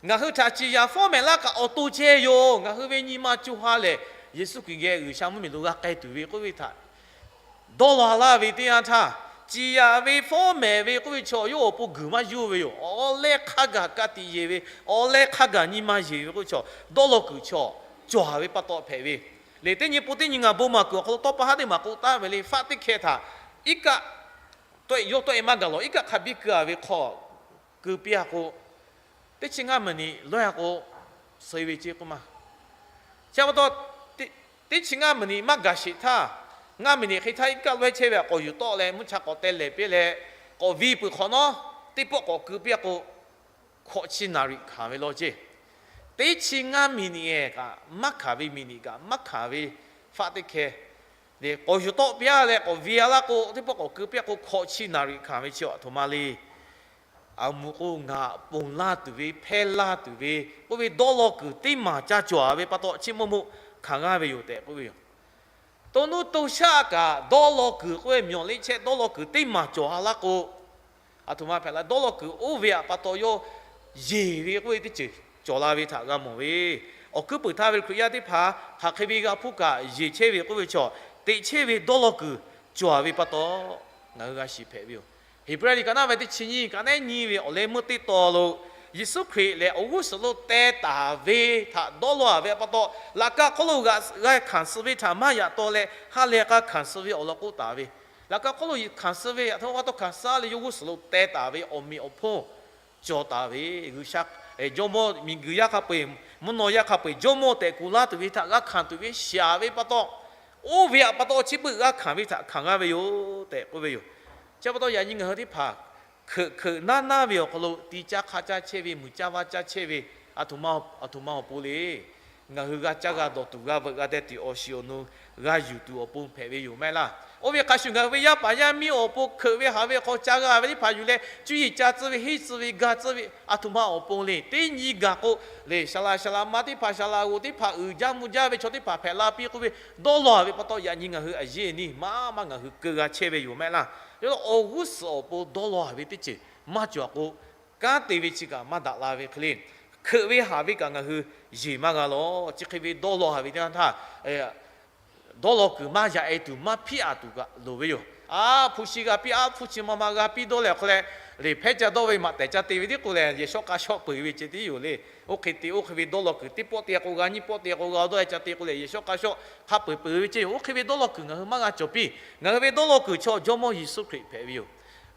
Ngaˬ hui htaꞈ ciˍ yanˍ fawˉ mehˍ laˇ kaꞈ awˬ to chehˇ yoˬ. Ngaˬ hui ve nyi ma co ha lehˬ, Yeˍsuˆ Hkriꞈ geh G'uiˬsha mvuhˇmiˬ lo g'a k'ai tuˬ ve k'oˆ ve htaꞈ dawˇ law laˇ ve teˇ yanˇ htaˇ, ciˍ yanˍ ve fawˉ mehˍ ve k'oˆ ve chaw yawˇ awˬ pon guiˬ maˇ yuˇ ve yoˬ. Awˬ leh hk'a gaˬ ka tiꞈ yeˬ ve, awˬ leh hk'a gaˬ nyi ma yeˬ ve k'oˆ ve chaw, dawˇ law kuiˬ chaw cawˬ ve pa taw hpehꞈ ve le. Teˇ nyi pon teˇ nyi ngaˬ bon maˬ kuiˬ awˬ hk'aw lo tawˇ pa haˉ teˇ maˬ k'oˆ taˍ ve le. Faˆ teˇ hkeh htaꞈ iˉ kaˆ tawˆ-e yawˇ tawˆ-e maˇ gaˬ lawˬ. Iˉ kaˆ hk'a biˇ keu-a ve hk'aw keu piˇ-a k'o, teˇ chi ngaˇ miˬniꞈ lawehˇ-a k'o, suh-e ve ceˇ k'oˆ ma. Chi pa taw, teˇ chi ngaˇ miˬniꞈ maˇ gaˬ sheˍ htaˇ, ngaˇ miˬniꞈ hk'e htaˇ iˉ kaˆ lawehˇ chehˇ ve htaꞈ k'awꞈ yuˬ tawˆ leh mvuhˇ cha k'awꞈ teh lehˬ piˇ leh, k'awꞈ vi peuˬ hk'awꞈ nawˉ, teˇ pawˆ k'awꞈ keu piˇ-a k'o, hkawꞈ chi naˍriˍ hkanˍ ve law ceˇ. Teˇ chi ngaˇ miˬniꞈ-e kaꞈ maˇ hkanˍ ve, miˬniꞈ kaꞈ maˇ hkanˍ ve faˆ teˇ hkeh, k'awꞈ yuˬ tawˆ piˇ-a leh k'awꞈ vi-a laˇ k'o, teˇ pawˆ k'awꞈ keu piˇ-a k'o, hkawꞈ chi naˍriˍ hkanˍ ve chi aˬ htoꞈ ma le. Aˬ mvuh k'o, ngaˬ ponˬ laˇ tuˬ ve, hpehˇ laˇ tuˬ ve, oˇ ve dawˇ law kuiˬ teˇ maˬ ca cawˬ-a ve pa taw, chi maˇ maˇ hkanˍ g'aˇ ve yoˬ tehꞈ k'oˆ ve yoˬ. To nuˇ to shaˆ kaꞈ dawˇ law kuiˬ k'oˆ ve, mvuhˇ awˬ liˇ chehˇ dawˇ law kuiˬ teˇ maˬ cawˬ-a laˇ k'o, aˬ htoꞈ ma hpehꞈ la, dawˇ law kuiˬ oˇ ve htaꞈ pa taw yawˇ yeˬ ve k'oˆ ve teˇ ceuˬ cawˬ la ve htaꞈ g'a mawˬ ve. Awˬ hkuiˉ puiˍ htaˇ ve Hkriꞈ yaˇ teˇ hpaˍ hk'aˬ hk'e ve g'a hpuˇ kaꞈ, yeˬ chehˇ ve k'oˆ ve chaw, teꞈ chehˇ ve dawˇ law kuiˬ cawˬ-a ve pa taw, ngaˬ hui g'a shiˍ hpehꞈ ve yoˬ. Heˍbrehˇ liꞈ ka naˉ ve teˇ chi nyiˇ, ka naˉ nyiˇ ve awˬ leh meuˇ teˇ taw lo, Yeˍsuˆ Hkriꞈ lehˬ awˬ g'uˇ suhˍ lo teh taˍ ve htaꞈ dawˇ law-a ve pa taw, laꞈ ka hk'oˆ lo g'a hkanˍ suh ve htaꞈ maˇ yaꞈ taw leh, ha lehˬ k'a hkanˍ suh ve awˬ lawn k'oˆ taˍ ve, laꞈ ka hk'oˆ lo hkanˍ suh ve htaꞈ htawˇ g'a tawˇ hkanˍ suh leh, yawˇ g'uˇ suhˍ lo teh taˍ ve awˬ meꞈ awˬ hponˇ cawˬ taˍ ve, G'uiˬsha, Jawˇmawˇ miˬguiˬ yaˇ hk'a peu-eˬ, mvuhˇ naw yaˇ hk'a peu-eˬ Jawˇmawˇ tehꞈ kuˬ laˇ tuˬ ve htaꞈ g'a hkanˍ tuˬ ve shaˍ ve pa taw, oˇ ve htaꞈ pa taw chi beuꞈ g'a hkanˍ ve htaꞈ hkanˍ g'aˇ ve yoˬ tehꞈ k'oˆ ve yoˬ. Chi pa taw yaꞈ nyi ngaˬ hui teˇ hpaˍ hkeuꞈ hkeuꞈ naˉ naˉ ve awˬ hk'aw lo ti caˇ hk'a caˇ chehˇ ve, muiˬ caˇ vaˇ caˇ chehˇ ve, aˬ htoꞈ ma awˬ pon le. Ngaˬ hui g'a caˇ g'a dawˬ tuˬ, g'a veuꞈ g'a deh tuˬ, awˬ shiˍ awˬ nu g'a yuˬ tuˬ awˬ pon hpehꞈ ve yoˬ maˇ heˆ laˇ. Oˇ ve hk'a shuˍ ngaˬ hui ve yaˇ paˍ yaˇ miˇ awˬ pon hkeuꞈ ve haꞈ ve hk'aw ca g'a ve teˇ hpaˍ yuˬ leh, cuˇ yiˍ ca tcuh ve, henˇ tcuh ve, ga tcuh ve, aˬ htoꞈ ma awˬ pon le. Teˇ nyi gaˬ k'o le, shaˍ laꞈ shaˍ laꞈ ma teˇ hpaˍ, shaˍ laꞈ g'oˍ teˇ hpaˍ uiˍ jaˇ mvuh jaˇ ve chaw teˇ hpaˍ hpehꞈ la piˇ k'oˆ ve, dawˇ law-a ve pa taw yaꞈ nyi ngaˬ hui aˬ yeˇ niˇ maˇ maˇ ngaˬ hui keu g'a chehˇ ve yoˬ maˇ heˆ laˇ. Yawˇ awˬ g'uˇ suhˍ awˬ pon dawˇ law-a ve teˇ ceuˬ maˇ cawˬ k'o, kanˉ te ve chi kaꞈ maˇ daꞈ la ve hk'e le, hkeuꞈ ve haꞈ ve kaꞈ ngaˬ hui yeˬ maˇ g'a lawˬ. Chi hk'e ve dawˇ law-a ve teˇ yanˇ htaˇ, dawˇ law kuiˬ maˇ yaꞈ-e tuˬ, maˇ hpiˇ-a tuˬ kaꞈ loˍ ve yoˬ. A hpu chi g'a piˇ, a hpu chi ma ma g'a piˇ dawˇ leh awˬ hk'aw leh, le hpehˇ ca dawˇ ve maꞈ tehˬ ca te ve tiˉ k'o lehˬ, yehˬ shawˉ k'a shawˆ peuˬ ve ceh tiˉ yoˬ le. Oˇ hk'e te, oˇ hk'e ve dawˇ law kuiˬ teˇ pawˆ te k'o g'a, nyiˇ pawˆ te k'o g'a dawˇ-e ca te k'o lehˬ, yehˬ shawˉ k'a shawˆ hk'a peuˬ peuˬ ve ceh yoˬ. Oˇ hk'e ve dawˇ law kuiˬ ngaˬ hui maˇ g'a cawˬ piˇ. Ngaˬ hui ve dawˇ law kuiˬ chaw Jawˇmawˇ Yeˍsuˆ Hkriꞈ hpehꞈ ve yoˬ.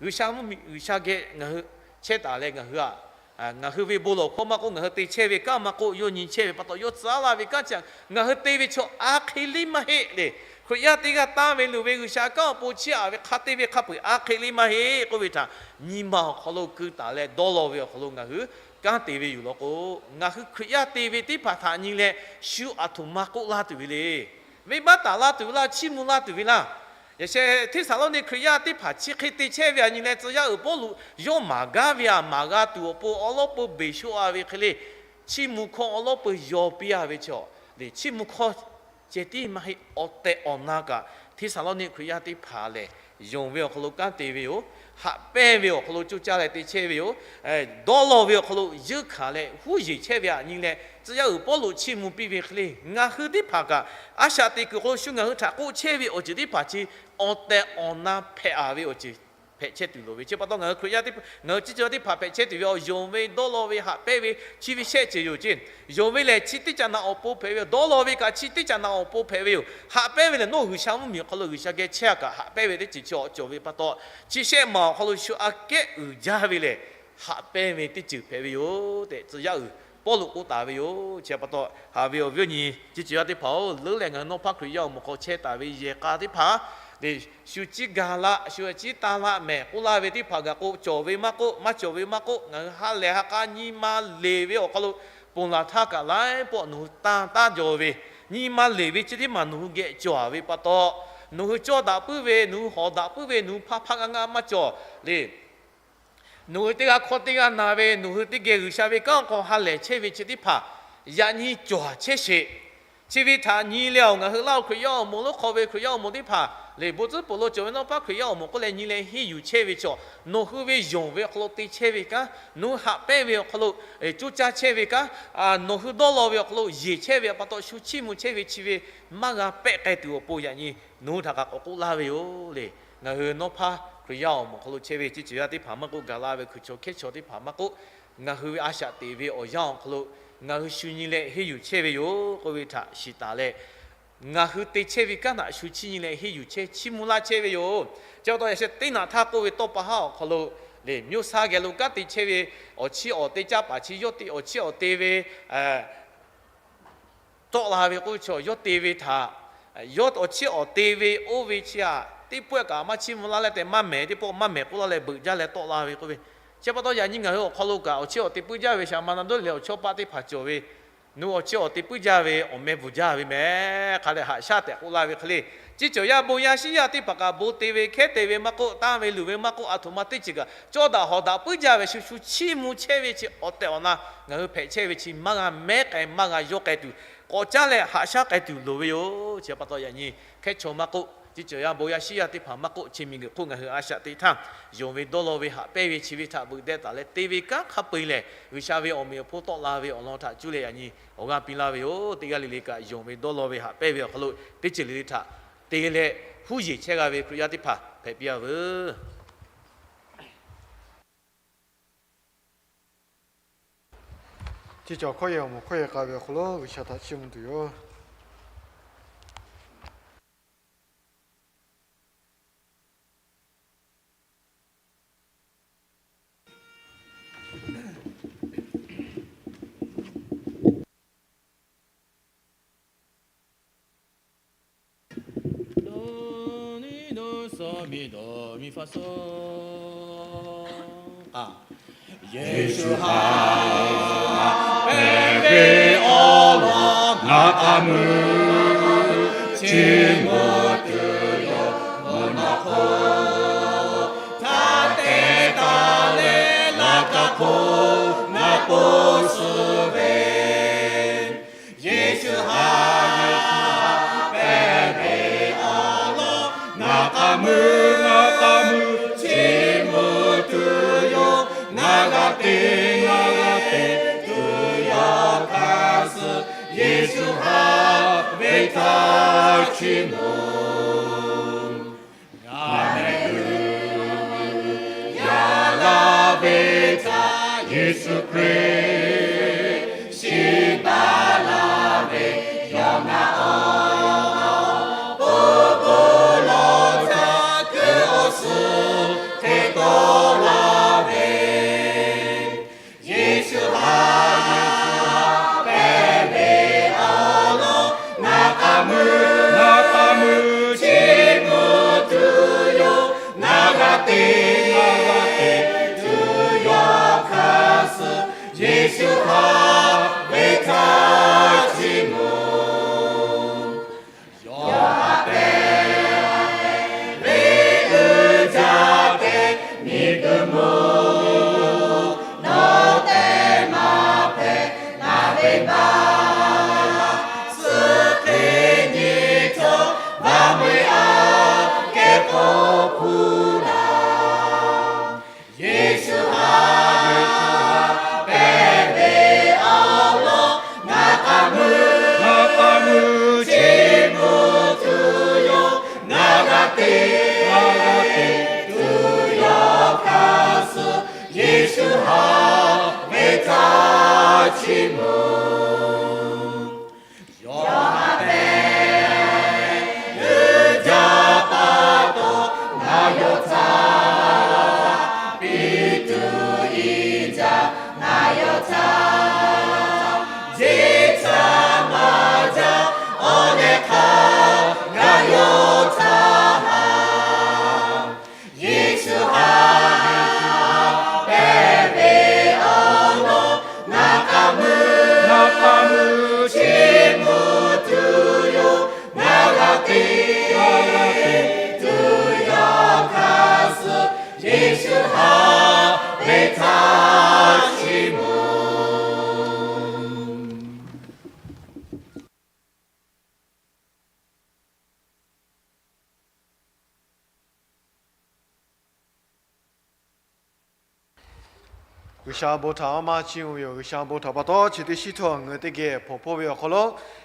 G'uiˬsha mvuhˇmiˬ, G'uiˬsha geh ngaˬ hui chehˇ taˍ leh ngaˬ hui a, ngaˬ hui ve bon lawˬ hkawˇ maˇ k'oˆ, ngaˬ hui te chehˇ ve kanˉ maˇ k'oˆ, yawˇ nyi chehˇ ve pa taw yawˇ tcuh laˇ ve kanˉ chi ngaˬ hui te ve chaw a hk'e liˇ maˇ heˆ le. Hkriꞈ yaˇ teˇ g'aˇ tanˇ ve luˬ ve G'uiˬsha kanˉ awˬ pon chiˇ aꞈ ve hk'a te ve hk'a peu-eˬ a hk'e le maˇ heˆ k'oˆ ve htaꞈ nyi ma awˬ hk'aw lo keu taˍ leh dawˇ law ve awˬ hk'aw lo ngaˬ hui kanˉ te ve yoˬ law k'o, ngaˬ hui Hkriꞈ yaˇ te ve teˇ hpaˍ htaꞈ nyi leh shu aˬ htoꞈ ma k'oˆ laˇ tuˬ ve le. Venˇbaˆ taˍ laˇ tuˬ ve laˇ, chiˇ mvuh laˇ tuˬ ve laˇ. Yaꞈ sheh Hteˇsaˍlawˇniˆ Hkriꞈ yaˇ teˇ hpaˍ chi hk'e te chehˇ ve aꞈ nyi leh, tcuh yaˇ uiˍ Pawˇluꞈ yawˇ maˍ gaˇ ve aꞈ maˍ g'a tuˬ awˬ pon awˉ lawˉ peu beˬ shoˆ a ve hk'e le, chiˇ mvuh hkawˇ awˉ lawˉ peu yaw piˇ a ve chaw le, chiˇ mvuh hkawˇ ceh tiˉ maˇ heˆ, awˬ tehˬ awˬ na kaꞈ Hteˇsaˍlawˇniˆ Hkriꞈ yaˇ teˇ hpaˍ lehˬ, yonˍ ve awˬ hk'aw lo kanˉ te ve yoˬ. Haꞈ pehnˇ ve awˬ hk'aw lo coˇ caˇ leh te chehˇ ve yoˬ. Dawˇ law ve awˬ hk'aw lo yeunˇ hkanˍ leh huˉ yeˬ chehˇ ve aꞈ nyi leh, tcuh yaˇ uiˍ Pawˇluꞈ chiˇ mvuh piˇ ve hk'e le, ngaˬ hui teˇ hpaˍ kaꞈ a shaꞈ teꞈ kuiˬ hk'aw lo shu ngaˬ hui htaꞈ k'oˆ chehˇ ve awˬ ceuˬ teˇ hpaˍ chi awˬ tehˬ awˬ na hpehꞈ a ve awˬ ceuˬ hpehꞈ chehˇ tuˬ loˍ ve. Chi pa taw ngaˬ hui Hkriꞈ yaˇ teˇ hpaˍ, ngaˬ hui ciˇ cawˬ yaˇ teˇ hpaˍ hpehꞈ chehˇ tuˬ ve awˬ yonˍ ve, dawˇ law ve, haꞈ pehnˇ ve, chi ve shehˆ ceuˬ yoˬ ceˇ. Yonˍ ve lehˬ chi teˇ caꞈ naꞈ awˬ pon hpehꞈ ve yoˬ. Dawˇ law ve kaꞈ chi teˇ caꞈ naꞈ awˬ pon hpehꞈ ve yoˬ. Haꞈ pehnˇ ve lehˬ, nawˬ G'uiˬsha mvuhˇmiˬ awˬ hk'aw lo G'uiˬsha geh chehˇ a kaꞈ haꞈ pehnˇ ve teˇ ceuˬ chi awˬ cawˬ ve pa taw, chi shehˆ ma awˬ hk'aw lo shu aꞈ kehˉ uiˍ jaˇ ve lehˬ, haꞈ pehnˇ ve teˇ ceuˬ hpehꞈ ve yoˬ tehꞈ tcuh yaˇ uiˍ Pawˇluꞈ k'oˆ taˍ ve yoˬ. Chi pa taw haꞈ ve awˬ viˉ awˬ nyi ciˇ cawˬ yaˇ teˇ hpaˍ-oˬ, leuˉ lehˬ ngaˬ hui nawˇ hpaˇ Hkriꞈ yaˇ awˬ moˍ hk'aw chehˇ taˍ ve yehˬ k'a teˇ hpaˍ lehˬ, shu ciˉ ga laˇ, shu ciˉ taˇ laˇ mehˍ k'oˆ laˇ ve teˇ hpaˍ gaˬ k'o, cawˬ ve maˇ k'oˆ, maˇ cawˬ ve maˇ k'oˆ, ngaˬ hui ha lehˬ ha k'a nyi ma leˬ ve awˬ hk'aw lo ponˬ laˬ htaˇ kaꞈ laiˉ pawˆ nawˬ hui tanˇ taˇ jaw ve, nyi ma leˬ ve chi teˇ maˬ nawˬ hui geh cawˬ ve pa taw, nawˬ hui cawˇ daꞈ puiˉ ve, nawˬ hui hawˍ daꞈ puiˉ ve, nawˬ hui hpaˇ hpaˇ g'aˇ g'aˇ maˇ cawˬ le. Nawˬ hui teˇ g'aˇ hkawˇ teˇ g'aˇ na ve, nawˬ hui teˇ geh G'uiˬsha ve kanˉ awˬ hk'aw ha lehˬ chehˇ ve chi teˇ hpaˍ yaꞈ nyi cawˬ chehˇ sheˍ. Chi ve htaꞈ nyi leh awˬ ngaˬ hui laˇ-oˬ, Hkriꞈ yaˇ awˬ moˍ lonˉ hk'aw ve Hkriꞈ yaˇ awˬ moˍ teˇ hpaˍ lehˬ, bon tcuhˉ peuˬ lo cawˬ ve nawˇ hpaˇ Hkriꞈ yaˇ awˬ moˍ k'oˆ leh nyi leh henˇ yuˬ chehˇ ve chaw, nawˬ hui ve yonˍ ve awˬ hk'aw lo te chehˇ ve kanˉ, nawˬ hui haꞈ pehnˇ ve awˬ hk'aw lo coˇ caˇ chehˇ ve kanˉ, nawˬ hui dawˇ law ve awˬ hk'aw lo yeˬ chehˇ ve pa taw, shu chiˇ mvuh chehˇ ve chi ve maˇ g'a pehˆ k'ai tuˬ awˬ pon yaꞈ nyi nawˬ hui htaꞈ kaꞈ k'awꞈ k'oˆ laˇ ve yoˬ le. Ngaˬ hui nawˇ hpaˇ Hkriꞈ yaˇ awˬ moˍ hk'aw lo chehˇ ve ciˇ cawˬ yaˇ teˇ hpaˍ maˇ k'oˆ, gaˬ la ve hkui chaw hkehˉ chaw teˇ hpaˍ maˇ k'oˆ, ngaˬ hui ve a shaꞈ teꞈ ve awˬ yanˇ awˬ hk'aw lo ngaˬ hui shu nyi leh henˇ yuˬ chehˇ ve yoˬ k'oˆ ve htaꞈ shiˍ taˍ leh, ngaˬ hui te chehˇ ve kanˉ htaꞈ shu chiˇ nyi leh henˇ yuˬ chehˇ, chiˇ mvuh laˇ chehˇ ve yoˬ. Chi pa taw yaꞈ sheh teˇ naꞈ htaˇ k'oˆ ve tawˇ pa haˉ awˬ hk'aw lo lehˬ, mvuhˇ shaˉ geh lo kanˉ te chehˇ ve awˬ chiˇ awˬ te caˇ paˍ chi yawˇ te awˬ chiˇ awˬ te ve tawˆ la ve k'oˆ ve chaw, yawˇ te ve htaꞈ, yawˇ awˬ chiˇ awˬ te ve oˇ ve chi aꞈ teˇ pawˆ kaꞈ maˇ chiˇ mvuh laˇ leh tehꞈ maˇ mehˍ, teˇ pawˆ maˇ mehˍ k'oˆ laˇ leh beuꞈ jaˇ leh tawˆ la ve k'oˆ ve. Chi pa taw yaꞈ nyi ngaˬ hui awˬ hk'aw lo kaꞈ awˬ chiˇ awˬ te puiˉ jaˇ ve shaˍ ma na dawˇ leh awˬ chawˇ paˆ teˇ hpaˍ cawˬ ve, nawˬ hui awˬ chiˇ awˬ te puiˉ jaˇ ve awˬ meh bvuhˬ jaˇ ve mehˍ hk'a leh haꞈ shaˉ tehꞈ k'oˆ laˇ ve hk'e le, ciˇ cawˬ yaˇ bon yaˇ shiˉ yaˇ teˇ hpaˍ kaꞈ bon te ve hkehˉ te ve maˇ k'oˆ, tanˇ ve luˬ ve maˇ k'oˆ, aˬ htoꞈ ma teˇ ceuˬ kaꞈ cawˇ daꞈ hawˍ daꞈ puiˉ jaˇ ve shu shu chiˇ mvuh chehˇ ve chi awˬ tehˬ awˬ na ngaˬ hui hpehꞈ chehˇ ve chi maˇ g'a mehˉ k'ai, maˇ g'a yawˇ k'ai tuˬ, k'awꞈ caˉ leh haꞈ shaˉ k'ai tuˬ loˍ ve yoˬ. Chi pa taw yaꞈ nyi hkehˉ chaw maˇ k'oˆ, ciˇ cawˬ yaˇ bon yaˇ shiˉ yaˇ teˇ hpaˍ maˇ k'oˆ, chi miˬguiˬ hk'oˆ ngaˬ hui a shaꞈ teꞈ htaˇ, yonˍ ve dawˇ law ve haꞈ pehnˇ ve chi ve htaꞈ veuꞈ deh taˍ leh te ve kanˉ hk'a peu-eˬ lehˬ, G'uiˬsha ve awˬ meꞈ awˬ hponˇ tawˆ la ve awˬ lawn htaꞈ cuˇ leh yaꞈ nyi awˬ g'aˇ piˇ laˇ ve yoˬ. Teˇ g'aˇ le le kaꞈ yonˍ ve dawˇ law ve haꞈ pehnˇ ve awˬ hk'aw lo teˇ ceuˬ le le htaꞈ te leh huˉ yeˬ chehˇ g'a ve Hkriꞈ yaˇ teˇ hpaˍ hpehꞈ piˇ a veuˬ. Chi cawˬ hkawˇ yehˬ awˬ moˍ hkawˇ yehˬ k'a ve awˬ hk'aw lo G'uiˬsha htaꞈ chiˇ mvuh tuˬ yoˬ. Do, ni, do, so, mi, do, mi, fa, so. Yeˍsuˆ htaꞈ pehˇ ve awˬ lawn ngaˬ hk'a mui, chi mvuh tuˬ yoˬ mvuhˇ naw hk'oˆ. Htaˇ te taˍ leh laꞈ ka hk'oˆ ngaˬ po suh ve Yeˍsuˆ htaꞈ pehˇ ve awˬ lawn ngaˬ hk'a mui, ngaˬ hk'a mui, chi mvuh tuˬ yoˬ. Ngaˬ g'a te, ngaˬ g'a te tuˬ yawˇ hkanˍ suh, Yeˍsuˆ htaꞈ venˇ htaˇ chiˇ mvuh. Ngaˬ mehˆ g'uˇ yaꞈ la ve htaꞈ Yeˍsuˆ Hkriꞈ shiˍ taˍ la ve, yawˇ ngaˬ awˬ pon bon lawˬ htaˇ kuiˬ awˬ suhˍ hteˇ tawˆ la ve, Yeˍsuˆ htaꞈ pehˇ ve awˬ lawn ngaˬ hk'a mui, ngaˬ hk'a mui htaˇ ve htaˇ chiˇ mvuh. Yawˇ haꞈ pehnˇ ve uiˍ jaˇ tehꞈ miˬguiˬ mvuhˇ naw teˇ maˬ hpehꞈ la ve maˇ suh hk'e nyi cawˬ, maˇ mui a kehˉ k'awꞈ hpu laˇ. Yeˍsuˆ haꞈ pehnˇ ve awˬ lawn ngaˬ k'a mui, ngaˬ k'a mui chiˇ mvuh tuˬ yoˬ. Ngaˬ g'a te, ngaˬ g'a te tuˬ yawˇ hkanˍ suh, Yeˍsuˆ haꞈ ve htaˇ chiˇ mvuh. Yawˇ haꞈ pehnˇ uiˍ jaˇ pa taw, ngaˬ yawˇ htaꞈ piˇ tuˬ iˉ jaˇ. Ngaˬ yawˇ htaꞈ jeˇ htaˇ maˇ jaˇ. Awˬ leh hk'a ngaˬ yawˇ htaꞈ haꞈ Yeˍsuˆ haꞈ pehnˇ ve awˬ lawn ngaˬ k'a mui, ngaˬ k'a mui chiˇ mvuh tuˬ yoˬ. Ngaˬ g'a te, ngaˬ g'a te tuˬ yawˇ hkanˍ suh, Yeˍsuˆ haꞈ ve htaˇ chiˇ mvuh. G'uiˬsha bon htaꞈ aˉ maˇ chiˇ mvuh ve yoˬ. G'uiˬsha bon htaꞈ pa taw chi teˇ shiˉ htawˇ ngaˬ hui teˇ geh hpawnˬ hpawˇ ve awˬ hk'aw lo,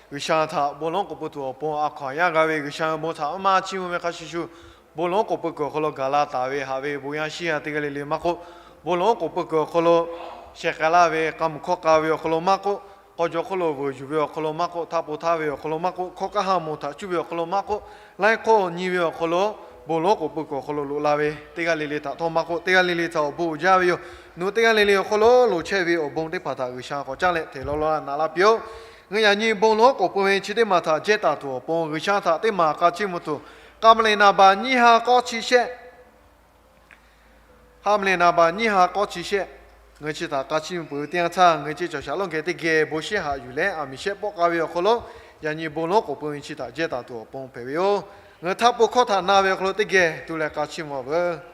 G'uiˬsha htaꞈ bon lawˉ k'oˍ pui tuˬ awˬ pon a hkaw anˬ yaˇ g'a ve G'uiˬsha bon htaꞈ aˉ maˇ chiˇ mvuh ve hk'a shuˍ shuˍ, bon lawˉ k'oˍ pui kuiˬ awˬ hk'aw lo gaˬ la taˍ ve haꞈ ve bon yaˇ shiˉ yaˇ teˇ g'aˇ le le maˇ k'oˆ, bon lawˉ k'oˍ pui kuiˬ awˬ hk'aw lo sheh k'ai laˇ ve k'a muˬ hkawˇ k'a ve awˬ hk'aw lo maˇ k'oˆ, k'aw jaw hk'oˆ lo vuiˬ yuˬ ve awˬ hk'aw lo maˇ k'oˆ, htaꞈ po htaˇ ve awˬ hk'aw lo maˇ k'oˆ, hkawˇ kaˇ ha mawˬ htaꞈ cuˇ ve awˬ hk'aw lo maˇ k'oˆ, laiˉ hkawˇ nyi ve awˬ hk'aw lo bon lawˉ k'oˍ pui kuiˬ awˬ hk'aw lo loꞈ la ve teˇ g'aˇ le le htaꞈ htawˇ maˇ k'oˆ, teˇ g'aˇ le le htaꞈ awˬ bon uiˍ jaˇ ve yoˬ. Nawˬ hui teˇ g'aˇ le le awˬ hk'aw lo loꞈ chehˇ ve awˬ bon teˇ hpaˍ htaꞈ G'uiˬsha k'awꞈ caˉ leh hteꞈ law law naꞈ laˇ piˇ-oˆ. Ngaˬ hui yaꞈ nyi bon lawˉ k'oˍ pui ve chi teˇ maˬ htaꞈ jehˇ taˍ tuˬ awˬ pon G'uiˬsha htaꞈ teˇ maˬ k'a chiˇ mvuh tuˬ, K'a ma le naˍ baˬ nyiˇ ha k'awˇ chi shehˆ, K'a ma le naˍ baˬ nyiˇ ha k'awˇ chi shehˆ, ngaˬ hui chi htaꞈ k'a chiˇ mvuh peuˬ ve teˇ yanˇ htaˇ, ngaˬ hui ceˇ cawˬ shaˍ lawˇ geh teˇ geh bon shiˉ haꞈ yuˬ leh aˬ miˍ shehˆ pawˆ k'a ve awˬ hk'aw lo, yaꞈ nyi bon lawˉ k'oˍ pui ve chi htaꞈ jehˇ taˍ tuˬ awˬ pon hpehꞈ ve yoˬ. Ngaˬ hui htaꞈ po hkawˇ htaꞈ na ve awˬ hk'aw lo teˇ geh tu leh k'a chiˇ mvuh veuˬ.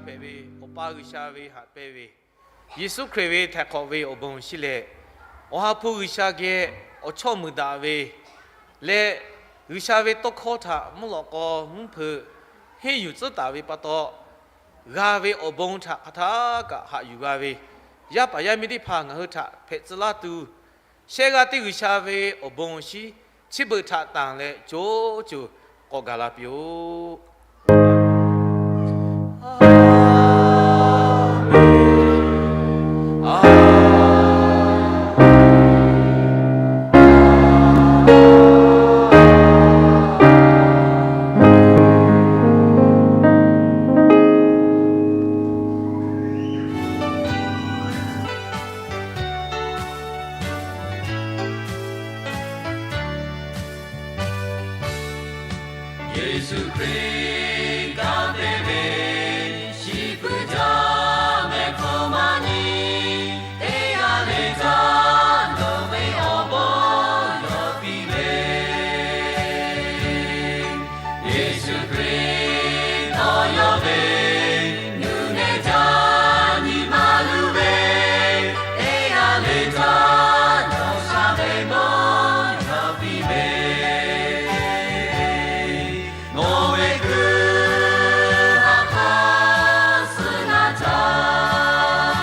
hpehꞈ ve Awˬ pa G'uiˬsha ve haꞈ pehnˇ ve, Yeˍsuˆ Hkriꞈ ve htaiˍ hk'awꞈ ve awˬ bon awˬ shinˉ leh, Awˬ ha hpu G'uiˬsha geh awˬ chawˇ muiˬ daꞈ ve leh, G'uiˬsha ve tawˇ hkawˇ htaꞈ mvuhˇ lawꞈ k'aw mvuhˇ hpeuꞈ henˇ yuˬ tcuhˉ taˍ ve pa taw, g'a ve awˬ bon htaꞈ hk'aˬ htaˇ kaꞈ haꞈ yuˬ g'a ve, yaˇ paˍ yaˇ miˇ teˇ hpaˍ ngaˬ hui htaꞈ hpehꞈ tcuh laˇ tuˬ, shehˆ g'aˇ teˇ G'uiˬsha ve awˬ bon awˬ shinˉ chi beuꞈ htaꞈ tanˬ leh co co k'awꞈ gaˬ la piˇ-oˆ. Yeˍsuˆ Hkriꞈ kanˉ te ve shiˍ puiˉ jaˇ mehˆ hpfuhˇ maˇ nyi, teˇ g'aˇ le caˇ dawˬ ve awˬ bon yawˇ piˇ ve. Yeˍsuˆ Hkriꞈ tawˇ yawˇ ve nuˬ nehˬ jaˇ nyi ma luˬ ve, teˇ g'aˇ le caˇ dawˬ sha ve bon yawˇ piˇ ve. Nawˬ ve kuiˬ ha hk'a suh na caˇ,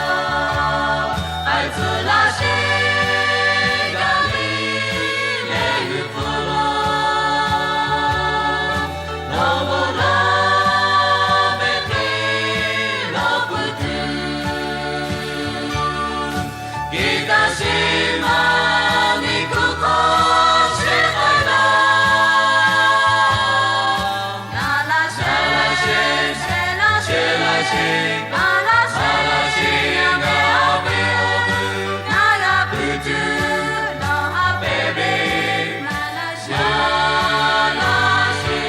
k'ai tcuh laˇ sheˍ gaˬ le leh g'uiˬ hpfuhˇ lo, nawˬ bon lawˬ ve hk'e lawˬ puiˉ tuˬ, geh taˇ sheˍ maˇ miˬ kuˬ hk'aw shehˍ hk'aˇ daꞈ. Laˇ laˇ sheˍ, shehˍ laˇ sheˍ, shehˍ laˇ sheˍ, laˇ laˇ sheˍ, ngaˬ ve awˬ vuiˬ ngaˬ g'a puiˉ tuˬ nawˬ haꞈ pehnˇ ve, laˇ laˇ sheˍ, laˇ laˇ sheˍ.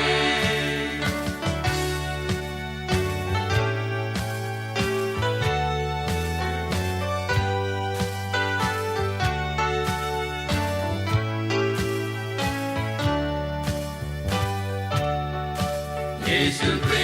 Yeˍsuˆ Hkriꞈ